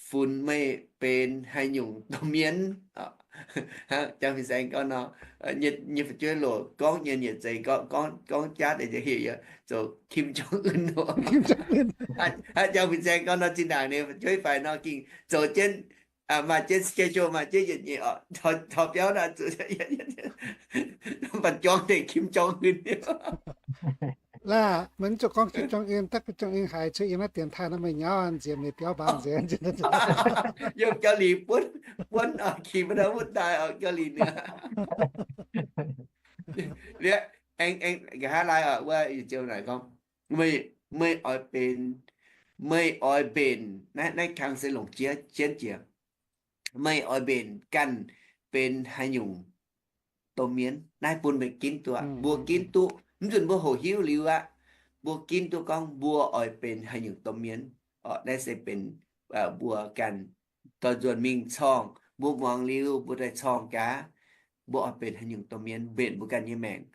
funx meih benx haaix nyungc domh mienh. Jang fin-saeng gorngv nor, nyei fu'jueiv loc gorngv nyei yietc zeiz gorngv, gorngv jaav deix nziex heuc yaac zoux Kim Jong Un. Jang fin-saeng gorngv nor, zinh ndaangc ninh fu'jueiv faix nor ging zoux jienv, maaih jienv schedule, maaih jienv yietc nyeic oc, taux biauv naaiv zuqc mv baac juangv deix Kim Jong Un. Laaih, meih zuqc gorngv Kim Jong Un, da'Kim Jong Un haiz cuotv yiem naaiv dienx taaih nor, meih nyauv nziex meih biauv mbaang nziex. Yiem Jauv-Lic buonv, buonv oc, kingx maiv ndau mutv daaih oc, Jauv-Lic niaa. Liuz, aengx, aengx nqa'haav laai oc, wuov ziouc naaic gorngv, meih, meih oix benx, meih oix mbenc, naaiv, naaiv kang se longc jiex, jienv jiex. Meih oix mbenc ganh benx haaix nyungc domh mienh. Naaiv bun meih ginv duqv, mbuo ginv duqv. Mv nzunc mbuo hoqc hiuv liuz aqv, mbuo ginv duqv gorngv mbuo oix benx haaix nyungc domh mienh. Oc, naaiv se benx mbuo ganh dorh nzuonx mingh corngh, mbuo muangx liuz mbuo daaih corngh gaax, mbuo oix benx haaix nyungc domh mienh mbenc mbuo ganh nyei maengc.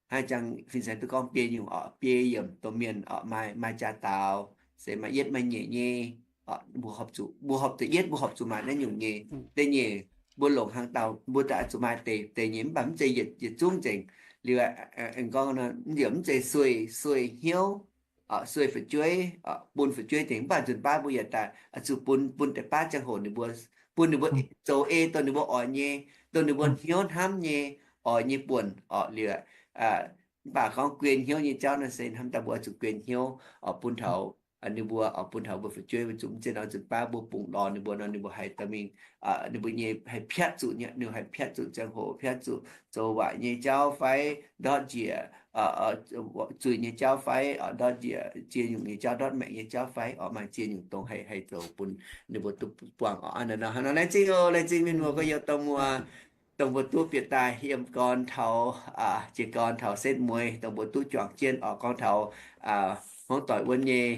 Hnangv jang fin-saeng duqv gorngv biei nyungc oc, biei yiemc domh mienh oc, maaih, maaih jaa daaux, se maaih yietv maaih nyeic nyei. Mbuo horpc zuqc, mbuo horpc zuqc yietv, mbuo horpc zuqc maaih naaiv nyungc nyei. Da'nyeic, mbuo longc hnaangx dauh mbuo daaih oix zuqc maaih deix, deix nyei, mv baac mv zeiz yietc, yietc zungv nzengc. Liuz, aengx gorngv nor, mv zeiz sueih, sueih hnyouv, sueih fu'jueiv, bun fu'jueiv nzengc, mv baac nzunc baav mbuo yaac daaih oix zuqc bun, bun deix baav ziangh hoc ninh mbuo, bun ninh mbuo zoux ei dongh ninh mbuo oix nyei, dongh ninh mbuo hnyouv hnamv nyei, oix nyei buonc oc. Liuz, mv baac gorngv guen hnyouv nyei jauv naaiv se hnamv daaih mbuo oix zuqc guen hnyouv oc, bun taux ninh mbuo oc, bun taux mbuo fu'jueiv weic zuqc mv zeiz nor nzunc baav mbuo bungx lorz ninh mbuo nor, ninh mbuo haih dorh mingh, ninh mbuo nyei haih piatv zuqc nyei, ninh haih piatv zuqc ziangh hoc, piatv zuqc zoux waaic nyei jauv fai ndortv njiec zuiz nyei jauv fai ndortv njiec ziex nyungc nyei jauv, ndortv maengc nyei jauv fai oc, maaih ziex nyungc dongh haih, haih zoux bun ninh mbuo duqv buangh oc. Hnangv naaiv, laengz zingh oc, laengz zingh mienh muoz gorx-youz dorh muoz, dongh mbuo duqv bieqc daaih yiem gorn taux, jiez gorn taux setv mueiz, dongh mbuo duqv juangc jienv oc, gorngv taux hmuangv doic wuonv nyei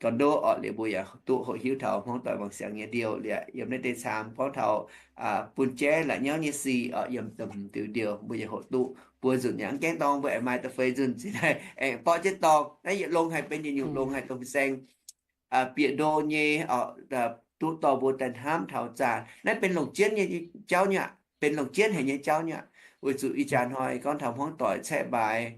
gorn-ndoqv oc. Liuz mbuo yaac duqv hoqc hiuv taux hmuangv doic wangc siangx nyei ndiouh. Liuz yiem naaiv deix caamx gorngv taux bun jaiv la'nyauv nyei sic oc, yiem domh diuh ndiouh mbuo yaac hoqc duqv. Buo nzunc yaac mv gaengh dorng, mbuo aengx maaih da'feix nzunc zinh naaic aengx borqv jienv dorngx. Naaiv yietc longx haic benx yietc nyungc longx haic dongh fin-saeng bieqc ndo nyei oc, duqv dorh mbuo daaih hnamv taux zaah. Naaiv benx longc jienv nyei jauv nyei aqv, benx longc jienv haic nyei jauv nyei aqv. Weic zuqc ih jaax hnoi gorngv taux hmuangv doic caeqv mbaaix,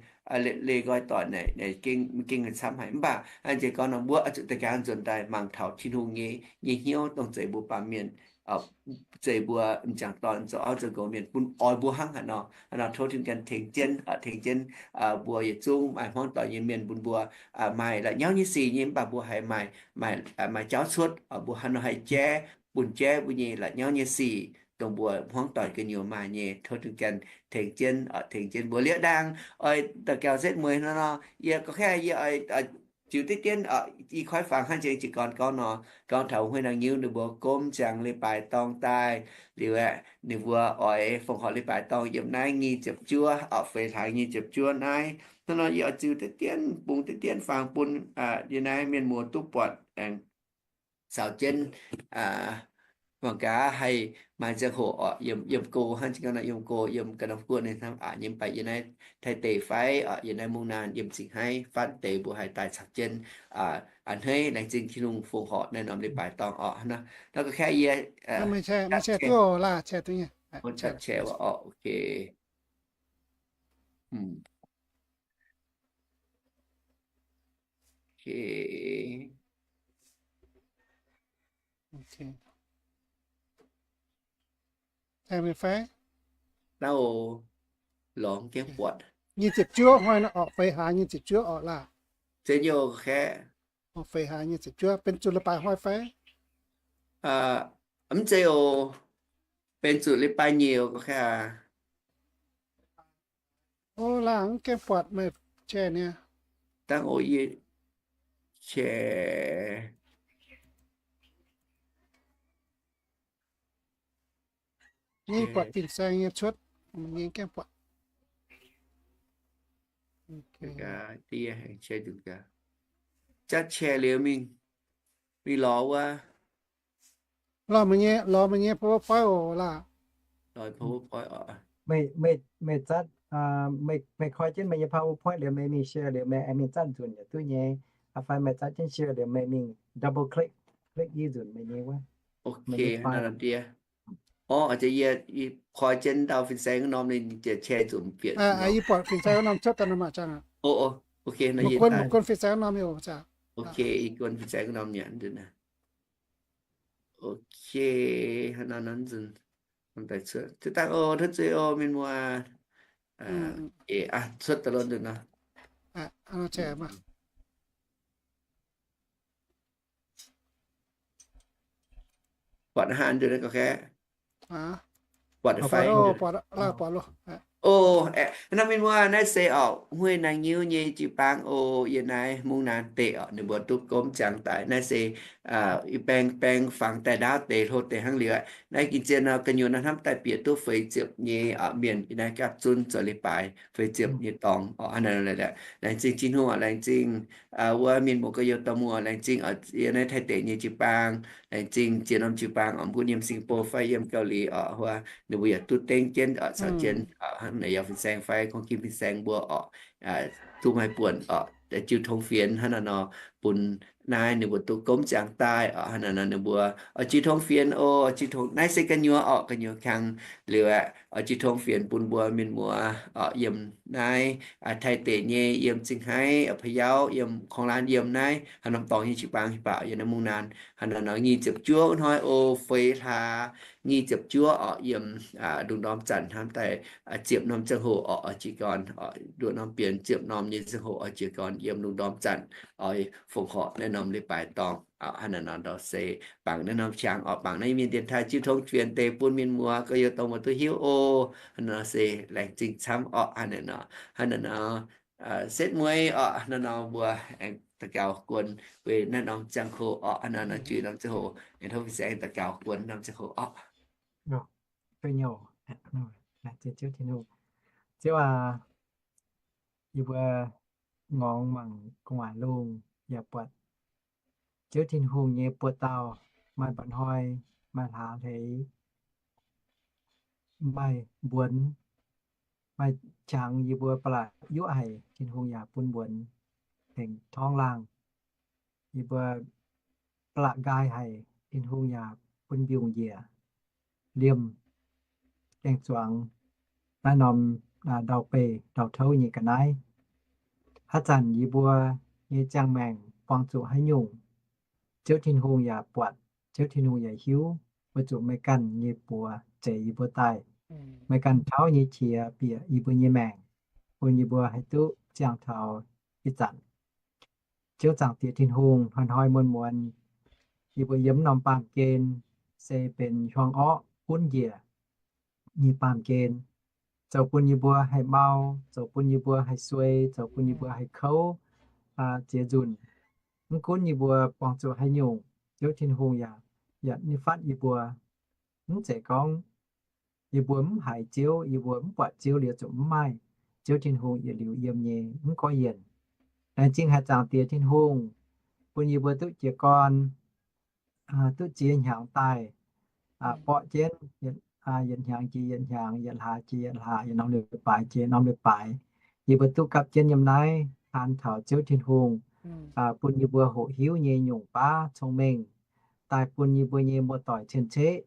leih nqoi doic naaic gengh camv haic. Mv baac nziex gorn nor mbuo oix zuqc da'nqaang nzuonx daaih mangc taux Tin-Hungh nyei, nyei hnyouv dongh zeix mbuo baamh mienh, zeix mbuo m'jangc dorn zoux auv zoux nqox mienh, bun oix mbuo hnangv haaix nor, haaix nor tov Tin-Hungh ganh tengx jienv, tengx jienv mbuo yietc zungv maaih hmuangv doic nyei mienh, bun mbuo maaih la'nyauv nyei sic nyei, mv baac mbuo haiz maaih, maaih jauv cuotv, mbuo haaix nor haih jaiv, bun jaiv mbuo nyei la'nyauv nyei sic, dongh mbuo hmuangv doic gu'nyuoz maaih nyei. Tov Tin-Hungh ganh tengx jienv, tengx jienv mbuo. Liuz ndaang oix daux gaux setv mueiz nor, yie gorngv kaav yie oix ziux diqv dienv i koiv fangx hnangv jiex gorn gorngv nor, gorngv taux huin naang nyiuv ninh mbuo gomv ziangx leiz-baaix dorngh daaih. Liuz aeqv, ninh mbuo oix fongc horc leiz-baaix dorngh yiem naaiv nyic ziepc juov, feix hlaax nyic ziepc juov naaiv. Hnangv nor yie oix ziux diqv dienv, bungx diqv dienv fangx bun yie naaiv mienh muoz duqv buatc aengx caux jienv mangc gaax haih maaih ziangh hoc oc, yiem, yiem go hnangv jiex gorn nor, yiem go yiem ga'ndorm guoqv ninh hnamv aqc nyei, mv baac yiem naaiv Taiv deic fai oc, yiem naaiv Mungv Naan yiem Zingh Haiv fatv deix mbuo haih daaih caux jienv a'hneiv. Laengz zingh Tin-Hungh fongc horc naaiv norm leiz-baaix dorngh oc. Hnangv nor, nor gorngv kaav yie, mv share duqv laaih, share duqv nyei. Share oc, ok. Naaiv oc, lorz jienv buatc. Nyic ziepc juov hnoi nor orqc, feix hlaax nyic ziepc juov orqc laah? Zeiz nyei oc, kaeqv. Feix hlaax nyic ziepc juov benx zuqc leiz-baaix hnoi fai? Mv zeiz oc, benx zuqc leiz-baaix nyeic oc, kaeqv aac. O, laangh mv gaengh buatc meih share niaa. dangh oc, yie share. Nyei buatc fin-saeng nyei cuotv, nyei gaengh buatc. Jatv share liuz mingh, mingh lorz wuov. Lorz meih nyei, lorz meih nyei PowerPoint oc laac. Meih, meih, meih zatv, meih, meih koi jienv meih nyei PowerPoint liuz meih mingh share liuz meih aengx mingh zatv nzunc yaac duqv nyei. Fai meih zatv jienv share liuz meih mingh double click, click i nzunc meih nyei wuov. Ok, naaiv ndie. Orv, a'jang yie koi jienv ndau fin-saeng wuov norm ninh ziouc share nzunc bieqc. Yie buatc fin-saeng wuov norm cuotv daaih nor mangc jangx aqv. Ok, meih guon, meih guon fin-saeng wuov norm nyei oc. Ok, yie guon fin-saeng wuov norm nyanc nzunc. Ok, hnangv nor nzunc. Daaih cuotv, cuotv daaih oc, tov zuiz oc, mienh muoz. Cuotv daaih lorqc nzunc nor. Buatc haaix nzunc naaiv gauh kaeqv? Buatc fai? O, naaiv mienh muoz, naaiv se oc, Huei Naang Nyiuv nyei jiu-baang oc, yiem naaiv Mungv Naan deic oc, ninh mbuo duqv gomv ziangx daaih. Naaiv se ih baeng baeng fangx daaih ndaauv deix hlo deix hnangv liuz aqv. Naaiv gengh zien nor gu'nyuoz nor hnamv daaih bieqc duqv feix ziepc nyei mienh yiem naaiv gapv zunv zoux leiz-baaix, feix ziepc nyei dorngx oc. Hnangv naaiv laengz zingh Tin-Hungh oc, laengz zingh wuov mienh muoz gorx-youz dorh muoz, laengz zingh yiem naaiv Taiv deic nyei jiu-baang, laengz zingh ziex norm jiu-baang oc, mv gunv yiem Singapore fai yiem Gauh Lie oc, wuov ninh mbuo yaac duqv dengv jienv oc, caux jienv hnangv naaiv yaac fin-saeng fai kong kim fin-saeng mbuo oc, duqv maaih buonc oc, jiu tong fienx hnangv naaiv nor, bun naaiv ninh mbuo duqv gomv ziangx daaih oc. Hnangv naaiv nor ninh mbuo oc, jiu tong fienx oc, jiu tong, naaiv se gu'nyuoz oc, gu'nyuoz kang liuz aqv, oc, jiu tong fienx bun mbuo mienh muoz oc, yiem naaiv Taiv deic nyei, yiem Zingh Haiv, Payau, yiem Korng Laanh, yiem naaiv haaix norm dorngx nyei jiu-baang haaix baac yiem naaiv Mungv Naan. Hnangv naaiv nor nyic ziepc juov hnoi oc, feix hlaax nyic ziepc juov oc, yiem lungh ndorm zanc hnamv daaih ziepc norm ziangh hoc oc, oix jiez gorn, nduov norm bienx ziepc norm nyei ziangh hoc oix jiez gorn yiem lungh ndorm zanc oix fongc horc naaiv norm leiz-baaix dorngh. Hnangv naaiv nor ndau se bangc naaiv norm qangx oc, bangc naaiv mienh dienx taaih jiu tong fienx deix bun mienh muoz gorx-youz dorh muoz duqv hiuv oc. Hnangv naaiv nor se laengz zingh camv oc. Hnangv naaiv nor, hnangv naaiv nor setv mueiz oc. Hnangv naaiv nor mbuo aengx daux gaux guon weic naaiv norm ziangh hoc oc. Hnangv naaiv nor juix norm ziangh hoc aengx tov fin-saeng daux gaux guon norm ziangh hoc oc. Ziouv aac, yie mbuo ngorc mangc gu'nguaaic lungh yaac buatc Ziouv Tin-Hungh nyei buoz-dauh maaih mba'hnoi, maaih hlaax hleix, maaih mbuonx, maaih qangx yie mbuo ba'laqc yuoqv haic, Tin-Hungh yaac bun mbuonx tengx torngv laangh. Yie mbuo ba'laqc nqaai haic, Tin-Hungh yaac bun mbiungc njiec, liemh, gaeng-zuangx, naaiv norm ndau-beih ndau-touv nyei ga'naaiv. Haaix zanc yie mbuo nyei ziangh maengc buangh zuqc haaix nyungc, Ziouv Tin-Hungh yaac buatc, Ziouv Tin-Hungh yaac hiuv, weic zuqc meih ganh nyei buoz zeix yie mbuo daaih. Meih ganh tauv nyei qiex bieqc yie mbuo nyei maengc, bun yie mbuo haih duqv ziangh taux ih zanc. Ziouv Zaangc Diex Tin-Hungh, hnoi-hnoi muonz-muonz yie mbuo yiem norm baamh gen se benx hiuang orqv gunv njiec nyei baamh gen, zoux bun yie mbuo haih mau, zoux bun yie mbuo haih suei, zoux bun yie mbuo haih kouv, ziex nzunc. Mv gunv yie mbuo buangh zuqc haaix nyungc, Ziouv Tin-Hungh yaac, yaac nitv fatv yie mbuo. Mv zeiz gorngv yie mbuo mv haiz Ziouv, yie mbuo mv buatc Ziouv liuz zuqc mv maaih, Ziouv Tin-Hungh yietc liuz yiem nyei, mv gorngv yienc. Laengz zingh haic Zaangc Diex Tin-Hungh, bun yie mbuo duqv jiez gorn, duqv ziex hnyangx daaih, borqv jienv, yietc hnyangx jiex yietc hnyangx, yietc hlaax jiex yietc hlaax, yietc norm leiz-baaix jiex norm leiz-baaix, yie mbuo duqv gapv jienv yiem naaiv taan taux Ziouv Tin-Hungh bun yie mbuo hoqc hiuv nyei nyungc baav cong-mengh, daaih bun yie mbuo nyei muoz-doic cien-ceqv.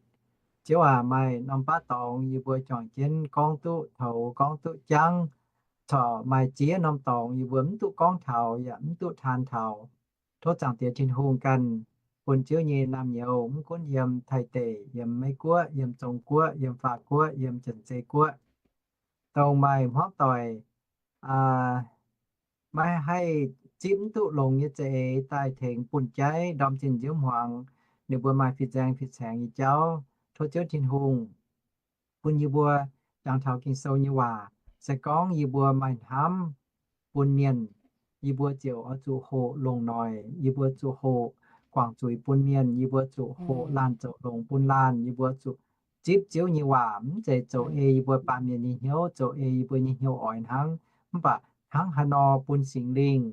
Ziouv aac, maaih norm baav dorngx yie mbuo juangc jienv gorngv duqv toux, gorngv duqv jangv, corc maaih ziex norm dorngx yie mbuo mv duqv gorngv taux yaac mv duqv taan taux. Tov Zaangc Diex Tin-Hungh ganh bun Ziouv nyei naamh nyouz, mv gunv yiem Taiv deic, yiem Meiv Guoqv, yiem Zong Guoqv, yiem Faa Guoqv, yiem Janx-Zei Guoqv, dongh maaih hmuangv doic maiv haih zipv mv duqv longx nyei za'eix daaih tengx bun jaiv ndorm zinh nziouv hmuangx, ninh mbuo maaih fin-saeng fin-saengx nyei jauv. Tov Ziouv Tin-Hungh bun yie mbuo jangx taux Ging-Sou nyei waac. Se gorngv yie mbuo maaih hnamv bun mienh, yie mbuo ziouc oix zuqc hoqc longc noic, yie mbuo zuqc hoqc guangc zuiz bun mienh, yie mbuo zuqc hoqc laanh zoux longx bun laanh, yie mbuo zuqc zipv Ziouv nyei waac, mv zeiz zoux ei yie mbuo baamh mienh nyei hnyouv, zoux ei yie mbuo nyei hnyouv oix hnangv, mv baac hnangv haaix nor bun Singx Lingh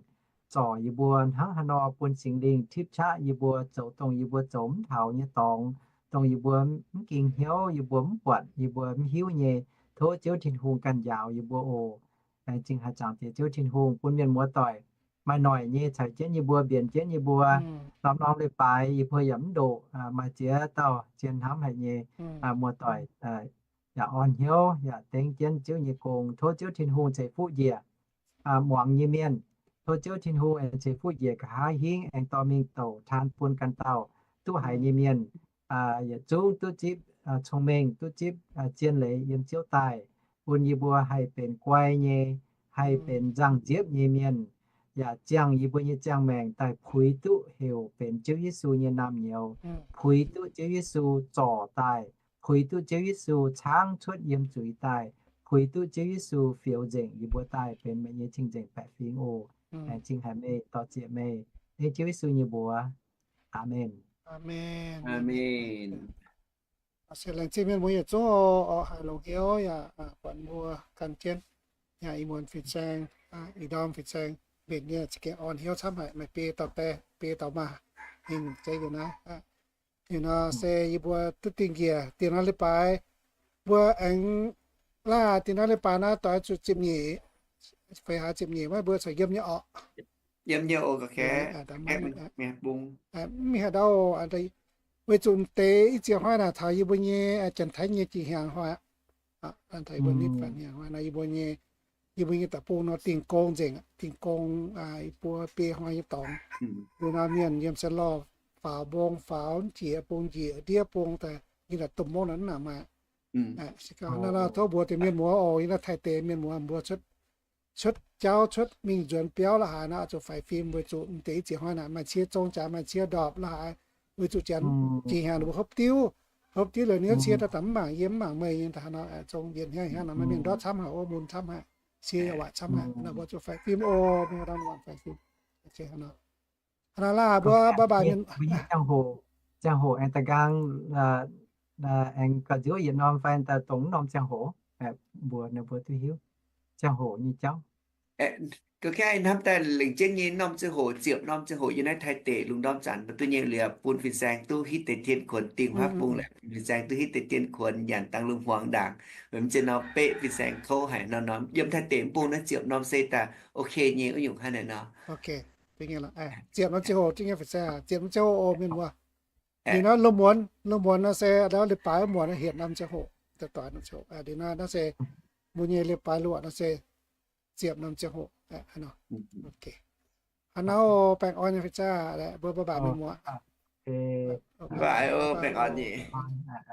zorc yie mbuo, hnangv haaix nor bun Singx Lingh tipv qaqv yie mbuo zoux dongh yie mbuo zoux mv taux nyei dorngx, dongh yie mbuo mv ging hnyouv, yie mbuo mv buatc, yie mbuo mv hiuv nyei. Tov Ziouv Tin-Hungh ganh njaaux yie mbuo oc. Laengz zingh haaix zanc diex Ziouv Tin-Hungh bun mienh muoz-doic maaih noic nyei caux jienv yie mbuo, mbienx jienv yie mbuo norm-norm leiz-baaix, yie mbuo yaac mv ndoqc, maaih ziex dauh zien hnamv haic nyei muoz-doic yaac orn hnyouv, yaac dengv jienv Ziouv nyei gong. Tov Ziouv Tin-Hungh ceix fuqv njiec muangx nyei mienh. Tov Ziouv Tin-Hungh aengx ceix fuqv njiec nqa'haav hingv aengx dorh mingh douc taan bun ganh dauh duqv haiz nyei mienh, yietc zungv duqv zipv cong-mengh, duqv zipv zien leiz yiem Ziouv daaih, bun yie mbuo haih benx guai nyei, haih benx nzangc-nziepv nyei mienh, yaac ziangh yie mbuo nyei ziangh maengc daaih puix duqv heuc benx Ziouv Yesu nyei naamh nyouz, puix duqv Ziouv Yesu zorc daaih, puix duqv Ziouv Yesu caangv cuotv yiem zuiz daaih, puix duqv Ziouv Yesu fioux nzengc yie mbuo daaih benx meih nyei cing-nzengc baeqc fingx oc. Laengz zingh haic meih, dorh zieqc meih, dengv Ziouv Yesu nyei mbuox. Aamen. Aamen. Se laengz zingh mienh mbuo yietc zungv oc, haiz longx hnyouv yaac buatc mbuo gan jienv, yaac ih muonz fin-saeng, ih ndorm fin-saeng mbenc nyei za'gengh orn hnyouv camv haic, maaih biei dauh baeqc, biei dauh maah, ninh zeiz yietc naaiv. Ninh nor se yie mbuo duqv dingh njiec diex norm leiz-baaix, mbuo aengx laaih diex norm leiz-baaix naaiv doix zuqc ziepc nyeic, feix hlaax ziepc nyeic maiv mbuo corc yiem nyei orqc. Yiem nyei oc. Mv mingh haaix ndau, weic zuqc m'deix i ziex hnoi naaic taux yie mbuo nyei janx-taiv nyei jiex hnyangx hnoi aqv. Yie mbuo nyei, yie mbuo nyei deic-bung nor dingh gong nzengc, dingh gong, i buo biei hnoi nyei dorngx. Liuz nor mienh yiem se lorh faaux mbong faaux njiec bung njiec ndiev bung daaih, yie naaic domh mouv naaic mv nangc maaih. Se ganh naaiv nor tov mbuox deix mienh muoz oc, yie naaiv Taiv deix mienh muoz mbuo cuotv jauv cuotv mingh nzuonx biauv la'haaix nor oix zuqc faix fim weic zuqc m'deix i ziex hnoi naaic maaih cie zong jaax, maaih cie ndorpc la'haaix, weic zuqc janx jiex hnyangx ninh mbuo hopv diuv, hopv diuv liuz ninh cie daaih mv mangc yie mv mangc meih nyei daaih nor, zong yienx hnyangx hnyangx nor maiv mingh ndortv camv haic, wuov mun camv haic, cie yaac waaic camv haic, naaiv mbuo zuqc faix fim oc, mingh ndortv faix fim. Hnangv naaiv laaih mbuo bye bye mienh. Ziangh hoc, ziangh hoc aengx daaih nqaang, aengx gauh nziouv yietc norm fai daaih dongh mv norm ziangh hoc, mbuox ninh mbuo duqv hiuv ziangh hoc nyei jauv. Ga'naaiv hnamv daaih lengc jeiv nyei norm ziangh hoc, ziepc norm ziangh hoc yiem naaiv Taiv deic lungh ndorm zanc mbuo duqv nyei liuz bun fin-saeng duqv hitv deix tien kuonx, dingh huaav bung laengz bun fin-saeng duqv hitv deix tien kuonx nyanc dangh lungh hmuangx ndaangc. Weic mv zeiz nor beqv fin-saeng kouv haic nor, norm yiem Taiv deic mv bung naaiv ziepc norm se daaih ok nyei, wuov nyungc hnangv naaic nor. Ziepc norm ziangh hoc, ziepc norm ziangh hoc oc mienh muoz. Liuz nor lungh muonz, lungh muonz nor se ndau leiz-baaix wuov muonz hietc norm ziangh hoc, doic norm ziangh hoc. Liuz nor naaiv se mbuo nyei leiz-baaix luoqc nor se ziepc norm ziangh hoc. Hnangv nor, baengh orn nyei fai zaqv, mbuo bye bye mienh muoz. Baengh orn nyei.